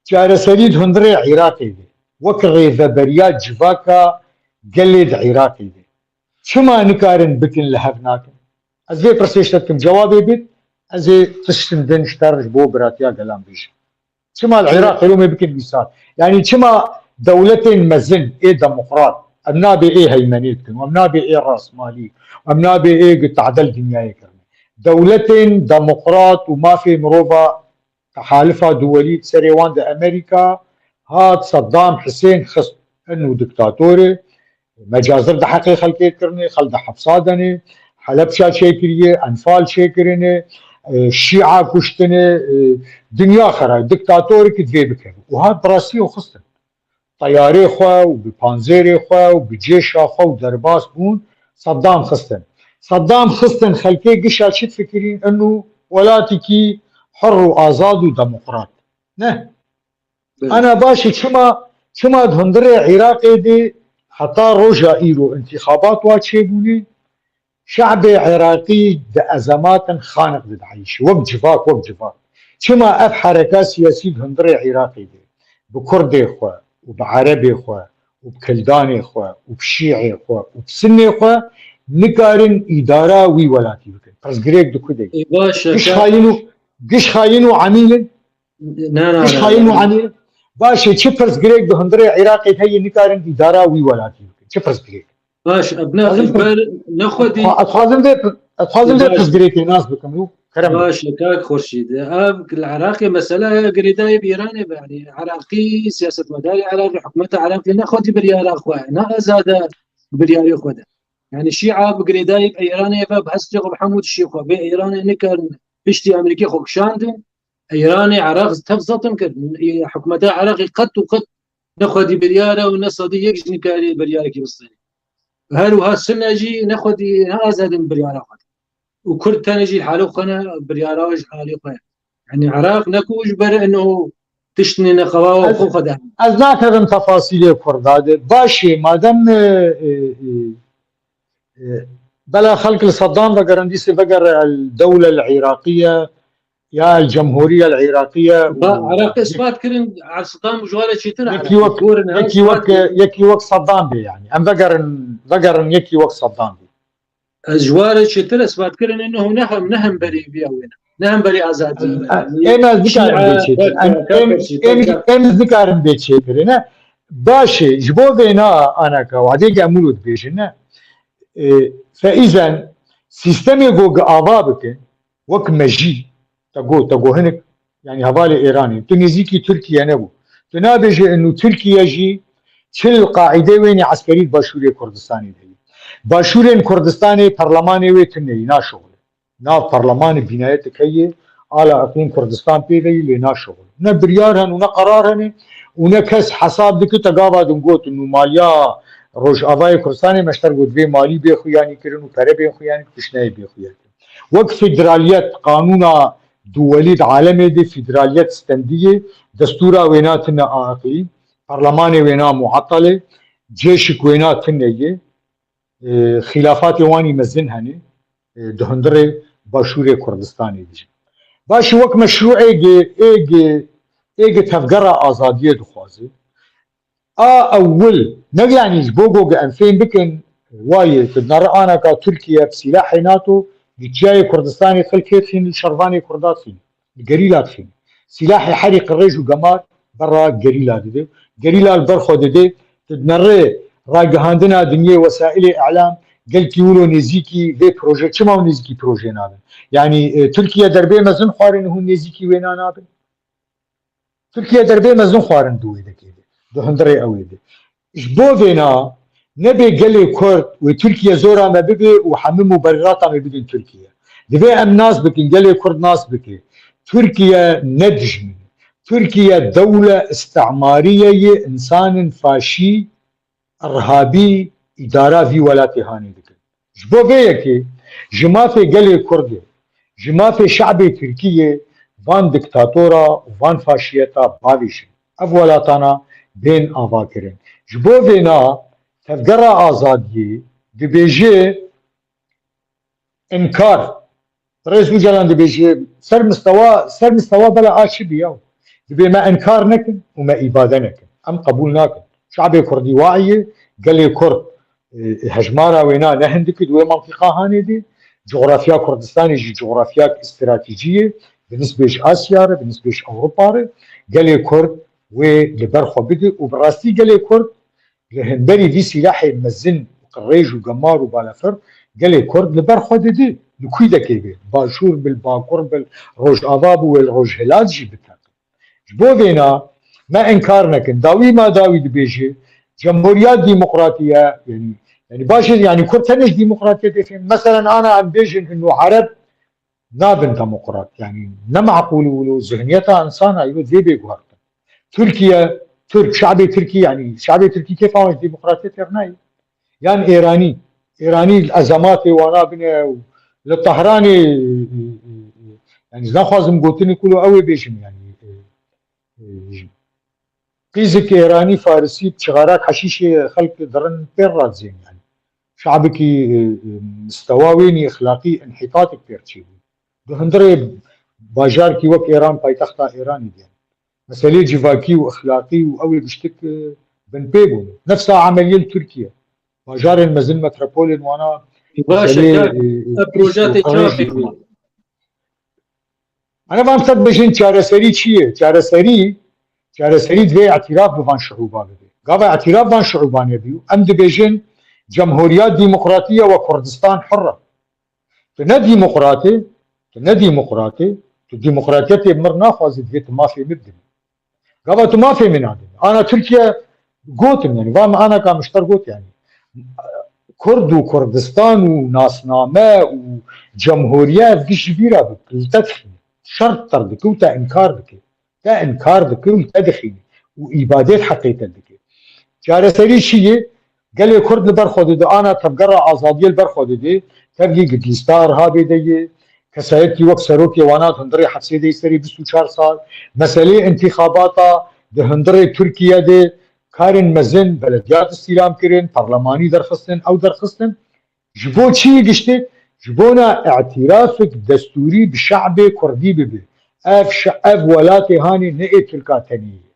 Çareserî di hundirê Iraqê de. Wek rêveberiya civaka gelê di Iraqê de. Çima nikarin bikin, li hev nakin? Ez vê pirsê ji te dikim, cewabê bit, ez ê tiştin din ji te re ji bo biratiya gelan bêjim. Çima li Iraqê lomê bikin mîsal? Yanî çima dewletên mezin ê demokrat, em nabê ê heymenê dikin, em nabê ê rastmalî, em nabê ê gi tadel dinyayê kirine. Dewletên demokrat û mafê mirova, tehalifa duwelî di serê wan de Amerîka hat, Saddam Husên xist, eno diktator e, Mecazir di heqê xelkê kirine, xel di hepsa dene, Helebça çêkiriye, Enfal çêkirine, e, Şîa kuştine, e, dinya xera, diktatorek divê bikeve. Û hat bi rastî û xistin. Teyarê xwe û bi panzêrê xwe û bi cêşa xwe û derbas bûn, Saddam xistin. Saddam xistin xelkê gişa çi fikirîn? Inu welatikî hur û azad û demokrat. Ne. Ana başê çima, çima di hundirê Iraqê de heta roja îro intixabat wa çêbûne, şe'bê Iraqî di ezematin xaniq de diheyşe. Wek civak, wek civak. Çima ev hereka siyasî di hundirê Iraqê de bi Kurdê xwe û bi Erebê xwe û bi Kildanê xwe û bi Şîê xwe û bi Sinnê xwe nikarin îdara wî welatî bikin? Pirsgirêk di ku de ye? Giş xayîn û, giş xayîn û emîl in. Giş xayîn û emîl in. Baş e, çi pirsgirêk di hundirê Iraqê heye nikarin îdara wî welatî bikin? Çi pirsgirêk? Baş, ebna Xwazim, ber nexwedî. Xwa-, ez xwazim vê, ez xwazim vê Baş. pirsgirêkê nas bikim û kerem. Baş, kak Xurşîd. Ev li Iraqê mesela ya girêdayî bi Îranê be. Yanî Iraqî, siyasetmedarê Iraqî, hikûmeta Iraqî nexwedî biryara xwe, ne azade biryarê xwe de. Yanî Şîa bi girêdayî bi Îranê ve, bi hestê xwe, bi hemû tiştê xwe, bê Îranê nikarin piştî Amerîkê xwe kişandin. Îranê Iraq tev zetim kir. Hikûmeta Iraqê qet û qet ne xwedî biryar e û ne sedî yek jî nikarî biryarekî bistînî. Her wiha Sunne jî ne xwedî, ne azad in biryara xwe. Û Kurd tenê jî li halê xwe ne, biryara xwe ji halê xwe ye. Yanî Iraq ne ku ji ber ino tiştine neqewa û Ez, xwe xwe de. ez nakevim tefasîlê Kurda de. Baş e, madem, e, e, e, e, bela xelk li Saddam vegerin, dîsê vegere el dewle el Iraqiye, ya el cemhuriye el Iraqiye Ba, û Iraq yek-, ispat kirin, Saddam ji ware çêtir yekî Iraq. wek, Gorin ha, yekî ispat wek, kirin. yekî wek Saddam bê yani. Em vegerin, vegerin yekî wek Saddam bê. Ez ji ware çêtir ispat kirin, ino ne hem, ne hemberî viya wêne. Ne hemberî azadî. Em, em, em ez dikarim Şîa, bê çêtir. Em, P K K, em, P K K. em, em ez dikarim bê çêtir. Ne? Baş e, ji bo vêna anaka, wadê ge em wilo dibêjin, ne? E, feîzen, sîstemê go gi ava bikin, wek mejî, te got, te got hinik, yanî hevalê Îranê, tu nêzîkî Tirkiye nebû. Tu nabêje inu Tirkiye jî çil qaîdê wênî eskerî di Başûrê Kurdistanê de ye. Başûrên Kurdistanê perlemanê wê tune yî, naşixule. Nav perlemanê bînayetik heye, ala Iqlîm Kurdistan pê ve yî, lê naşixule. Ne biryar hene û ne qerar hene û ne kes hesab dike, te gava din got inu maliya Rojavayê Kurdistanê me ji te re got vê malî bê xuyanî kirin û pere bên xuyanî, tişt neyê bê xuya kirin. Wek federaliyet, qanûna duwelî di alemê de federaliyet stendî ye, destûra wêna tune a iqlîm, perlemanê wêna muetel e, cêşik wêna tune ye, e, xîlafatê wanî mezin hene, e, di hundirê Başûrê Kurdistanê de jî. Baş e, wek meşrû êgê, êgê, êgê tevgera azadiyê dixwaze. A ewil, ne yanî ji bo go em fêm bikin, wayê, tu dinere anaka Tirkiye bi sîlahê NATO, li çiyayê Kurdistanê xelkê dixîn, li şervanê Kurda dixîn, li gerîla dixîn. Sîlahê herî qirêj û gemar berra gerîla dide. Gerîla li ber xwe dide, tu dinere ragihandina dinyê wesaîlê îlam, gelkî wilo nêzîkî vê proje, çima hûn nêzîkî projê nabin? Yanî, e, Tirkiye derbê mezin xwarin hûn nêzîkî wêna nabin? Tirkiye derbê mezin xwarin di wê dekê de, di hundirê ew ê de. Ji bo vêna nebe gelê Kurd wê Tirkiye zora me bibe û hemû muberîrata me bidin Tirkiye. Divê em nas bikin, gelê Kurd nas bike. Tirkiye ne dijmin e. Tirkiye dewle îstimariye ye, însanên faşî irhabî îdara vî welatê hanê dikin. Ji bo vê yekê ji mafê gelê Kurdê, ji mafê şe'bê Tirkiyê van diktatora û van faşiyeta bavêjin. Ev welatana bên ava kirin. Ji bo vêna Tevgera Azadiyê dibêje, Înkar. Birêz Ocalan dibêje, ser mistewa, ser mistewa bela a çi bî ya? Dibê me înkar nekin û me îbade nekin. Em qebûl nakin. Şabê Kurdî wa ye, gelê Kurd, e, hejmara wêna ne hindik e di wê mentiqa hanê de. Cografya Kurdistanê jî cografyak stratejî ye. Bi nisbê ji Asya re, bi nisbê ji Ewropa re. Gelê Kurd wê li ber xwe bide û bi rastî gelê Kurd li hemberî vî sîlahê mezin û qirêj û gemar û balafir gelê Kurd li ber xwe dide, li kû dekê be, Başûr bil, Bakur bil, Rojava bi wê li Rojhilat jî biteqe. Ji bo vêna me înkar nekin. Dawî ma dawî dibêje, Cemhuriya demokratî ye, yanî, yanî baş e, yanî Kurd tenê ji demokratiyetê fêm. Meselen ana em bêjin inu Ereb nabin demokrat, yanî ne meqûl û wilo zihniyeta insana îro dê bê guhertin. Tirkiye, Tirk, şabê Tirkî, yanî şabê Tirkî kêfa wan ji demokratiyetê re nayê. Yan Êranî, Êranî li ezematê wana bine û li Tehranê, yanî ez naxwazim gotinê ku lo ew ê bêjim, yanî, e, e, qîzik Êranî, Farisî, bi çixarak heşîşê xelk dirin pêr radizên, yanî şabikî, e, e, mistewa wênî exlaqî, inhîtatek pêr çêbû. Di hundirê bajarekî wek Êran, paytexta Êranê diye. Meselê civakî û exlaqî û ew ê giştik, e, binpê bûn. Nefsa emeliyê li Tirkiye. Bajarên mezin, metropolên wana Baş e, meselê, kak, e, e, ev proje tê çawa pêk bû? Ana van te dibêjin çareserî çi ye? Çareserî, çareserî divê îtiraf bi van şiûba bibe. Gava îtiraf van şiûba nebî û em dibêjin Cemhuriya Demokratî ye we Kurdistan hur e. Tu ne demokrat î, tu ne demokrat î, tu demokratiyetê bi mir naxwazî, divê tu mafê min bidinî. Gava tu mafê min nadinî. Ana Tirkiye gotin, yanî va min ana ka mişter got, yanî Kurd û Kurdistan û nasname û cemhuriye ev giş ji bîra bike, li te dixîne. Şert ter dike û te inkar dike. Te inkar dike û li te dixîne. Û îbadê heqê te dike. Çareserî çi ye? Gelê Kurd li ber xwe dide, ana tevgera azadiyê li ber xwe dide, tevgî gidlîsta Irhabê de ye, kesayetî wek serokê wana di hundirê hepsê de yê serê bîst û çar sal, meselê întîxabata di hundirê Tirkiye de karên mezin, belediyat îstîlam kirin, parlemanî derxistin, ew derxistin. Ji bo çi giştê? Ji bona îtirafek destûrî bi şe'bê kurdî bibe. Ev şe-, ev welatê hanê ne ê Tirka tenê ye.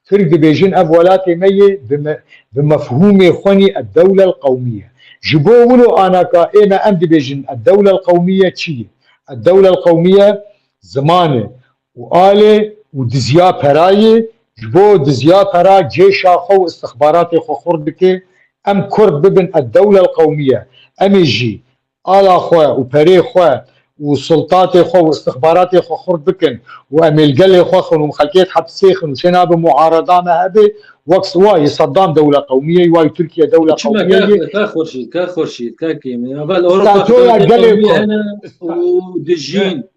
Tirk dibêjin ev welatê me ye bi me-, bi mefhûmê xwenî ed-dewle el-qewmiye. Ji bo wilo anaka ê me em dibêjin ed-dewle el-qewmiye çi ye? Ed-dewle el-qewmiye ziman e û alê û diziya perayê, ji bo diziya pera cêşa xwe û istixbaratê xwe xurt dike. Em Kurd bibin ed-dewle el-qewmiye. Em ê jî ala xwe û perê xwe û sultatê xwe û istixbaratê xwe xurt bikin û em ê li gelê xwe xin û xelkê hepsê xin û çêna bi muarada me hebe, wek s-, wa yê Seddam dewle qewmiye, wa yê Tirkiye dewle Çima qewmiye ka, ye. Ka Xurşîd, ka Xurşîd, ka Kêmî? Evel Ewropa Statoya dewleta gelê qewmiye Kurd. Hene û dijîn.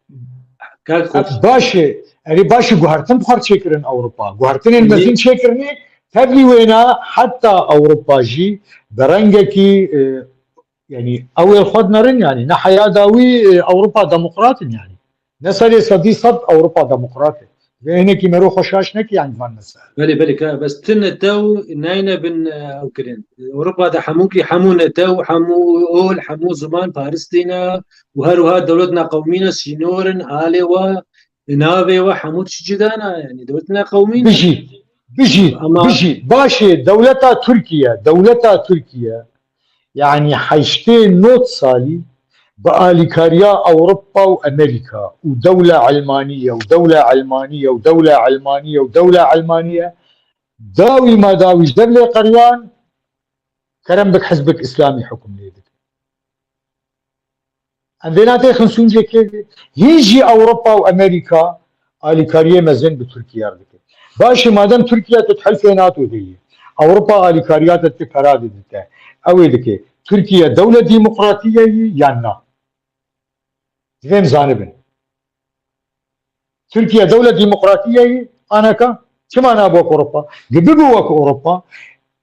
Ka Xurşîd. Baş e, erê baş e, guhertin bi xwe çêkirin Ewropa. Guhertinên Ê, mezin çêkirinê, tevlî wêna heta Ewropa jî bi rengekî, e, yanî ew ê xwe dinerin, yanî ne heya dawî, e, Ewropa demokrat in, yanî ne serê sedî sed Ewropa demokrat e. Vê hinekî mero xwe şaş nekî, yanî van mesele. Belê, belê, ka bes tune tew nayne bin, e, ew kirin. Ewropa de hemû kî, hemû netew, hemû ol, hemû ziman paristîne û her wiha dewlet neqewmîne, sînorin, alê we, navê we, hemû tişt cida ne, yanî dewlet neqewmîne. Bijî, bijî, Ama bijî. Baş e, dewleta Tirkiye, dewleta Tirkiye, yanî heştê nod salî bi alîkariya Ewropa û Amerîka û dewle Elmaniye û dewle Elmaniye û dewle Elmaniye û dewle Elmaniye dawî ma dawî ji dev lê qeriyan kerem bik hizbik îslamî hukm lê dike. Em vê natêxin sûncê kê? Hîn jî Ewropa û Amerîka alîkariyê mezin bi Tirkiye re dike. Baş e, madem Tirkiye tu di hilfê nato de yî, Ewropa alîkariya te dike, pera didite, ew ê dike. Tirkiye dewle demokratî ye yî yan na? Divê em zanibin. Tirkiye dewle demokratî ye yî, aneka? Çima nabe wek Ewropa? Gi bibe wek Ewropa,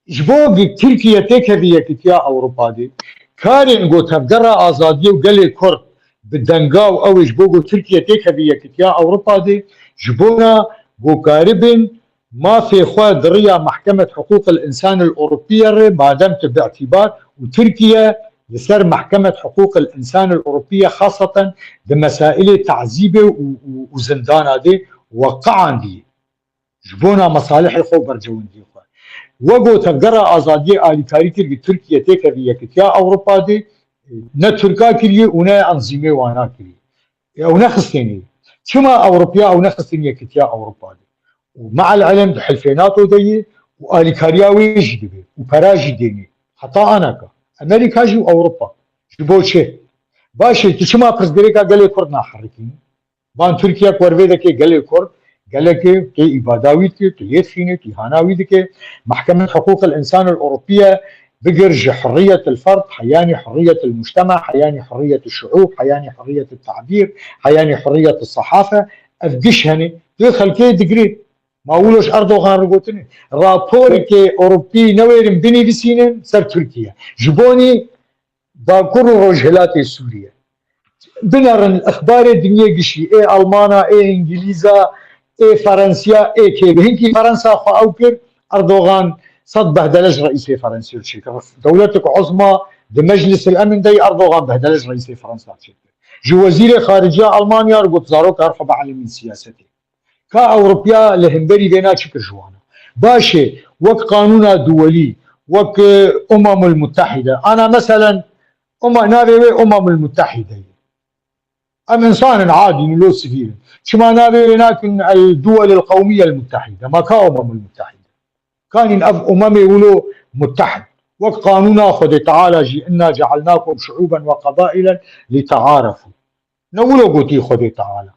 ji bo gi Tirkiye têkevî Yekîtiya Ewropa de, karên ku Tevgera Azadiyê û gelê Kurd bi denga û ew ê ji bo ku Tirkiye têkevî Yekîtiya Ewropa de, ji bona ku karibin mafê xwe di riya Mehkemet Hiqûqil Însanil Ewropiye re, madem tu bi îtîbar û Tirkiye li ser Mehkemet Hiqûqil Însanil Ewropiye xaseten di mesailê tezîbê û, û, û zindana de weqiandiye. Ji bona mesalihê xwe û bercewendiyê xwe. Wego Tevgera Azadiyê alîkarî kir ku Tirkiye têkevî Yekîtiya Ewropa de, ne Tirka kiriye û ne enzîmê wana kiriye. Ew nexistêne. Çima Ewropiya ew nexistin Yekîtiya Ewropa de? Û me'el ilm di hilfê nato de ye û alîkariya wê jî dibe û pera jî dêne. Heta anaka. Amerîka jî û Ewropa. Ji bo çi? Baş e, tu çima pirsgirêka gelê Kurd naherikînî? Van Tirkiye ku wervê dike gelê Kurd, Gelekê tê îbada wî dike, tu lê dixîne, tu îhana wî dike. Mehkemet Hiqûq el Însan el Ewropiye bigir ji hurriyet el ferd, heyanî hurriyet el mujtema, heyanî hurriyet el şuûb, heyanî hurriyet el tabîr, heyanî hurriyet el sehafe. Ev giş hene. Tu xelkê digirê. Ma wilo ji Erdogan re gotine. Raporeke Ewropî newêrin binivîsînin ser Tirkiye. Ji bonî Bakur û Rojhilatê Sûriye. Binerin exbarê dinyê gişî, ê Almana, ê Îngilîza, ê Ferensiya, ê kê bi. Hinkî Ferensa xwe ew kir, Erdogan sed behdele ji reîsê Ferensê çêkir. Dewletek uzma di Meclis el Emin de yî, Erdogan behdele ji reîsê Ferensa çêkir. Ji wezîrê xariciya Almanya re got, zaroka her xwe bielîmin siyasetê. Ka Ewropiya li hemberî vêna çi kir ji wan? Baş e, wek qanûna duwelî, wek, e, Umemul Muttehîde. Ana meselen, Uma-, navê wê Umemul Muttehîde ye. Em însan in adî ne, lo sivîl in. Çima navê wê nakin El Duwel El Qewmiye El Muttehîde? Ma ka Umemul Muttehîde? Kanîn ev umemê wilo muttehid. Wek qanûna Xwedê Teala jî, "Inna cealnakum şuûben ve qebailen li tearefû." Ne wilo gotî Xwedê Teala.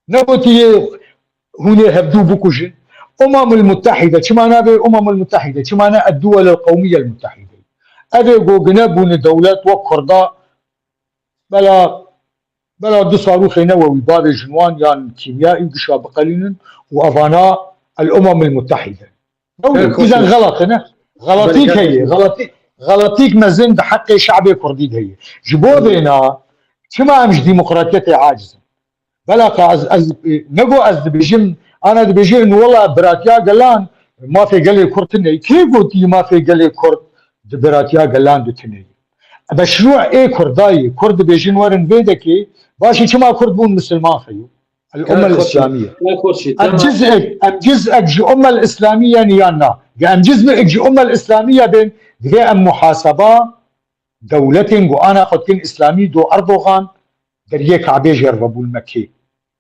Nebotî hûn ê hevdû bikujin. Umemul Muttehîde, çima nabê Umemul Muttehîde? Çima ne Edduwel el Qewmiyel Muttehîde? Ev ê gogine bûne dewlet wek Kurda, bela, bela du sarûxê newewî bavêjin wan yan kîmyayî gişa biqelînin û evana El Umemul Muttehîde. Her Ew, xweş îzen be. Xelat e, ne? Xelatîk Belê, heye, xelatîk, xelatîk mezin di heqê şe'bê Kurdî de heye. Ji bo Belê. Vêna, çima em ji demokratiyetê aciz in? Belaka ez, ez, e, nego ez dibêjim, ana dibêje, "Wela biratiya gelan, mafê gelê Kurd tune." Kê gotî mafê gelê Kurd di biratiya gelan de tune? Meşrû ê Kurdayê, Kurd dibêjin werin vê dekê, başî çima Kurd bûn misilman xeyo? El Ka Ummel xweş, Îslamiye. Ka xweş, Em tamam. Cizek, em cizek ji Ummel Îslamiye ne yan na? Ge em cizek ji Ummel Îslamiye bên, divê em muhaseba dewletên ku ana xwe dikin Îslamî do Erdogan deriyê Kabê jê re vebûn Mekkê.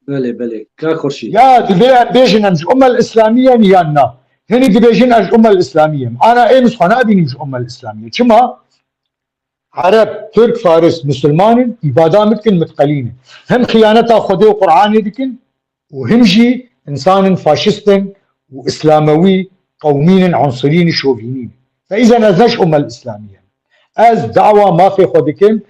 Belê, belê. Ka xweş. Ya divê em bêjin em ji Ummel Îslamiye ne yan na? Hinî dibêjin ez ji Ummel Îslamiye me. Ana ê min xwe nabînim ji Ummel Îslamiye. Çima? Ereb, Tirk, Faris, Musulman in, îbada min dikin, min diqelînin. Him xiyaneta Xwedê û Qur'anê dikin û him jî însan in faşist in û Îslamewî, qewmîn in, unsirîn in, şovînîn in. Fe îzen ez ne ji Ummel Îslamiye me. Ez dawa mafê xwe dikim,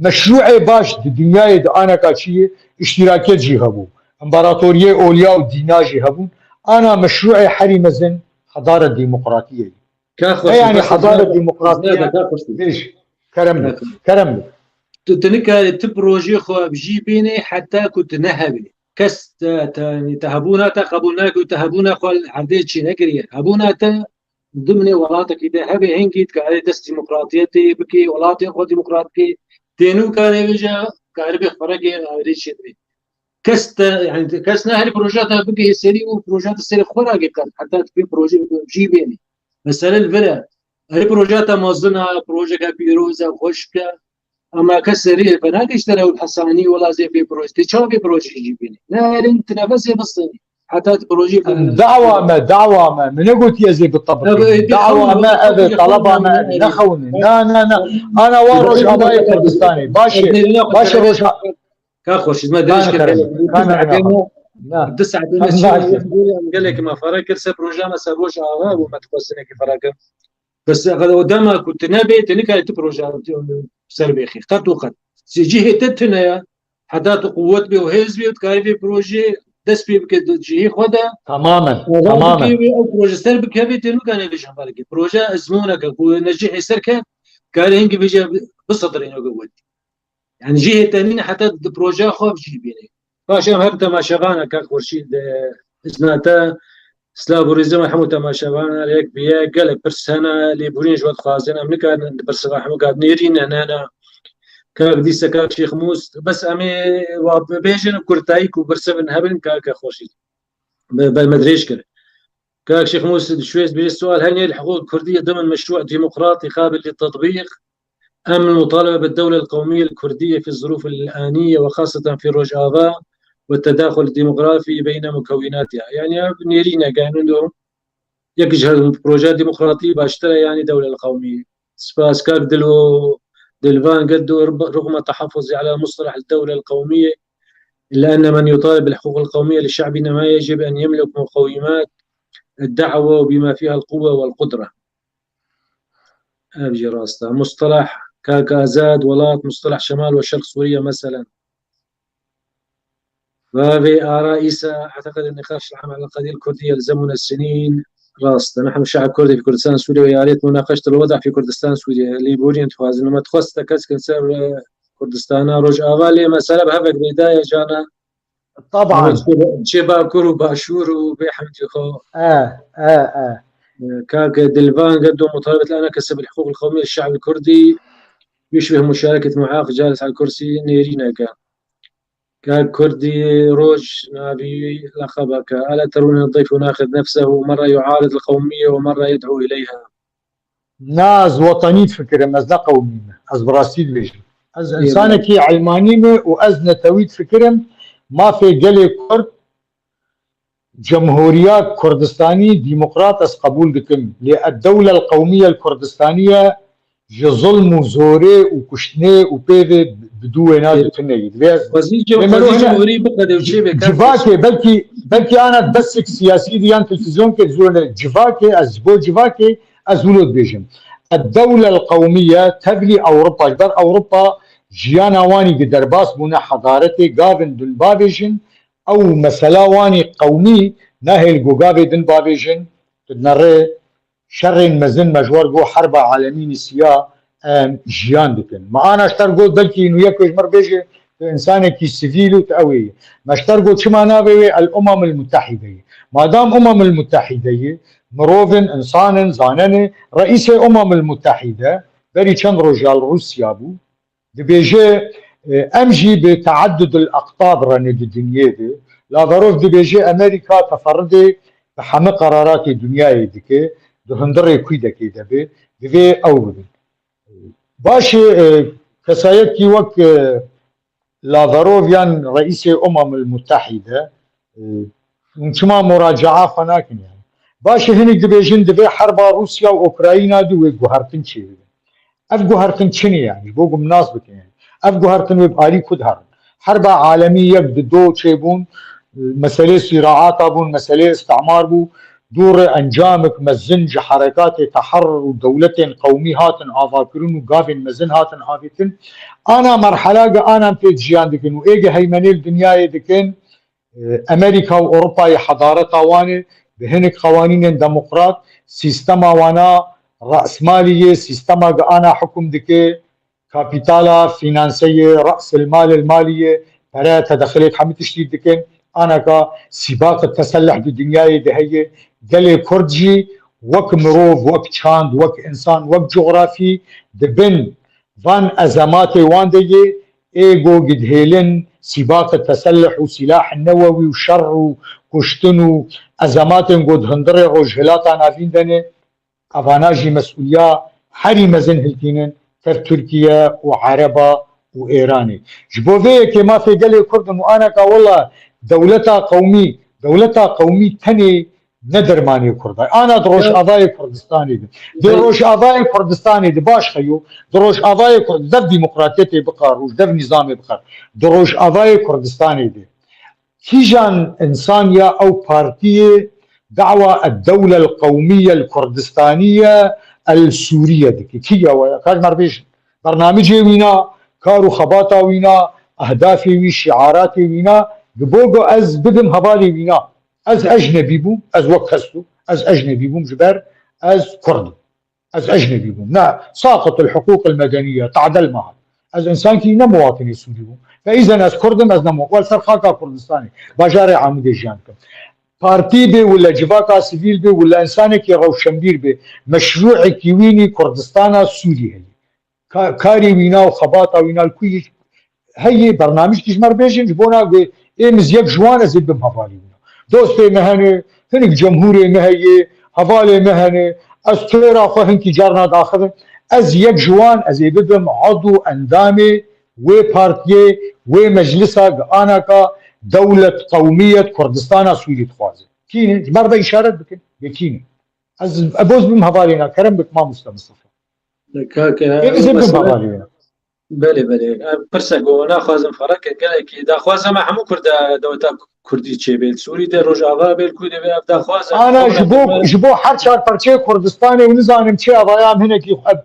meşrûê baş di dinyayê di aneka çi ye, îştîrakiyet jî hebû. Împaratoriyê oliya û dîna jî hebûn. Ana meşrûê herî mezin hedara demokratiyê ye. Ka xweş, Ne yani ka xweş, hezara ne, demokratiye ne, ka xweş. Bêj, kerem bik, Ka xweş. Kerem bik. Tu, tu nikarî tu projeyê xwe bi cî bînî heta ku tu nehebî. Kes te, te, te hebûna te qebûl nake û te hebûna xwe li erdê çê nekiriye. Hebûna te dimnê welatekî de hebe hingî dikarê dest demokratiyetê bikê, welatê xwe demokrat bikê. Tênû karê vêje karibê xwe reke ayrê çê bê. Kes te, yani kes ne herî proje te bigihê serî û proje te serê xwe ragê qet. Heta tu pê proje bi cî bênî. Mesele li vir e. Herî proje te mezin e, projeke pîroz e, xweşik e. Ama kes serî ve nagihişte ew Hesanî wela zê pê proje. Tê çawa pê proje jî bênî? Ne herî tu nefesê bistenî. Heta tu proje Em bênî. Dawa me, dawa me. Min negotiye zê bi tabî. Tabii, Dawa me ev e, talaba me ev e. Nexewin. Na, na, na. Ana wa Rojavayê Kurdistanê. Baş e. Baş e Roja- Ka xweş, me dirêj kir. Ka ne, ne, ne. Du saetê me çi gelek me fere kir, se proje me ser Rojava bû, me dixwestinekî fere kir. Bes o dema ku tu nebê, tu nikarî tu proje ser bêxî. Qet û qet. Cihê te tune ya. Heta tu quwet bê û hêz bê û dikarî vê projeyê dest pê bike di cihê xwe de. Tamamen, Ava tamamen. Bike wê ew proje ser bikeve, tê nuka nevêjin xwe dike. Proje ezmûneke ku ne cihê ser ke, karê hingî vêje bisedrêne wek wetî. Yani cihê te nîne heta di projeya xwe cî bînî. Baş em her temaşevana kak Xurşîd, e, îzna te, silav û rêzê me hemû temaşevana yek bi yek, gelek pirs hene, lêborîn ji we dixwazin, em nikarin di pirsiva hemû kat nêrîne, ne, ne. Kak dîse kak Şêx Mûs, bes em ê wa bibêjin û kurtayî ku pirsivin hebin kak Xurşîd. Be, be me dirêj kir. Kak Şêx Mûs, di şwêz bêjî sual hene, الحقوق الكردية ضمن مشروع ديمقراطي قابل للتطبيق أم المطالبة بالدولة القومية الكردية في الظروف الآنية وخاصة في روجافا والتداخل الديموغرافي بين مكوناتها؟ Yani ev nêrîne gehnin do yek ji proje demokratî baştir e, yani dewle qewmî. Spas kak Dilo, Dilvan Geldo, رغم تحفظي على مصطلح الدولة القومية، إلا أن من يطالب بالحقوق القومية لشعبنا ما يجب أن يملك مقومات الدعوة وبما فيها القوة والقدرة. Ev jî rast e. Mustalah, kak Azad, welat, mustalah Şemal ve Şerq Suriye, meselen. Vavê Ara Îsa, أعتقد النقاش العام على القضية الكردية يلزمنا سنين. Rast e. نحن شعب كردي في كردستان سوريا ويا ريت مناقشة الوضع في كردستان سوريا. Lêborîn dixwazin. Lê me dixwest te kes kin ser, e, Kurdistana Rojava, lê mesele bi hevek bêdaye cana. طبعا. Çê Bakur û Başûr û bê hemdî xwe. E, e, e. Kak Dilvan, قدو مطالبة الأناكسة بالحقوق القومية للشعب الكردي يشبه مشاركة معاق جالس على الكرسي. Nêrîneke. Kak Kurdî Roj navî laqebeke. ألا ترون الضيف يناقض نفسه، مرة يعارض القومية ومرة يدعو إليها. Na, ez wetenî difikirim, ez ne qewmî me. Ez bi rastî dibêjim. Ez Ê, insanekî elmanî me û ez netewî difikirim. Mafê gelê Kurd, Cemhuriya Kurdistanî, demokrat ez qebûl dikim. Lê ed-dewle el-qewmiye el-Kurdistaniye ji zulm û zorê û kuştinê û pêvê bi dû wêna Ê, di tune yî. Divê ez, Wezîr cem-, Ê, mero wezîr hene cemhurî biqede û çê bê, kak civakê, belkî, belkî ana destek siyasî di yan televîzyonkê zûrne civakê, ez ji bo civakê, ez wilo dibêjim. Ed-dewle el-qewmiye tevlî Ewropa, ji ber Ewropa jiyana wanî gi derbas bûne, hedaretê gavên din bavêjin, ew mesela wanî qewmî nahêl go gavê din bavêjin, tu dinerê şerên mezin me ji wer go herba alemî nisiya em jiyan dikin. Me ana ji ter got belkî nû yek ji mir bêje, tu insanekî sivîl û tu ew ê yî. Me ji ter got çima navê wê El Umam El Mutehîde yî. Madam Umam El Mutehîde yî, mirovin, insanin, zanenê, reîsê Umam El Mutehîde berî çend roja li Rûsya bû. Dibêje, e, em jî bi teaddudul aqtab re ne di dinyê de. Lavrov dibêje Amerîka teferridê bi heme qeraratê dinyayê dike, di hundirê kûdekê de be, divê ew bibin. Baş e, e, kesayetî wek, e, Lavrov yan reîsê Umamil Mutehîde, e, hûn çima muracaa xwe nakin yani? Baş e, hinek dibêjin divê herba Rûsya û Ukrayna di wê guhertin çêbibin. Ev guhertin çi ne yani? Ji bo ku min nas bikin yani. Ev guhertin wê bi alî ku diherin. Herba alemî yek di do çêbûn, meselê sîraata bûn, meselê îstimar bû. Dû re encamik mezin ji herekatê teher û dewletên qewmî hatin avakirin û gavên mezin hatin avêtin. Ana merhela gi ana em pê jiyan dikin û ê gi heymenê li dinyayê dikin, e, Amerîka û Ewropayê hedareta wan e, bi hinek qewanînên demokrat, sîstema wana rasmalî ye, sîstema gi ana hukum dike, kapîtala, fînanseyê, rasilmalil malî ye, pere tedexilê hemî tiştî dikin. Anaka sîbaq teselleh di dinyayê de heye. Gelê Kurd jî wek mirov, wek çand, wek însan, wek cografî di bin van ezematê wan de yê, ê go gidhêlin sîbaq teselleh û sîlah newewî û şer û kuştin û ezematên go di hundirê Rojhilata Navîn de ne. Evana jî mesûliya herî mezin hiltînin ser Tirkiye û Ereba û Êranê. Ji bo vê yekê mafê gelê Kurd in û anaka wela dewleta qewmî, dewleta qewmî tenê ne dermanê Kurda. Ana di Rojavayê Kurdistanê de. Di Rojavayê Kurdistanê de baş xeyo, di Rojavayê Kurd-, dev demokratiyetê bixar û dev nîzamê bixar. Di Rojavayê Kurdistanê de. Kîjan însan ya ew partiyê dawa ed-dewle el-qewmiye el-Kurdistaniye el-Sûriye dike? Kî ya we ya? Kar mer bêjin. Bernamicê wîna, kar û xebata wîna, ehdafê wî, şiaratê wîna, ji bo ku ez bibim hevalê wîna. Ez ecnebî bûm, ez wek kes bûm, ez ecnebî bûm ji ber ez Kurd im. Ez ecnebî bûm. Na, saqit el-huqûq el-medeniye, tadel me hat. Ez însankî ne muwatinê Sûrî bûm. Fe îzen ez Kurd im, ez ne muwa-, wela ser xaka Kurdistanê, bajarê Amûdê jiyan dikim. Partî bê wila civaka sivîl bê wila însanekî rewşenbîr bê, meşrûekî wînî Kurdistana Sûrî heye. Ka-, karê wîna û xebata wîna li ku yî heye, bernamijkî ji me re bêjin, ji bona wê ê min yek ji wan ez ê bim hevalê wîna. Dostê me hene, hinek cemhûrê me heye, hevalê me hene, ez têra xwe hinkî carna daxivim. Ez yek ji wan ez ê bibim edû endamê wê partiyê, wê meclisa gi anaka dewlet qewmiyet Kurdistana Sûrî dixwaze. Kî ne? Ji me re ve îşaret bikin. Yê kî ne? Ez, ez boz bim hevalê na, kerem bik mamoste Mustafa. Kak, Ê, ez ê bim mesele hevalê wîna. Belê, belê. Ev pirsek o, naxwazim ferqe gelekî. Daxwaza me hemû Kurda dewleta Kurdî çêbê. Sûrî de, Rojava bê, li ku de bê, ev daxwaza Ana ji bo, ji bo her çar parçeyê Kurdistanê û nizanim çi avaya em hinekî ev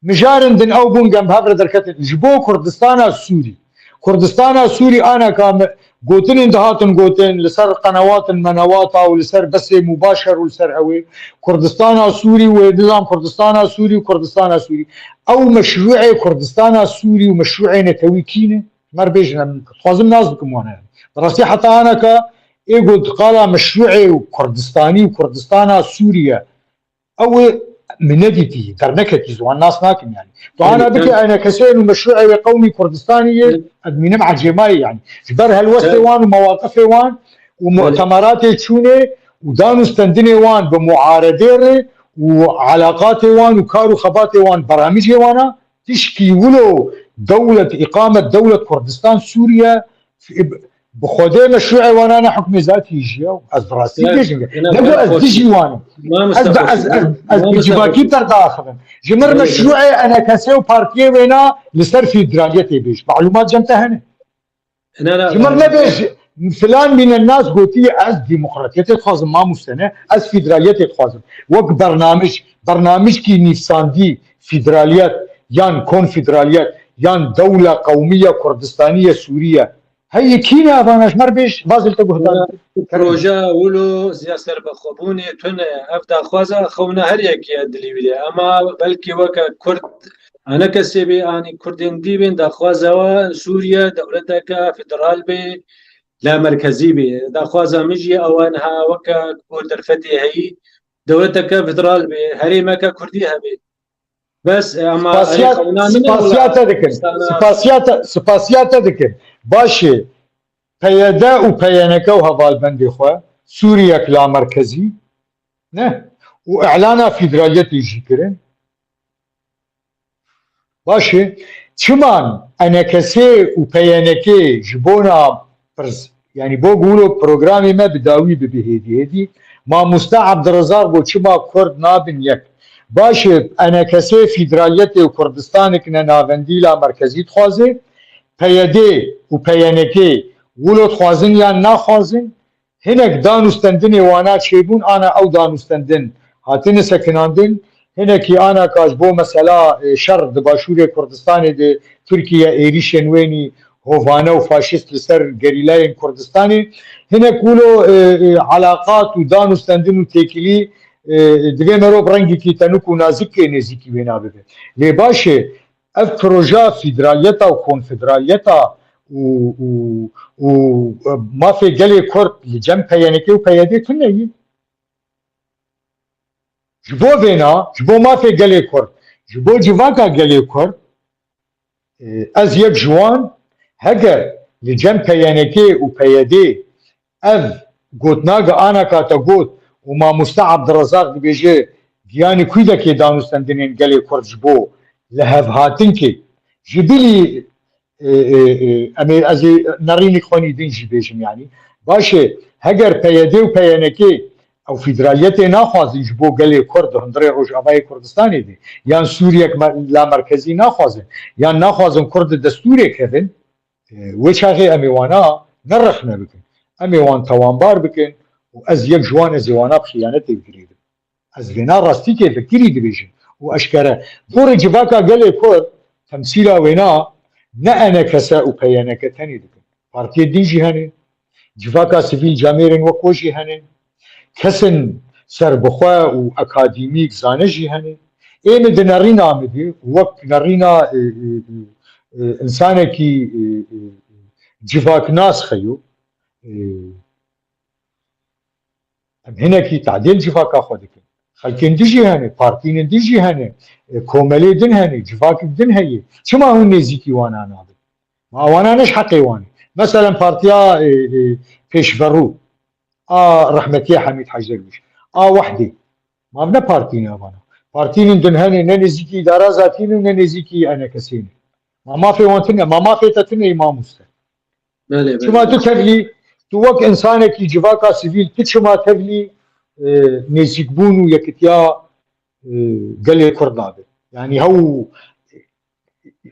mijarin din ew bûn gem hev re derketin. Ji bo Kurdistana Sûrî. Kurdistana Sûrî aneka me gotinên dihatin gotin li ser qenewatin menewata û li ser besê mubaşer û li ser ew ê. Kurdistana Sûrî wê dizan Kurdistana Sûrî û Kurdistana Sûrî. Ew meşrûê Kurdistana Sûrî û meşrûê netewî kî ne? Mer bêjin em dixwazim nas bikim wan herin. Bi rastî heta aneka ê got qala meşrûê û Kurdistanî û Kurdistana Sûriye. Ew ê min nedîtî, dernekekî ji wan nas nakim yani. Tu ana bike enekeseyên û meşrûê wê qewmî Kurdistanî yê, ez mînim ecêmayî yani. Ji ber helwestê wan û mewaqifê wan û mutemeratê çûnê û dan û stendinê wan bi muaredê re û elaqatê wan û kar û xebatê wan beramicê wana tişkî wilo dewlet, îqamet dewlet Kurdistan Sûriye bi Xwedê meşrûê wana ne hukmê zatî jî ya. Ez bi rastî bêjim. Ne got ez dijî wan im. Ez, ez, ez, ez bi civakî derdaxivim. Ji mir meşrûê enekesê û partiyê wêna li ser fîdraliyetê bêj. Malûmat cem te hene. Ji mir nebêj filan mîne nas gotiye ez demokratiyetê dixwazim, mamoste ne, ez fîdraliyetê dixwazim. Wek bernamij, bernamijkî nîvsandî fîdraliyet yan konfîdraliyet yan dewle qewmiye Kurdistaniye Sûriye. Hey, kî ne evana ji mer bêj, vazil te guhdar. Proje wilo ziya serbixwebûnê tune. Ev daxwaza xewna her yekî ye dilî wî de. Ema belkî weke Kurd, ene kesê bê, anî Kurdên dî bên, daxwaza we Sûriye dewleteke federal bê, lamerkezî bê. Daxwaza min jî ew e niha weke ku derfetê heyî, dewleteke federal bê, herêmeke Kurdî hebe. Bes, e, ama Spasiya, erê xewna min e spasiya wila te dikin. Kurdistana Spasiya te, spasiya te dikin. Baş e, P Y D û P Y N K û hevalbendê xwe, Sûriyek lamerkezî, ne? Û îlana fîdraliyetê jî kirin. Baş e, çiman E N K S û P Y N K ji bona pirs, yanî bo gulo programê me bi dawî bibe hêdî hêdî. Mamoste Abdirizaq got çima Kurd nabin yek. Baş e, E N K S fîdraliyetê û Kurdistanek ne navendî la merkezî dixwaze. P Y D û P Y N K wilo dixwazin yan naxwazin. Hinek dan û stendinê wana çêbûn, ana ew dan û stendin hatine sekinandin. Hinekî ana ka ji bo mesela, e, şer di Başûrê Kurdistanê de Tirkiye êrîşên wênî hovane û faşîst li ser gerîlayên Kurdistanê. Hinek wilo, e, e, elaqat û dan û stendin û têkilî, e, divê merov rengekî tenûk û nazikê nêzîkî wêna bibe. Lê baş e, ev proja fîdraliyeta û konfîdraliyeta û, û, û, e, mafê gelê Kurd li cem P Y N K û P Y D tune ye. Ji bo vêna, ji bo mafê gelê Kurd, ji bo civaka gelê Kurd, e, ez yek ji wan, heger li cem P Y N K û P Y D ev gotinage ana ka te got û mamoste Abdirizaq dibêje, giyanî kûdekê dan û stendinên gelê Kurd ji bo lihevhatinkê ji bilî, e, e, e, em ê, ez ê nerînî xwenî din jî bêjim, yanî. Baş e, heger P Y D û P Y N K ew fîdraliyetê naxwazin ji bo gelê Kurd di hundirê Rojavayê Kurdistanê de, yan Sûriyek me-, lamerkezî naxwazin, yan naxwazin Kurd di destûrê kevin, e, wê çaxê em ê wana ne rexne bikin. Em ê wan tawanbar bikin û ez yek ji wan ez ê wana bi xiyanetê bi girêdim. Ez vêna rastîkê bi kirî dibêjim û eşkere. Dorê civaka gelê Kurd temsîla wêna ne E N K S û P Y N K tenê dikin. Partiyê din jî hene. Civaka sivîl camêrên wek we jî hene. Kesên serbixwe û akademîk zane jî hene. Ê min di nerîna min de wek nerîna, e, e, e, e, însanekî, e, e, e, civaknas xeyo. E, Em hinekî tadêl civaka xwe dikin. Xelkên din jî hene, partînên din jî hene, e, komelê din hene, civakek din heye. Çima hûn nêzîkî wana nabin? Ma wana ne ji heqê wan e. Meselen partiya, e, e, pêşverû a rehmetiya Hemîd Hec Derwîş, a Wehdê. Ma ev ne partî ne vana. Partînên din hene, ne nêzîkî îdara zatî ne, ne nêzîkî E N K S'ê ne. Ma mafê wan tune, ma mafê te tune, mamoste. Belê, belê. Çima tu tevlî, tu wek însanekî civaka sivîl, tu çima tevlî, e, nêzîkbûn û yekitiya, e, gelê Kurd nabe? Yanî hew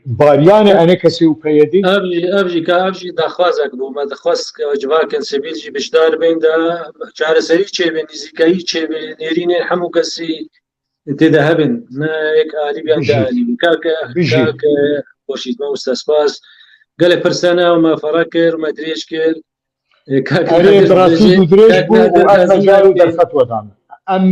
Bariyane enê kesê û peyedî. Ev jî, ev jî ka ev jî daxwazek bû. Me dixwest civakên sivîl jî bişdar bên de çareserî çêbê, nîzîkayî çêbê, nêrînên hemû kesî tê de hebin. Ne yek alî biyan de alî. Kake, kake Xurşîd, me wisa spas. Gelek pirsene me fere kir, me dirêj kir. Erê, bi rastî dûdirêj bû û ez mecal û derfet we dan. Em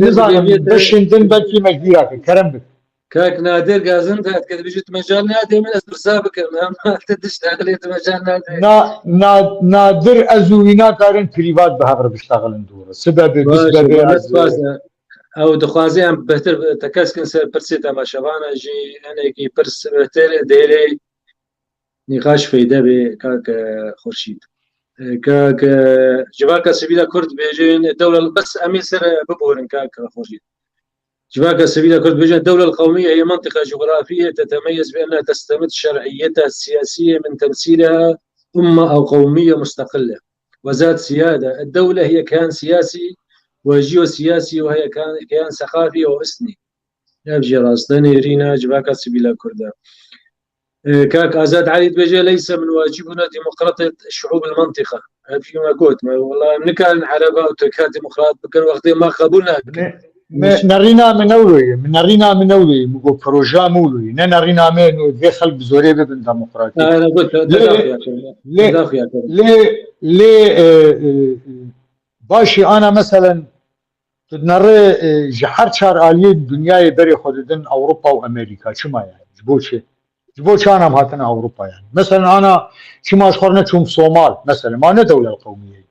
nizanin beşên din belkî mecbûra ke kerem bik. Kak Nadir Gazin te dikir, dibêjî tu mecal nadê min ez pirsa bikim. Em te dişt eqlê tu mecal nadê. Na, na, Nadir ez û wî nakarin prîvat bi hev re biştexilin dûr. Sibe bi, biz be bi, ez. Ew dixwaze em bêhtir tekez kin ser pirsê temaşevana jî, hinekî pirs bêhtir dêrê nîqaş feyde bê, kak Xurşîd. Kak, civaka sivîla Kurd dibêjin, dewle, bes em ê ser biborin, kak Xurşîd. Civaka sivîla Kurd dibêjin, الدولة القومية هي منطقة جغرافية تتميز بأنها تستمد شرعيتها السياسية من تمثيلها أمة أو قومية مستقلة وذات سيادة. الدولة هي كيان سياسي وجيوسياسي وهي كيان، كيان ثقافي وإثني. Ev jî rast e, nêrîna civaka sivîla Kurd e. Kak Azad Elî dibêje, ليس من واجبنا ديمقراطية شعوب المنطقة. Ev jî me got, me wela em nikarin Ereba û Tirka demokrat bikin, wextê me qebûl nakin. Nerîna min ewlo ye, min nerîna min ewlo ye, min got proja min wilo ye, ne nerîna min û vê xelk bi zorê bibin demokratîk. Lê, lê, lê, lê, e, e, e, başî ana meselen Tu dinerê, e, ji her çar aliyê dinyayê berê xwe didin Ewropa û Amerîka. Çima yani? Ji bo çi? Ji bo çi ana em hatine Ewropa yani? Mesela ana çima ji xwe re neçûm Somal? Mesela ma ne dewlel qewmiye ye.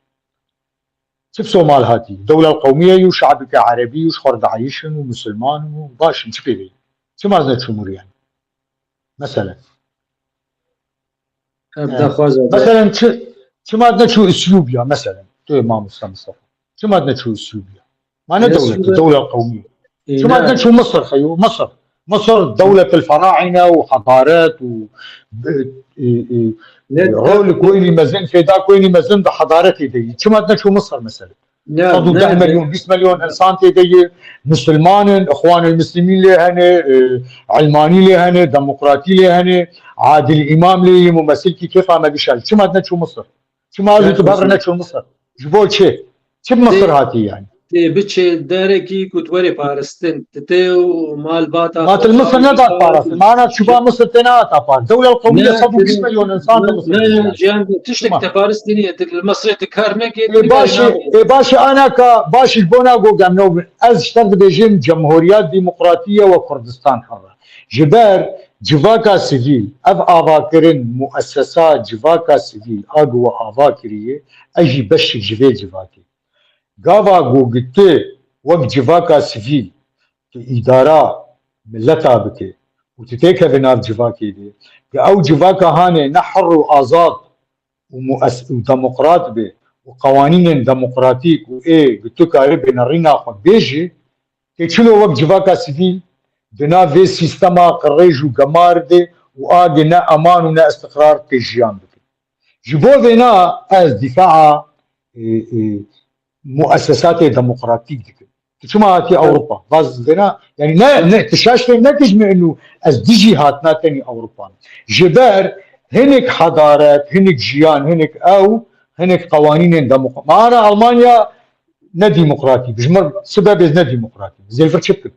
Çi bi Somal hatî? Dewlel qewmiye yû şabike erebî yû ji xwe re daîş in û misilman in û baş in. Çi pê bê? Çima ez neçûm wir yani? Mesela. Ev daxwaza. Mesela çi, çima neçû Îsûbya mesela? Tu yê mamosta Mustafa. Çima neçû Îsûbya? Ma ne dewlet, dewlet qewmî. Çima neçû Misir xeyo? Misir. Misir dewlet el-feraîne û hedaret û, e, e, e, rol koyni mezin, feda koyni mezin de hedaretê de. Çima neçû Misir mesela? Sed û deh milyon, bîst milyon insan tê de ye, misilman in, Ixwanul Muslimîn lê hene, e, Elmanî lê hene, demokratî lê hene, Adil Îmam lê ye, mumesilkî kêfa me bişal. Çima neçû Misir? Çima ez û tu bi hev re neçûn Misir? Ji bo çi? Çi bi Misir hatî yani? Tê biçe derekî ku tu werê paristin, tu tê û malbata xwe. Misir nedat paristin. Mana çûba Misir tê nehat paristin. Dewlel qewmiye sed û bîst milyon insan di Misir. Ne, jiyan, tiştek te paristin ye, tu li Misirê tu kar nekê. Ê başî, ê başî anaka, başî ji bona go gemno bin. Ez ji te dibêjim Cemhuriya Demokratî ye we Kurdistan hebe. Ji ber civaka sivîl, ev avakirin, muessesa civaka sivîl, a go we ava kiriye, ez jî beşek ji vê civakê. Gava ku tu wek civaka sivîl, tu îdara mileta bike û tu têkeve nav civakê de, ku ew civaka hanê ne herr û azad û mues-, û demokrat be û qewanînên demokratîk û ê ku tu karibê nerîna xwe bêjî, tê çilo wek civaka sivîl di nav vê sîstema qirêj û gemar de û a ge ne eman û ne istiqrar tê jiyan bike. Ji bo vêna ez dîfaa, e, e, muessesatê demokratîk dikim. Tu çima hatî Ewropa? Vaz vêna, yani ne, ne, tu şaş fêm nekij min û ez dijî hatina tenî Ewropa. Ji ber hinek hedaret, hinek jiyan, hinek ew, hinek qewanînên demokra-, ma ana Almanya ne demokratîk, ji min sibe bêz ne demokratîk. Zêlfir çi bikim?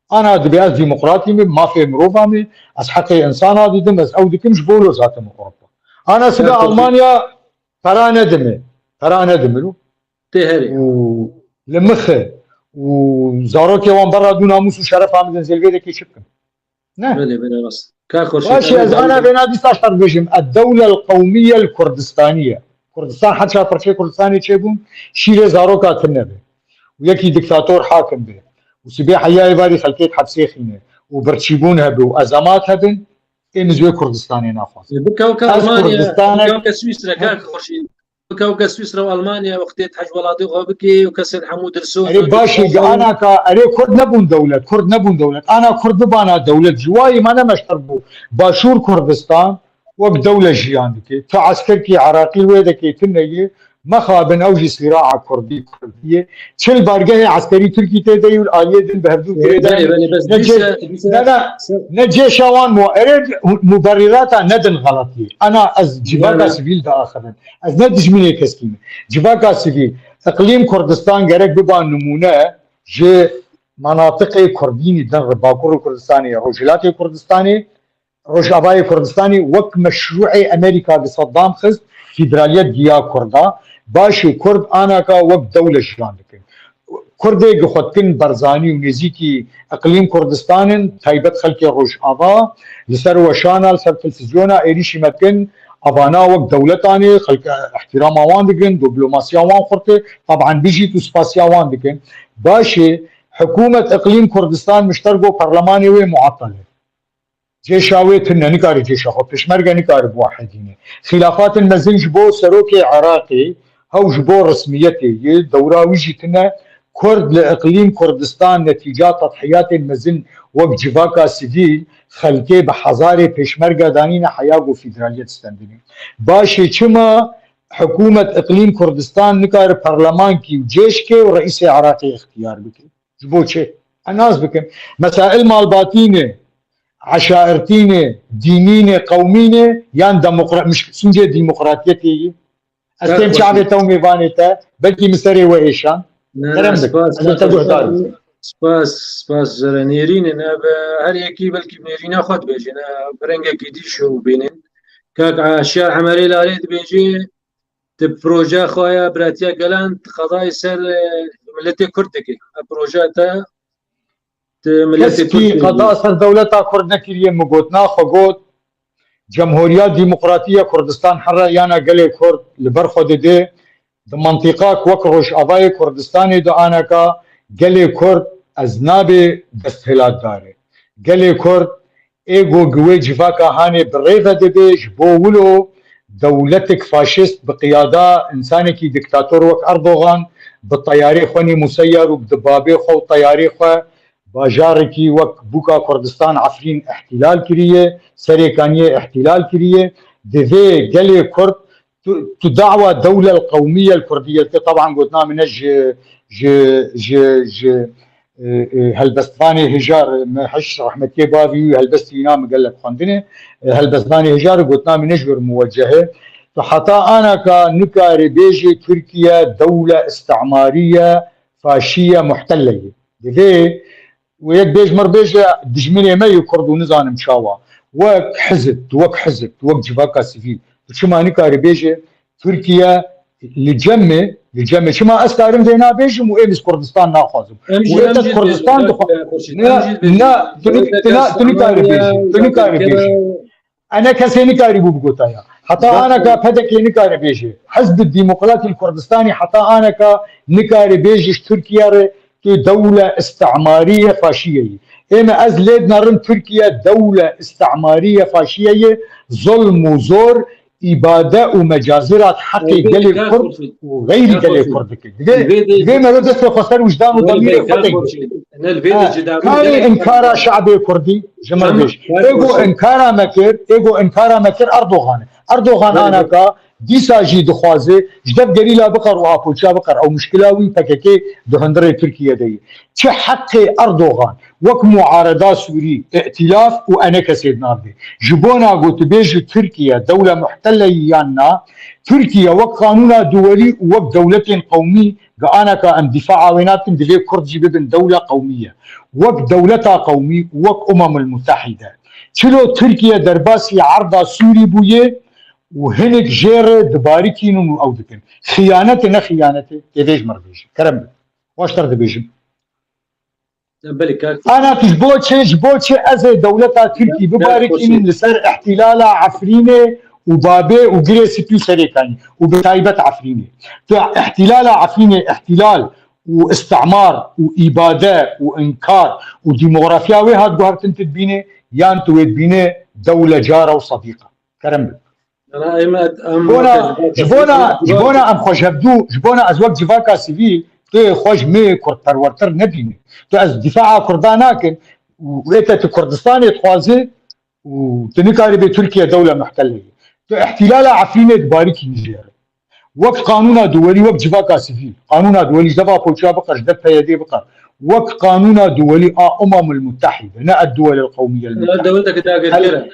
Ana dibê ez demokratî me, mafê mirova me, ez heqê insana didim, ez ew dikim ji bo lo zaten Ewropa. Ana sibe Almanya pera nedime, pera nedime lo. Tê herê. Û li mixe û zarokê wan berra dû namûs û şerefa min din zêlvê de kê çi bikim? Ne. Belê, belê, rast. Ka xweşî. Başî, ez ana vêna dîsa şer bêjim. Ed-dewle el-qewmiye el-Kurdistaniye. Kurdistan, her çar parçeyê Kurdistanê çêbûn, şîrê zaroka tune be. Û yekî diktator hakim be. Û sibê heyayê varî xelkê di hepsê xîne. Û birçîbûn hebe û ezemat hebin, ê min ji wê Kurdistanê naxwazin. Bikewke Almanya, bikewke Swîsre, ka xweşî. Bikewke Swîsra û Almanya wextê hej welatê xwe bikê û kesên hemû dilsoz. Erê başî, anaka, erê Kurd nebûn dewlet, Kurd nebûn dewlet. Ana Kurd bibana dewlet, ji wayî me ne meşter bû. Başûr Kurdistan wek dewlet jiyan dike. Tu eskerkî Iraqî wê dekê, tu neyê, Mexabin ew jî sîraa kurdî kurdî ye. Çil bargehê eskerî Tirkî tê de yî û aliyê din bi hevdû girê de. Belê, belê, bes Ne dîse, cê-, dîse ne, ne, se- ne cêşa wan mu-, erê muberîrata nedin xeletiyê. Ana ez civaka Yani sivîl diaxivim. Ez ne dijminê keskî me. Civaka sivîl, iqlîm Kurdistan gerek biba nimûne ji manatiqê kurdînî din re Bakur û Kurdistanê, Rojhilatê Kurdistanê, Rojavayê Kurdistanê wek meşrûê Amerîka li Saddam xist, fîderaliyet giya Kurda. Başê Kurd anaka wek dewle jiyan dikin. Kurdê gi xwe dikin Barzanî û nêzîkî iqlîm Kurdistan in, taybet xelkê Rojava, li ser weşana, li ser telfizyona êrîşî me dikin, evana wek dewletanê, xelk ihtirama wan dikin, diplomasiya wan xurt e, taban bijît û spasiya wan dikin. Başê, hikûmet iqlîm Kurdistan miştergo perlemanê wê muatel e. Cêşa wê tune, nikare cêşa xwe, pêşmerge nikare biwahedîne. Xîlafatin mezin ji bo serokê Iraqê, hew ji bo resmiyetê yê, dewra wî jî tune, Kurd li iqlîm Kurdistan netîca tedhiyatên mezin wek civaka sivîl, xelkê bi hezarê pêşmerge danîne heya ku fîderaliyet stendinê. Başê çima hikûmet iqlîm Kurdistan nikare parlamankî û cêşkê û reîsê Iraqê ixtiyar bike? Ji bo çi? Em nas bikin. Mesail malbatî ne, eşairtî ne, dînî ne, qewmî ne, yan demokra-, miş-, sûcê demokratiyetê yî? Ez Her têm xweşî. Çavê te û mêvanê te, belkî min serê we êşan. Ne, Kerem ne, bik. spas, Ez ê te spas, guhdar spas, bim. Spas, spas, zere nêrîn in. Ev, her yekî belkî nêrîna xwe dibêje. Ne, bi rengekî dî şo bînin. Kak Aşya Emerê Lalê dibêje, Ti projeya xwe ya Biratiya Gelan, ti qadayê ser, e, miletê Kurd dikî. Ev projeya te, ti miletê Kurd Keskî dikî. Qada ser dewleta Kurd nekiriye, min got, naxwe got, Cemhuriya Demokratî ya Kurdistan here yana gelê Kurd li ber xwe dide, di mantîqak wek Rojavayê Kurdistanê de anaka gelê Kurd ez nabê desthilatdar e. Gelê Kurd ê ku gi wê civaka hanê bi rê ve dibe, ji bo wilo dewletek faşîst bi qiyada însanekî diktator wek Erdogan bi teyarê xwe nî museyar û bi dibabê xwe û teyarê xwe bajarekî wek bûka Kurdistan Efrîn îhtîlal kiriye, Serêkaniyê îhtîlal kiriye. Divê gelê Kurd tu, tu dawa dewle el qewmiye el kurdiyê dike. Taban gotina min ne ji, ji, ji, ji, e, e, helbestvanê hijar, me hiş rehmetiyê bavî û helbestî wîna min gelek xwendine. E, helbestvanê hijar gotina min ne ji wir muweceh e. Tu heta anaka nikare bêjê Tirkiye dewle îstimariye, faşiye, muhtelle ye. Divê û yek bêj mir bêje dijminê me yê Kurd û nizanim çawa. Wek hizib, tu wek hizib, tu wek civaka sivîl, tu çima nikarî bêje Tirkiye li cem me, li cem me. Çima ez karim vê nabêjim û êm ji Kurdistan naxwazim. Em jî, Û em êta jî Kurdistan dibêjin, dixwa-, Xurşîd, ne, em jî dibêjin. Ne, tu nik-, Weke tu na-, tu nikarî Kastamonuya, bêjî, tu nikarî Weke bêjî. Ene kesê nikarî bû bigota ya. Heta Zaten aneka P D K nikare bêje. Hizb Demokratî Kurdistanî heta aneka nikare bêje ji Tirkiye re tu dewle îstimariye faşiye yî. Ê me ez lê dinerim Tirkiye dewle îstimariye faşiye yî, zulm û zor, îbade û mecazirat heqê Elbette gelê kar Kurd Xurşîd. û xeyrî Kar gelê Xurşîd. Kurd dike. Divê, Li vê divê me ro destê xweser wijdan û Wê demîrê xwe kar têk Xurşîd. Ne li vê Ha, de cida karê bûne. Înkara şe'bê Kurdî ji min Tamam, bêj. kar Ê go Xurşîd. Înkara me kir, ê go Înkara me kir Erdogan e. Erdogan Belê. anaka dîsa jî dixwaze ji dev gerîla biqer û apoçiya biqer. Ew muşkila wî P K K di hundirê Tirkiye de ye. Çi heqê Erdogan wek muareda Sûrî, îtilaf û enekesê di nav de. Ji bona ku tu bêjî Tirkiye dewle muhtelle yî yan na, Tirkiye wek qanûna duwelî û wek dewletên qewmî Gi aneka em dîfaa wê nakin, divê Kurd jî bibin dewle qewmî ye. Wek dewleta qewmî û wek Umemul Mutehîde. Çilo Tirkiye derbasî erda Sûrî bûye û hinek jê re dibarikînin û ew dikin. Xiyanetê ne xiyanetê, tê vê ji me re bêjin. Kerem bike. Xweştir dibêjim. Belê, kak. Ana tu ji bo çi, ji bo çi ez ê dewleta Tirkî Kak bibarikînim Xurşîd. li ser îhtîlala Efrînê û Babê û Girê Spî û Serêkanî û bi taybet Efrînê? Tu îhtîlala Efrînê îhtîlal û îstimar û îbade û înkar û demografiya wê hat guhertin tu dibînê yan tu wê dibînê dewle cara û sedîqa? Kerem bike. Ji bona, ji bona, ji bona em xwe ji hevdû, ji bona ez wek civaka sivîl, tu yê xwe ji me kurdperwertir nebînî. Tu ez dîfaa kurda nakin û wê te tu Kurdistanê dixwazî û tu nikarî bê Tirkiye dewle muhtelle ye. Tu îhtîlala Efrînê dibarikî jê re. Wek qanûna duwelî, wek civaka sivîl. Qanûna duwelî ji deva Poçya biqer, ji dev P Y D'ê biqer. Wek qanûna duwelî a Umamul Muttehîde, ne Edduwel el Qewmiye el Muttehîde. Dewleteke dagirker e.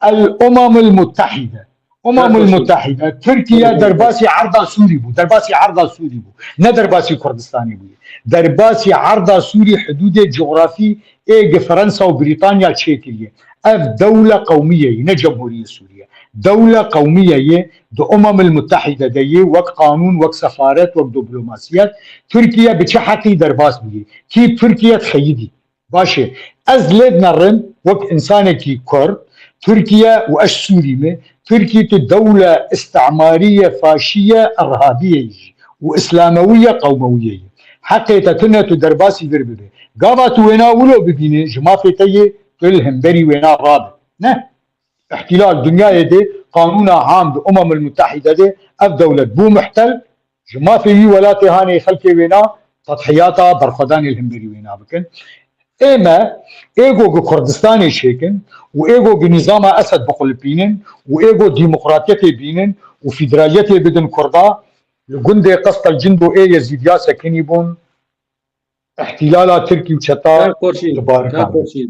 El Umamul Muttehîde. Umamul Muttehîde. Tirkiye derbasî erda Sûrî bû. Derbasî erda Sûrî bû. Ne derbasî Kurdistanê bûye. Derbasî erda Sûrî hidûdê cografî ê gi Fransa û Brîtanya çêkiriye. Ev dewle qewmiye ye, ne Cemhuriyê Sûriye. Dewle qewmiye ye, di Umamil Muttehîde de ye, wek qanûn, wek sefaret, wek diplomasiyet. Tirkiye bi çi heqî derbas bûye? Kî Tirkiye dixeyidî? Baş e. Ez lê dinerim wek însanekî Kurd, Tirkiye û ez Sûrî me, Tirkiye tu dewle îstimariye, faşiye, irhabiye yî û îslamewiye, qewmewiye yî. Heqê te tune tu derbasî vir bibe. Gava tu wêna wilo bibînî, ji mafê te yê, tu li hemberî wêna rabe. Ne. Îhtilal dinyayê de, qanûna am di Umemil Muttehîde de ev dewlet bû muhtel, ji mafê wî welatê hanê xelkê wêna tedhiyata berxwedanê li hemberî wêna bikin. Ê me, ê go gi Kurdistanê çêkin û ê go gi nîzama Esed biqulipînin û ê go demokratiyetê bînin û federaliyetê bidin Kurda, li gundê Qestel Cindo ê Yezîdiya sekinî bûn, îhtilala Tirkî û çeta Ka Xurşîd, dibarikandin. Ka Xurşîd.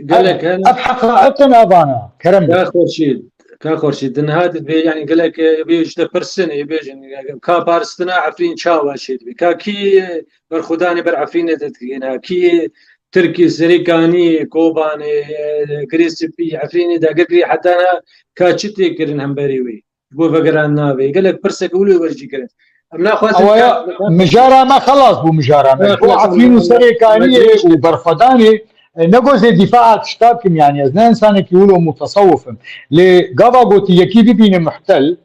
Gelek Ev, hene. Ev heqaîqin evana, kerem Ka bike. Xurşîd, Ka Xurşîd, di niha de bê, yani gelek, e, bê ji te pirsin, ê bêjin, e, ka paristina Efrîn çawa çêdibe? Ka kî berxwedanê ber Efrînê de digihîne? Kî Tirkî, Serêkanî, Kobanê, e, Girê Spî, Efrînê dagir kirî heta niha ka çi tê kirin hemberî wî? Ji bo vegeran navê. Gelek pirseke wilo wer jî kirin. Em naxwazin Awaya ka, ka mijara me xelas bû, mijara me. Ji bo Efrîn û Serêkaniyê û berxwedanê, e, ne go zê dîfaa tişta bikim, yani ez ne însanekî wilo mutesewif im. Lê gava gotî yekî bibîne muhtel,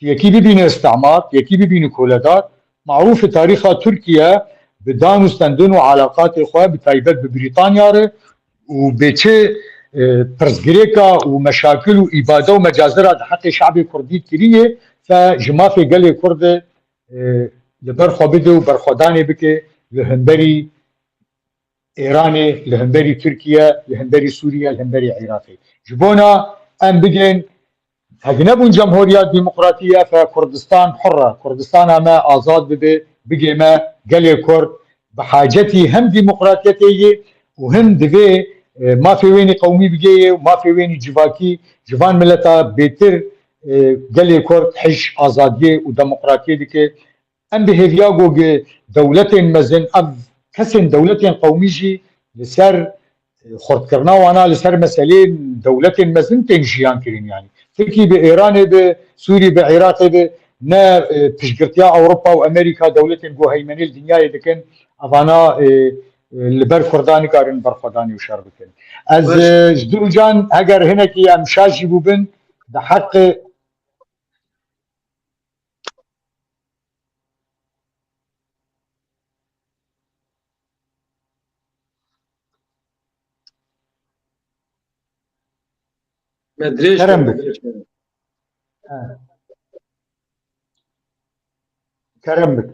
yekî bibîne îstimar, yekî bibîne koledar, marûf e tarîxa Tirkiye bi dan û stendin û alaqatê xwe bi taybet bi Brîtanya re û bê çi, e, pirsgirêka û meşakil û îbade û mecazira di heqê şabê Kurdî kiriye, fe ji mafê gelê Kurd e, li ber xwe bide û berxwedanê bike li hemberî Êranê, li hemberî Tirkiye, li hemberî Sûriye, li hemberî Iraqê. Ji bona em bigên, hek nebûn cemhuriya demokratî ye, fe Kurdistan hur e. Kurdistana me azad bibe, bigê me gelê Kurd bi hacetî hem demokratiyetê yê û hem divê, e, mafê wênî qewmî bigê yê û mafê wênî civakî ji van mileta bêtir, e, gelê Kurd hij azadiyê û demokratiyê dike. Em bi hêviya go gi dewletên mezin, ev kesên dewletên qewmî jî li ser, e, xurtkirina wana li ser meseleyên dewletên mezin tên jiyan kirin yani. Tirkî bi Êranê bi, Sûrî bi, Iraqê bi, ne, e, piştgirtiya Ewropa û Amerîka dewletên ku heymenê li dinyayê dikin, evana, e, e, li ber Kurdan nikarin berxwedanê û şer bikin. Ez, Baş. e, ji Dûcan heger hinekî em şaş jî bûbin, di heqê Me dirêj Kerem kir, me bik. dirêj kir. Ha. Kerem bik.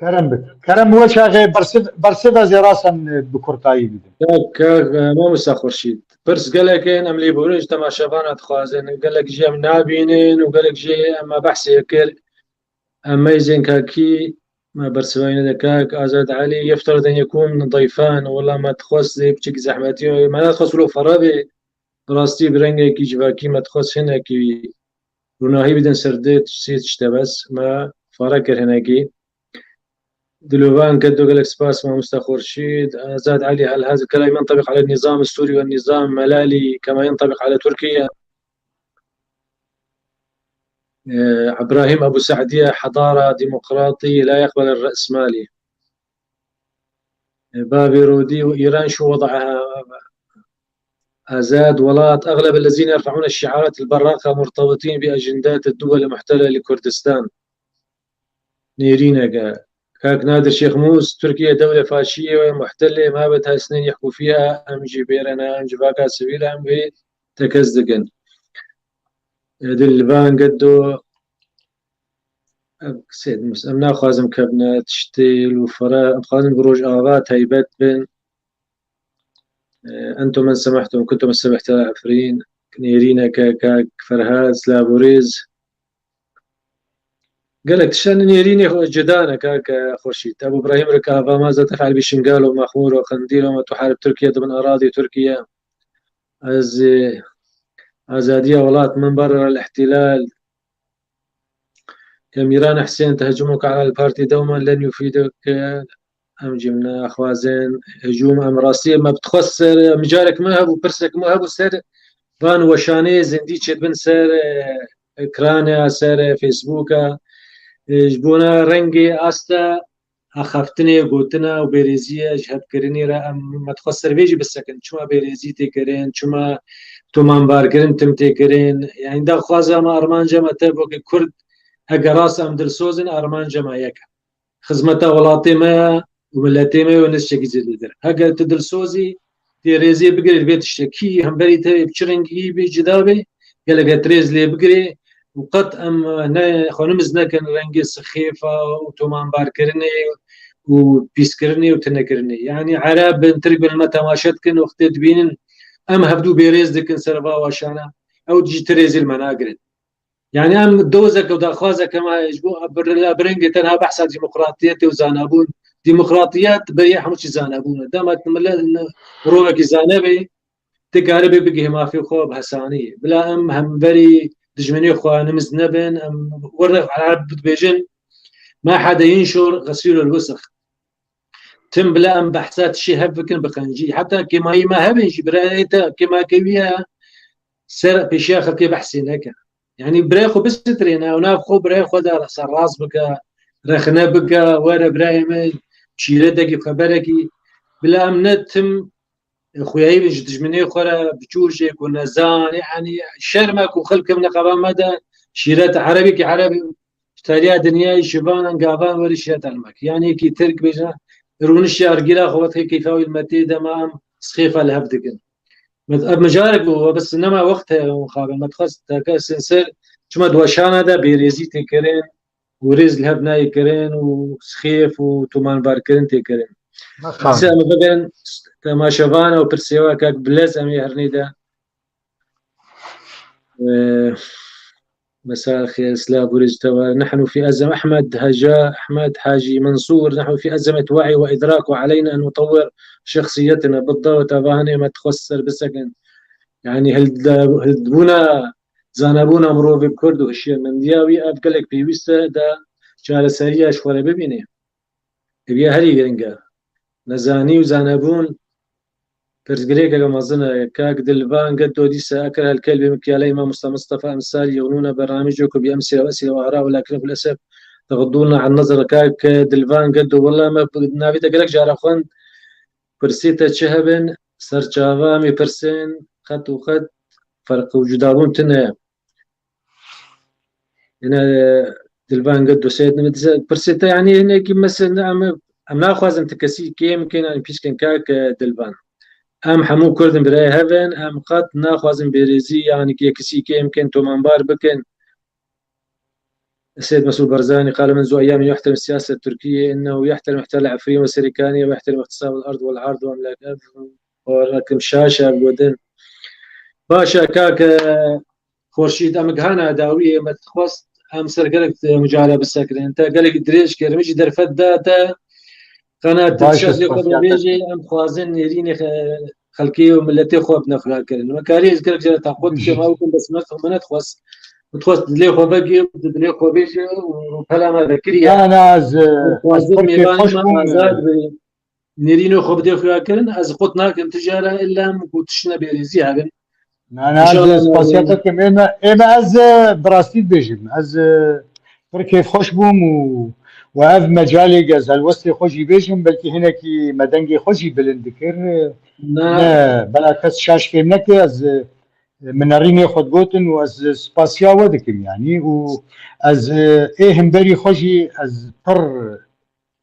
Kerem bik. Kerem weşaxê bersiv, bersiv ez ê rasen bi kurtayî bidim. Kak, kak, e, mamosta Xurşîd. Pirs gelek in, em lêborîn ji temaşevana dixwazin. Gelek jî em nabînin û gelek jî em me behsê kir. Amazing kakî, me bersivayî nede kak Azad Elî, yefterdin yekûn dayfan, wela me dixwest zê piçek zehmetî, me nedixwest wilo fere bê, bi rastî bi rengekî civakî me dixwest hinekî rûnahî bidin ser dê sê tişte bes, me fare kir hinekî. Dilovan Gedo, gelek spas mamosta Xurşîd. Azad Elî, هل هذا الكلام ينطبق على النظام السوري والنظام الملالي كما ينطبق على تركيا؟ Ee, Îbrahîm Ebû Se'dî, حضارة ديمقراطي لا يقبل الرأسمالي. Ee, Bavê Rodî, وإيران شو وضعها؟ Azad Welat, أغلب الذين يرفعون الشعارات البراقة مرتبطين بأجندات الدول المحتلة لكردستان. Nêrîneke. Kak Nadir Şêxmûs, Tirkiye dewle faşî ye, muhtel e, ma bi tesnên yehkû fîha, em jî bêrene, em civaka sivîl e, em vê tekez dikin. Dilvan Gedo, ev sê, em naxwazim kevne tiştê li fere, em dixwazin bi Rojava taybet bin. Entum men semehtum, kuntum semehta Efrîn, nêrîneke, kak Ferhad, silav û rêz. Gelek tiştan nêrînê xwe cida ne, kak Xurşîd. Ebu Brahîm Rikava ma ze tefel bi Şingal û Mexmûr û Qendîl û me tu harib Tirkiye dibin eradî Tirkiye. Ez, e, azadiya welat min ber al ihtilal. Ya Mîran Husên, tehecumuk ala al-partî dewman len yufîduk, em jî naxwazin hicûm, em rastî me bi xwe ser, em carek me hebû, pirsek me hebû ser van weşanê zindî çêdibin ser, e, ekranê, ser, e, Facebooka. E, ji bona rengê asta axaftinê, gotina û bêrêziyê ji hevkirinê re em me dixwest ser vê jî bisekin. Çima bêrêzî tê kirin, çima tomanbarkirin tim tê kirin? Yani daxwaza me, armanca me te wekî Kurd, eger rast em dilsoz in, armanca me yek e. Xizmeta welatê me û miletê me û ne tiştekî zêdetir. Heger tu dilsoz î, tê rêzê bigirê li vê tiştekî, hemberî te bi çi rengî bê, cida bê, gelek te rêz lê bigirê û qet em ne, xwe nimiz nekin rengê sixêfa û tomanbarkirinê û pîskirinê û tinekirinê. Yanî Ereb bin, Tirk bin me temaşe dikin, wextê dibînin em hevdû bêrêz dikin ser va weşana, ew jî ti rêzî li me nagirin. Yani em dozeke û daxwazeke me ji bo birengê tenha behsa demokratiyetê û zanabûn. Demokratiyet beriya hemû çî zanabûn e. Dema tu millet rovekî zane bê, tu karibê bigihê mafê xwe bi hesanî. Bila em hemverî dijminê xwe nimiz nebin, em werine Ereb dibêjin, "Ma hede yinşur xesîrul wusix." Tim bila em behsa tişê hev bikin bi qencî. Heta kêmayî me hebin jî, birayê te kêmakê wî ye, ser pêşiya xelkê behsê neke. Yani birayê xwe bisitirêne, ew nav xwe birayê xwe de serrast bike, rexne bike, were birayê min, şîretekî, xeberekî, bila em ne tim xuyayî bin ji dijminê xwe re, bi çûrşê ku nezan, yani şerm e ku xelk kevne qeba me de, şîret erebî ki erebî, ji tariya dinyayê şivanan gavan werî şîret elmek. Yani ki Tirk bêje, rûniştê ergîla xwe wextê keyfa wî li me tê de, ma em sixêfa li hev dikin. Ev mijarek bû, we bes nema wext heye, û xabe me dixwest teke sinser, çima di weşana de bêrêzî tê kirin û rêz li hev nayê kirin û sixêf û tomanbarkirin tê kirin. Mexabe. Mesela, em bibin temaşevan û pirsê we kak Bilez em ê hernê de. Ee, مساء الخير، سلاف ورزق تبارك. نحن في أزمة، أحمد هجا، أحمد حاجي منصور، نحن في أزمة وعي وإدراك، وعلينا أن نطور شخصيتنا. بالضبط، ava hinê me dixwest ser bisekin. Yani hilda-, hildibûna zanebûna mirovê Kurd û hişyarmendiya wî ev gelek pêwîst e da çareseriya ji xwe re bibîne. Ev ya herî giring e. Nezanî û zanebûn pirsgirêkeke mezin e. Kak Dilvan Geddo dîse أكره الكلب من كلالي مامۆستا مستەفا ئەنساری يغنون برنامجكم بأمثلة وأسئلة وآراء ولكن للأسف تغضون عن النظر. Kak Dilvan Geddo, wela me bi navê te gelek cara xwend. Pirsê te çi hebin, serçava em ê pirsin, xet û xet ferq û cudabûn tune. Yine, e, Dilvan Geddo, Seyed Nimit, pirsê te, yani hinekî mesela em, em naxwazin ti kesî kêm kin, yani pîç kin kak, e, Dilvan. Em hemû Kurd in, birayê hev in, em qet naxwazin bêrêzî, yani yekisî kêm kin, tomanbar bikin. السيد مسعود برزاني قال منذ أيام يحترم السياسة التركية، إنه يحترم احتلال عفرين وسريكانية ويحترم اغتصاب الأرض والعرض وأملاك. Ev, ev, ev, şaş ev gotin. Baş e, kak, e, Xurşîd, em gihana dawiyê, me dixwest em ser gelek, e, mucadele bisekirin. Te gelek dirêj kir, min jî derfet da te. Qena tu şer lê xwe bêjê, em dixwazin nêrînê xe-, xelkê û miletê xwe bine xuya kirin. Me karî ez gelek cara taqût dikim, ew kin bes me, me nedixwest. Min dixwest dilê xwe vegê, dilê xwe bêje û pela me vekiriye. Na, na, ez, e, Em dixwazin mêvanê me azad bibin. Nêrînê xwe bidê xuya kirin, ez qut nakim tijara illa em ku tiştine bêrêzî hebin. Na, na, ez spasiya te dikim. Ê me, ê me ez, e, bi rastî dibêjim. Ez, e, pir kêfxweş bûm û, û ev mecalê ez helwestê xwe jî bêjim, belkî hinekî me dengê xwe jî bilind dikir. Na. Ne, bela kes şaş fêm neke, ez, e, min nerînê xwe digotin û ez spasiya we dikim, yanî, û ez, e, ê hemberî xwe jî ez pir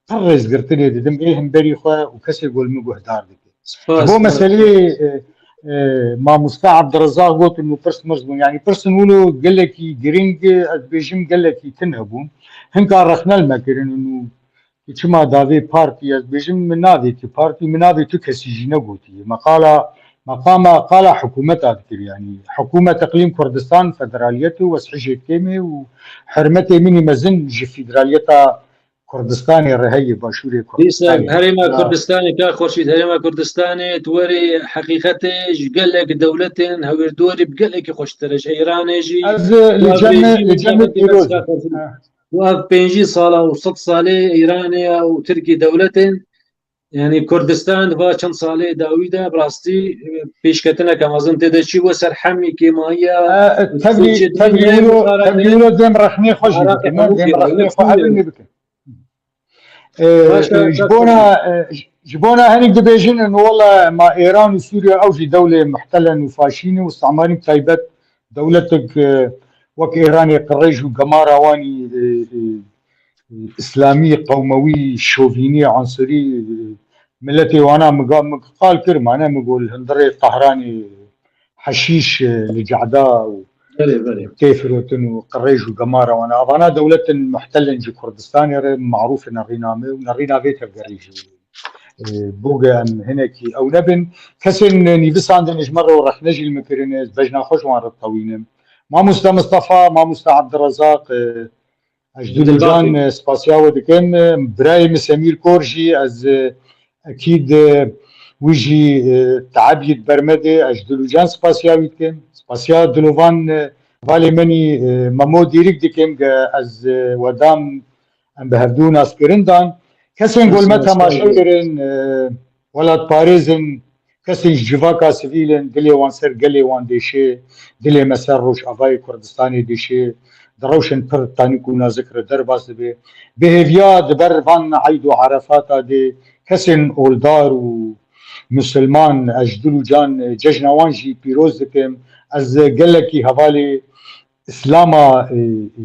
pir rêzgirtinê didim, ê hemberî xwe û kesê ku li min guhdar dike. Spas, spas. Ji bo meseleyê, e, e, mamosta Ebdirezaq gotin û pirs mirz bûn. Yanî pirsên wilo gelekî giring, ez dibêjim gelekî tune bûn. Hinka rexne li me kirin û çima davê partî, ez dibêjim min navêkî partî, min navê tu kesî jî negotiye. Me qala meqama qala hikûmeta dikir, yanî hikûmet Iqlîm Kurdistan federaliyet û wesihijê kêm e û hurmetê min î mezin ji federaliyeta Kurdistanê re heye, Başûrê Dîsa Kurdistanê. Herêma Ya. Kurdistanê, ka Xurşîd, Herêma Kurdistanê, tu werê heqîqetê ji gelek dewletên hewêrdorî bi gelekî xweştir e, ji Îranê jî, Ez, e, li cem me, li cem me pîroz e. Ha. Û ev pêncî sala û sed salê Îranê ya û Tirkî dewletên, yanî Kurdistan va çend salê dawî de bi rastî, e, pêşketineke mezin tê de çî bû ser hemî kêmayiya E, e, tevlî, tevlî wilo, tevlî wilo dêm rexnê xwe jî bikin, dêm rexnê xwe hebin bikin. E, Başa, e, ji bona, e, ji bona hinek dibêjin, in wela ma Êran û Sûriye ew jî dewlê muhtel in û faşî ne û îstimarî taybet dewletek, e, wek Êranê qirêj û gemara wanî, e, e, îslamî, qewmewî, şovînî, ansurî, e, miletê wana min ga-, min qal kir, mane min got, li hundirê Tehranê heşîş, e, li cehda û Belê, belê. tê firotin û qirêj û gemara wana. Avana dewletin muhtelin ji Kurdistanê re marûf e nerîna me û nerîna vê tevgerê jî. E, boge em hinekî ew nebin. Kesên nivîsandin ji me re û rexne jî li min kirine, ez bejna xwe ji wan re ditewînim. Mamoste Mistefa, Mamoste Abdurezaq, e, ez ji dil û can, e, spasiya we dikim. E, birayê min Semîr Kor jî ez, e, ekîd, e, wî jî, e, teeb yî di ber me de, ez ji dil û can spasiya wî dikim. Spasiya dilovan, e, hevalê min î, e, Memo Dîrik dikim, ge ez, e, we dam, em bi hevdû naskirin dan. Kesên ku li me temaşe kirin, e, welatparêz in, kesên ji civaka sivîl in, dilê wan ser gelê wan dêşê, dilê me ser Rojavayê Kurdistanê dêşê, direwşin pir tanîk û nazik re derbas dibe. Bi hêviya di ber van eyd û erefata de kesên oldar û misilman, ez ji dil û can, e, cejna wan jî pîroz dikim. Ez gelekî hevalê Îslama, e, e,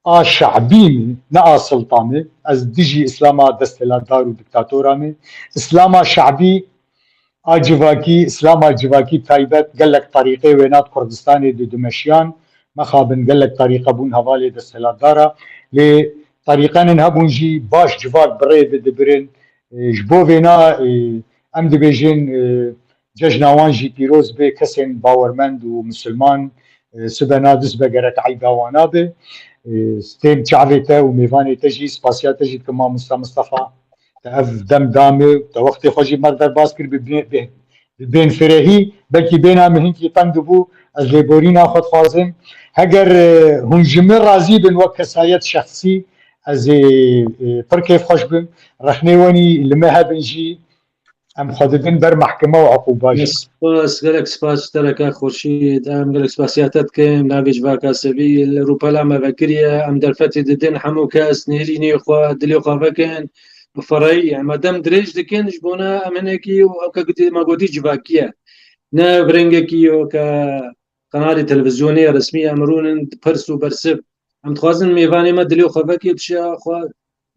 a şe'bî me, ne a silta me. Ez dijî Îslama desthilatdar û diktatora me. Îslama şe'bî a civakî, Îslama civakî taybet, gelek terîqê wêna di Kurdistanê de dimeşiyan. Mexabin gelek terîqe bûn hevalê desthilatdara. Lê terîqenin hebûn jî baş civak bi rê de dibirin. E, ji bo vêna, e, em dibêjin, e, cejna wan jî pîroz be, kesên bawermend û misilman, e, sibe na dust be gerek eyda wana be. E, stêm çavê te û mêvanê te jî, spasiya te jî dikim Mamoste Mistefa. Te ev dem da me, te wextê xwe jî mer derbas kir, bi bê-, bi-, bi bên firehî, belkî bêna min hinkî teng dibû, ez lêborîna xwe dixwazim. Heger, e, hûn ji min razî bin wek kesayet şexsî, ez ê, e, pir kêfxweş bim. Rexnê wenî li me hebin jî, em xwe didin ber mehkeme û uqûba jî. Spas, gelek spas ji te re kak Xurşîd. Em gelek spasiya te dikin. Navê civaka sivîl li rûpela me vekiriye. Em derfetê didin hemû kes nêrînê xwe, dilê xwe vekin. Bi firehî, em dem dirêj dikin ji bona em hinekî û ew ke gotî, me gotî civakî ye. Ne bi rengekî weke qenalê televîzyonê ya resmî em rûnin pirs û bersiv. Em dixwazin mêvanê me dilê xwe vekê, pişiya xwe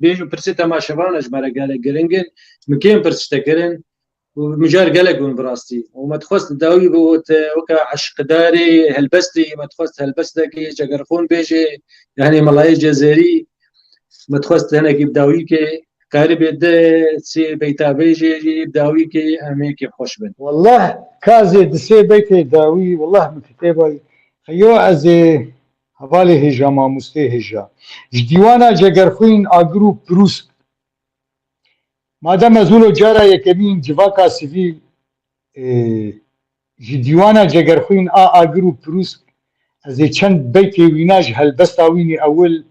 bêjin, pirsê temaşevan e ji me re gelek giring in. Min kêm pirs ji te kirin û mijar gelek bûn bi rastî. Û me dixwest dawî bi û te weke eşqdarê helbestê, me dixwest helbestekê Cegerxwîn bêjê, yanî Melayê Cezerî, me dixwest hinekî bi dawî ke qeribê de sê beyta bêjê jî bi dawî ke em ê kêfxweş bin. Wallah, ka ez ê di sê beytê dawî, wallah min kitêba xeyo ez ê hevalê hêja, mamostê hêja. Ji dîwana Cegerxwîn, Agir û Pirûsk. Madem ez wilo cara yekemîn civaka sivîl, e, ji dîwana Cegerxwîn a Agir û Pirûsk, ez ê çend beytê wîna ji helbesta wînî ewil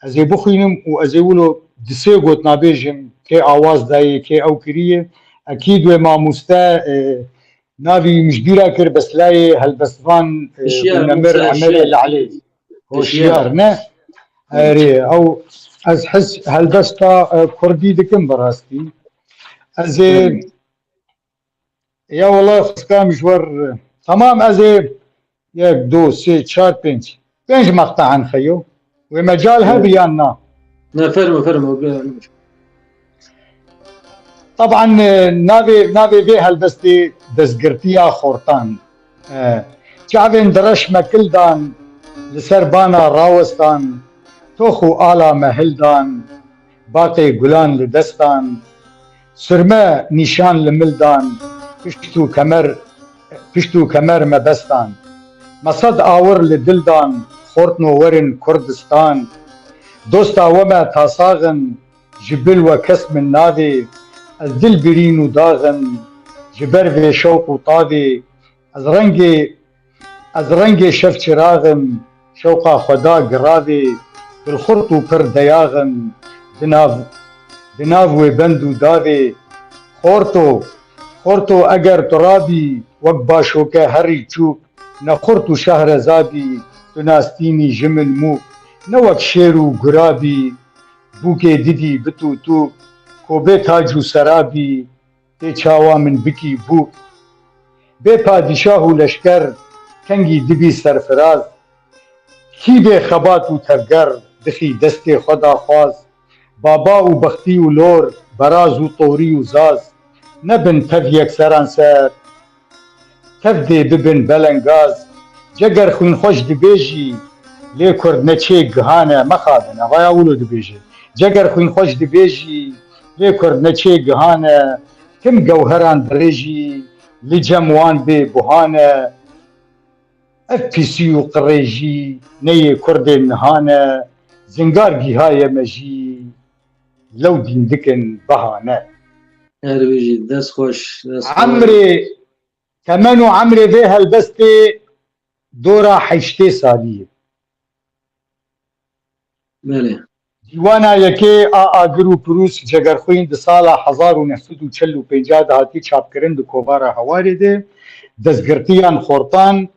ez ê bixwînim û ez ê wilo di sê gotina bêjim, kê awaz dayê, kê ew kiriye. Ekîd wê mamoste, e, navê wî min ji bîra kir, bes layê helbestvan, e, Hişyar, Nemir Musa Emerê Hişyar. Li Elê. Hoşyar, ne? Erê, ew ez his helbesta, e, kurdî dikim bi rastî. Ez ê, Erê. Ya wela xistam ji wer, e, tamam, ez ê yek, du, sê, çar, pênc. Pênc meqte'an xeyo. Wê mecal hebe yan na? Ne, fermo, fermo. Taban, e, navê, navê vê helbestê Destgirtiya Xortan. E, çavên direş me kil dan, li ser bana rawestan, tox û ala me hildan, baqê gulan li destan, surme nîşan li mil dan, pişt û kemer Pişt û kemer me bestan. Me sed awir li dil dan, xortno werin Kurdistan. Dosta we me tasaxin, ji bil we kes min navê. Ez dil birîn û daxim, ji ber vê şewq û tavê. Ez rengê, ez rengê şev çiraxim, şewqa xwe da giravê. Dilxurt û pir deyaxim, di nav, di nav wê bend û davê. Xorto, xorto eger tu rabî, wek başoke herî çûk, ne xurt û şehreza bî, tu nastînî ji min mûk, ne wek şêr û gurabî, bûkê didî bi tû tûk, ko bê tac û serabî, tê çawa min bikî bûk. Bê padîşah û leşker, kengî dibî serfiraz, kî bê xebat û tevger, dixî destê xwe daxwaz, baba û bextî û lor, beraz û torî û zaz, nebin tev yekseran ser, tev dê bibin belengaz. Ceger xwînxweş dibêjî, lê Kurd ne çê gihane, mexabin, evaya wilo dibêje. Ceger xwînxweş dibêjî, lê Kurd ne çê gihane, tim gewheran dirêjî, li cem wan bê buhane. Ev pîsî û qirêjî ne yê Kurdên niha ne, zingar gîhaye me jî, lew dîn dikin behane. Her bijî, dest xweş, dest xweş. Emrê, temen û emrê vê helbestê dora heştê salî ye. Belê. Dîwana yekê a Agir û Pirûz Cegerxwîn di sala hezar û neh sed û çel û pênc de hatî çapkirin di kovara Hewarê de. Destgirtiyan xortan,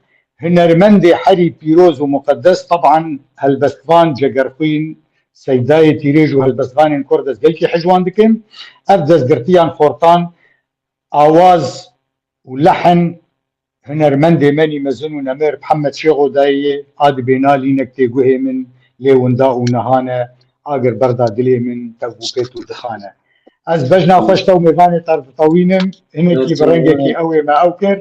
hunermendê herî pîroz û muqedes, teban helbestvan Cegerxwîn, seydayê tîrêj û helbestvanên Kurd, ez gelkî hej wan dikim. Ev destgirtiyan xortan, awaz û lehen hunermendê menî mezin û nemir Mihemed Şêxo dayê ye, a dibê nalînek tê guhê min, lê winda û niha ne, agir berda dilê min, tev û pêt û dixane. Ez bejna xweş te û mêvanê te re ditewînim, hinekî bi rengekî ew ê me ew kir.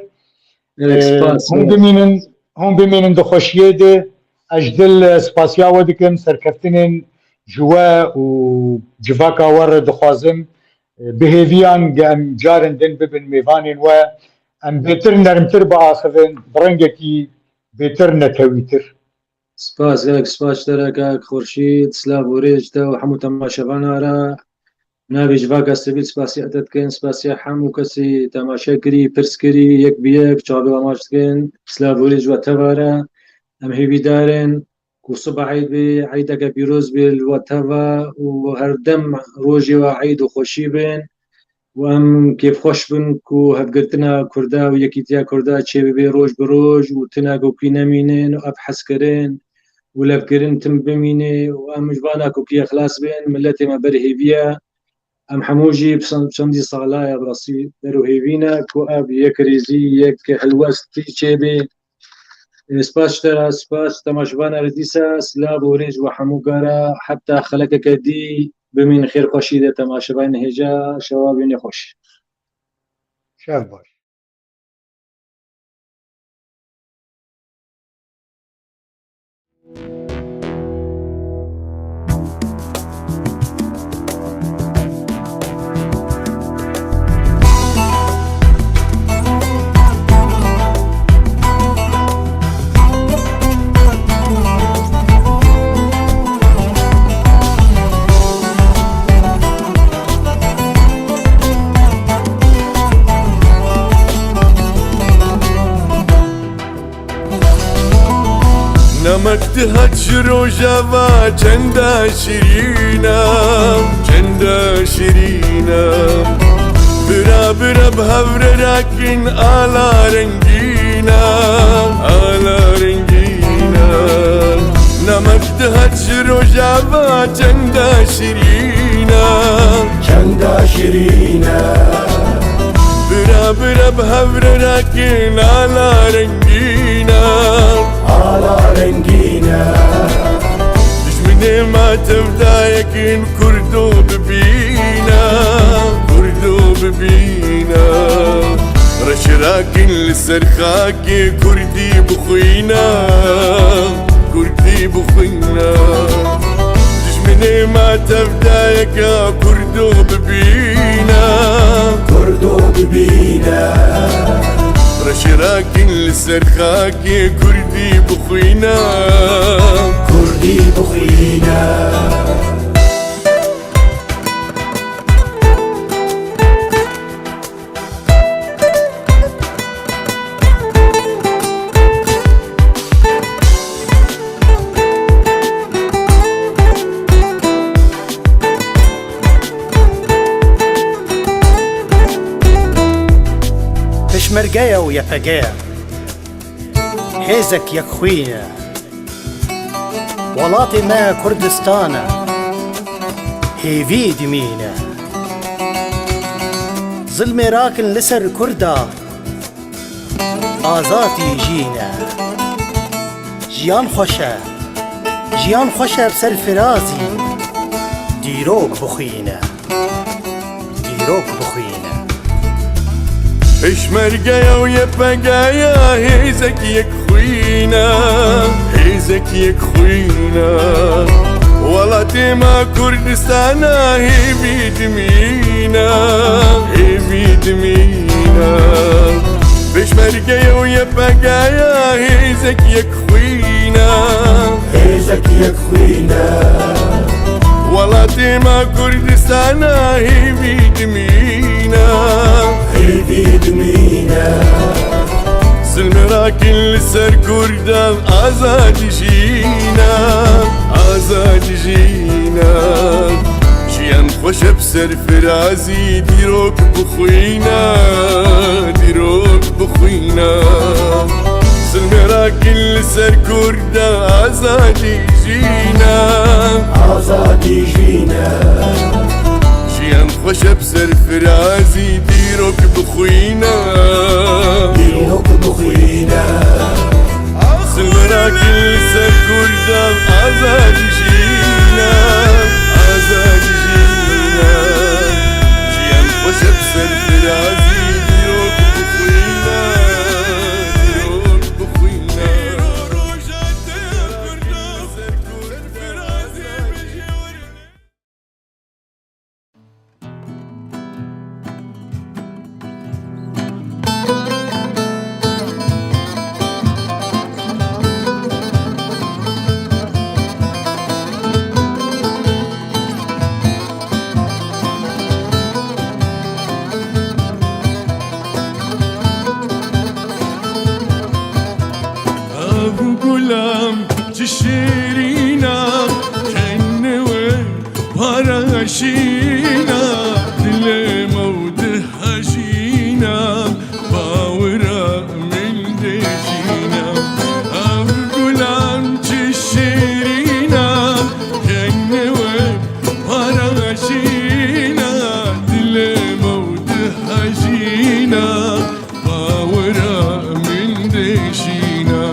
Gelek spas. Hûn bimînin, hûn bimînin di xweşiyê de. Ez ji dil, e, spasiya we dikim, serkeftinên ji we û civaka we re dixwazim. E, bi hêviyan ge em carên din bibin mêvanên we, em bêtir nermtir biaxivin, bi rengekî bêtir netewîtir. Spas, gelek spas ji te re kak Xurşîd, silav û rêz ji te û hemû temaşevana re. Navê civaka sivîl spasiya te dikin, spasiya hemû kesî temaşe kirî, pirs kirî, yek bi yek çavê we maç dikin. Silav û rêz ji we teva re. Em hêvîdar in ku siba eyd bê, eydeke pîroz bê li we teva û herdem rojê we eyd û xweşî bin. Û em kêfxweş bin ku hevgirtina Kurda û yekîtiya Kurda çêbibe roj bi roj û tina kokî nemînin û ev hezkirin û levkirin tim bimîne û em ji vana kokiya xilas bin. Miletê me ber hêvî ye. Em hemû jî bi çend-, çendî sala ye bi rastî ber û hêvî ne ku ev yekrêzî, yek helwestî çêbe. Ê, spas ji te re, spas temaşevana re dîsa, silav û rêz we hemû kara, heta xelekeke dî bimîn xêr xweşî de temaşevanên hêja, şewa bînê xweş. Şev baş. Namek dihat ji rojava çenda şirîna, çenda şirîna. Bira bira bi hev re rakin ala rengîna, ala rengîna. Namek dihat ji rojava çenda şirîna, çenda şirîna. Bira bira bi hev re rakin ala rengîna, ala rengîna. Dijminê me tevdayekin Kurdo bibîna, Kurdo bibîna. Reşirakin li ser xakê Kurdî bixwîna, Kurdî bixwîna. Dijminê me tevdayeke Kurdo bibîne. Kurdo bibîne. Reşê Rakin li ser xakê Kurdî bixwîne. Kurdî bixwîne. Pêşmerge ye û Y P G ye. Hêzek yekxwîn e. Welatê me Kurdistan e. Hêvî dimîne. Zilmê rakin li ser Kurda. Azadî jîn e. Jiyan xweş e. Jiyan xweş e bi ser firazî. Dîrok bixwîne. Dîrok bixwîne. Pêşmergeya û Y P G ya hêzek yekxwîne. Hêzek yekxwîne. Welatê me Kurdistana hêvî dimîne. Hêvî dimîne. Pêşmergeya û Y P G ya hêzek yekxwîne. Hêzek yekxwîne. Welatê me Kurdistana hêvî dimîne. Hêvî dimîne. Zilmê rakin li ser Kurdan azadî jîne. Azadî jîne. Jiyan xweş e bi ser firazî, dîrok bixwîne. Dîrok bixwîne. Zilmê rakin li ser Kurda azadî jîne. Azadî jîne. Jiyan xweş e bi ser firazî, dîrok bixwîne. Dîrok bixwîne. Zilmê rakin li ser Kurda azadî jîne. Azadî jîne. Jiyan xweş e bi ser firazî, dîrok bixwîne. Dîrok bixwîne. Ev gulan çi şêrîn e, keyne wê para şîn e, dilê me û dihejîn e, bawira min dêjîn e. Ev gulan çi şêrîn e, keyne wê para şîn e, dilê me û dihejîn e. Bawira min dêşîna.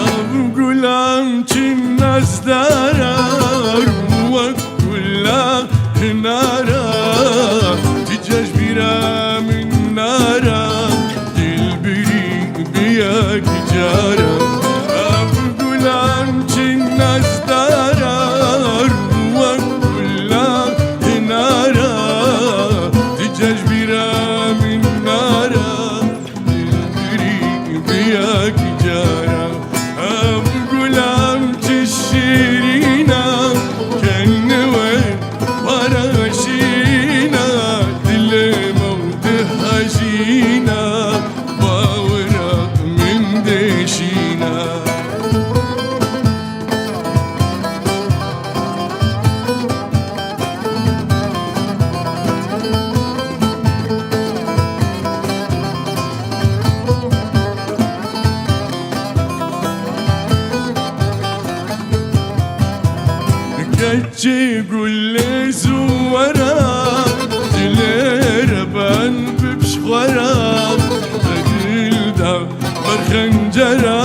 Ev gulan çi nazdar e, wek gula hinara, ti cejbîra min nara, dilbirî bi yek cara. Ev gulan çi nazdar e, wek gula hinara, ti cejbîra min nara, dilbirî bi yek cara. Ev gulan çi şîrîn e, keyne wê para şîn e, dilê me û dihejîn e, bawira min dêşîn e. Keçê gulê zuwera, dilê re ben bipşxwera, edil da ber xencera,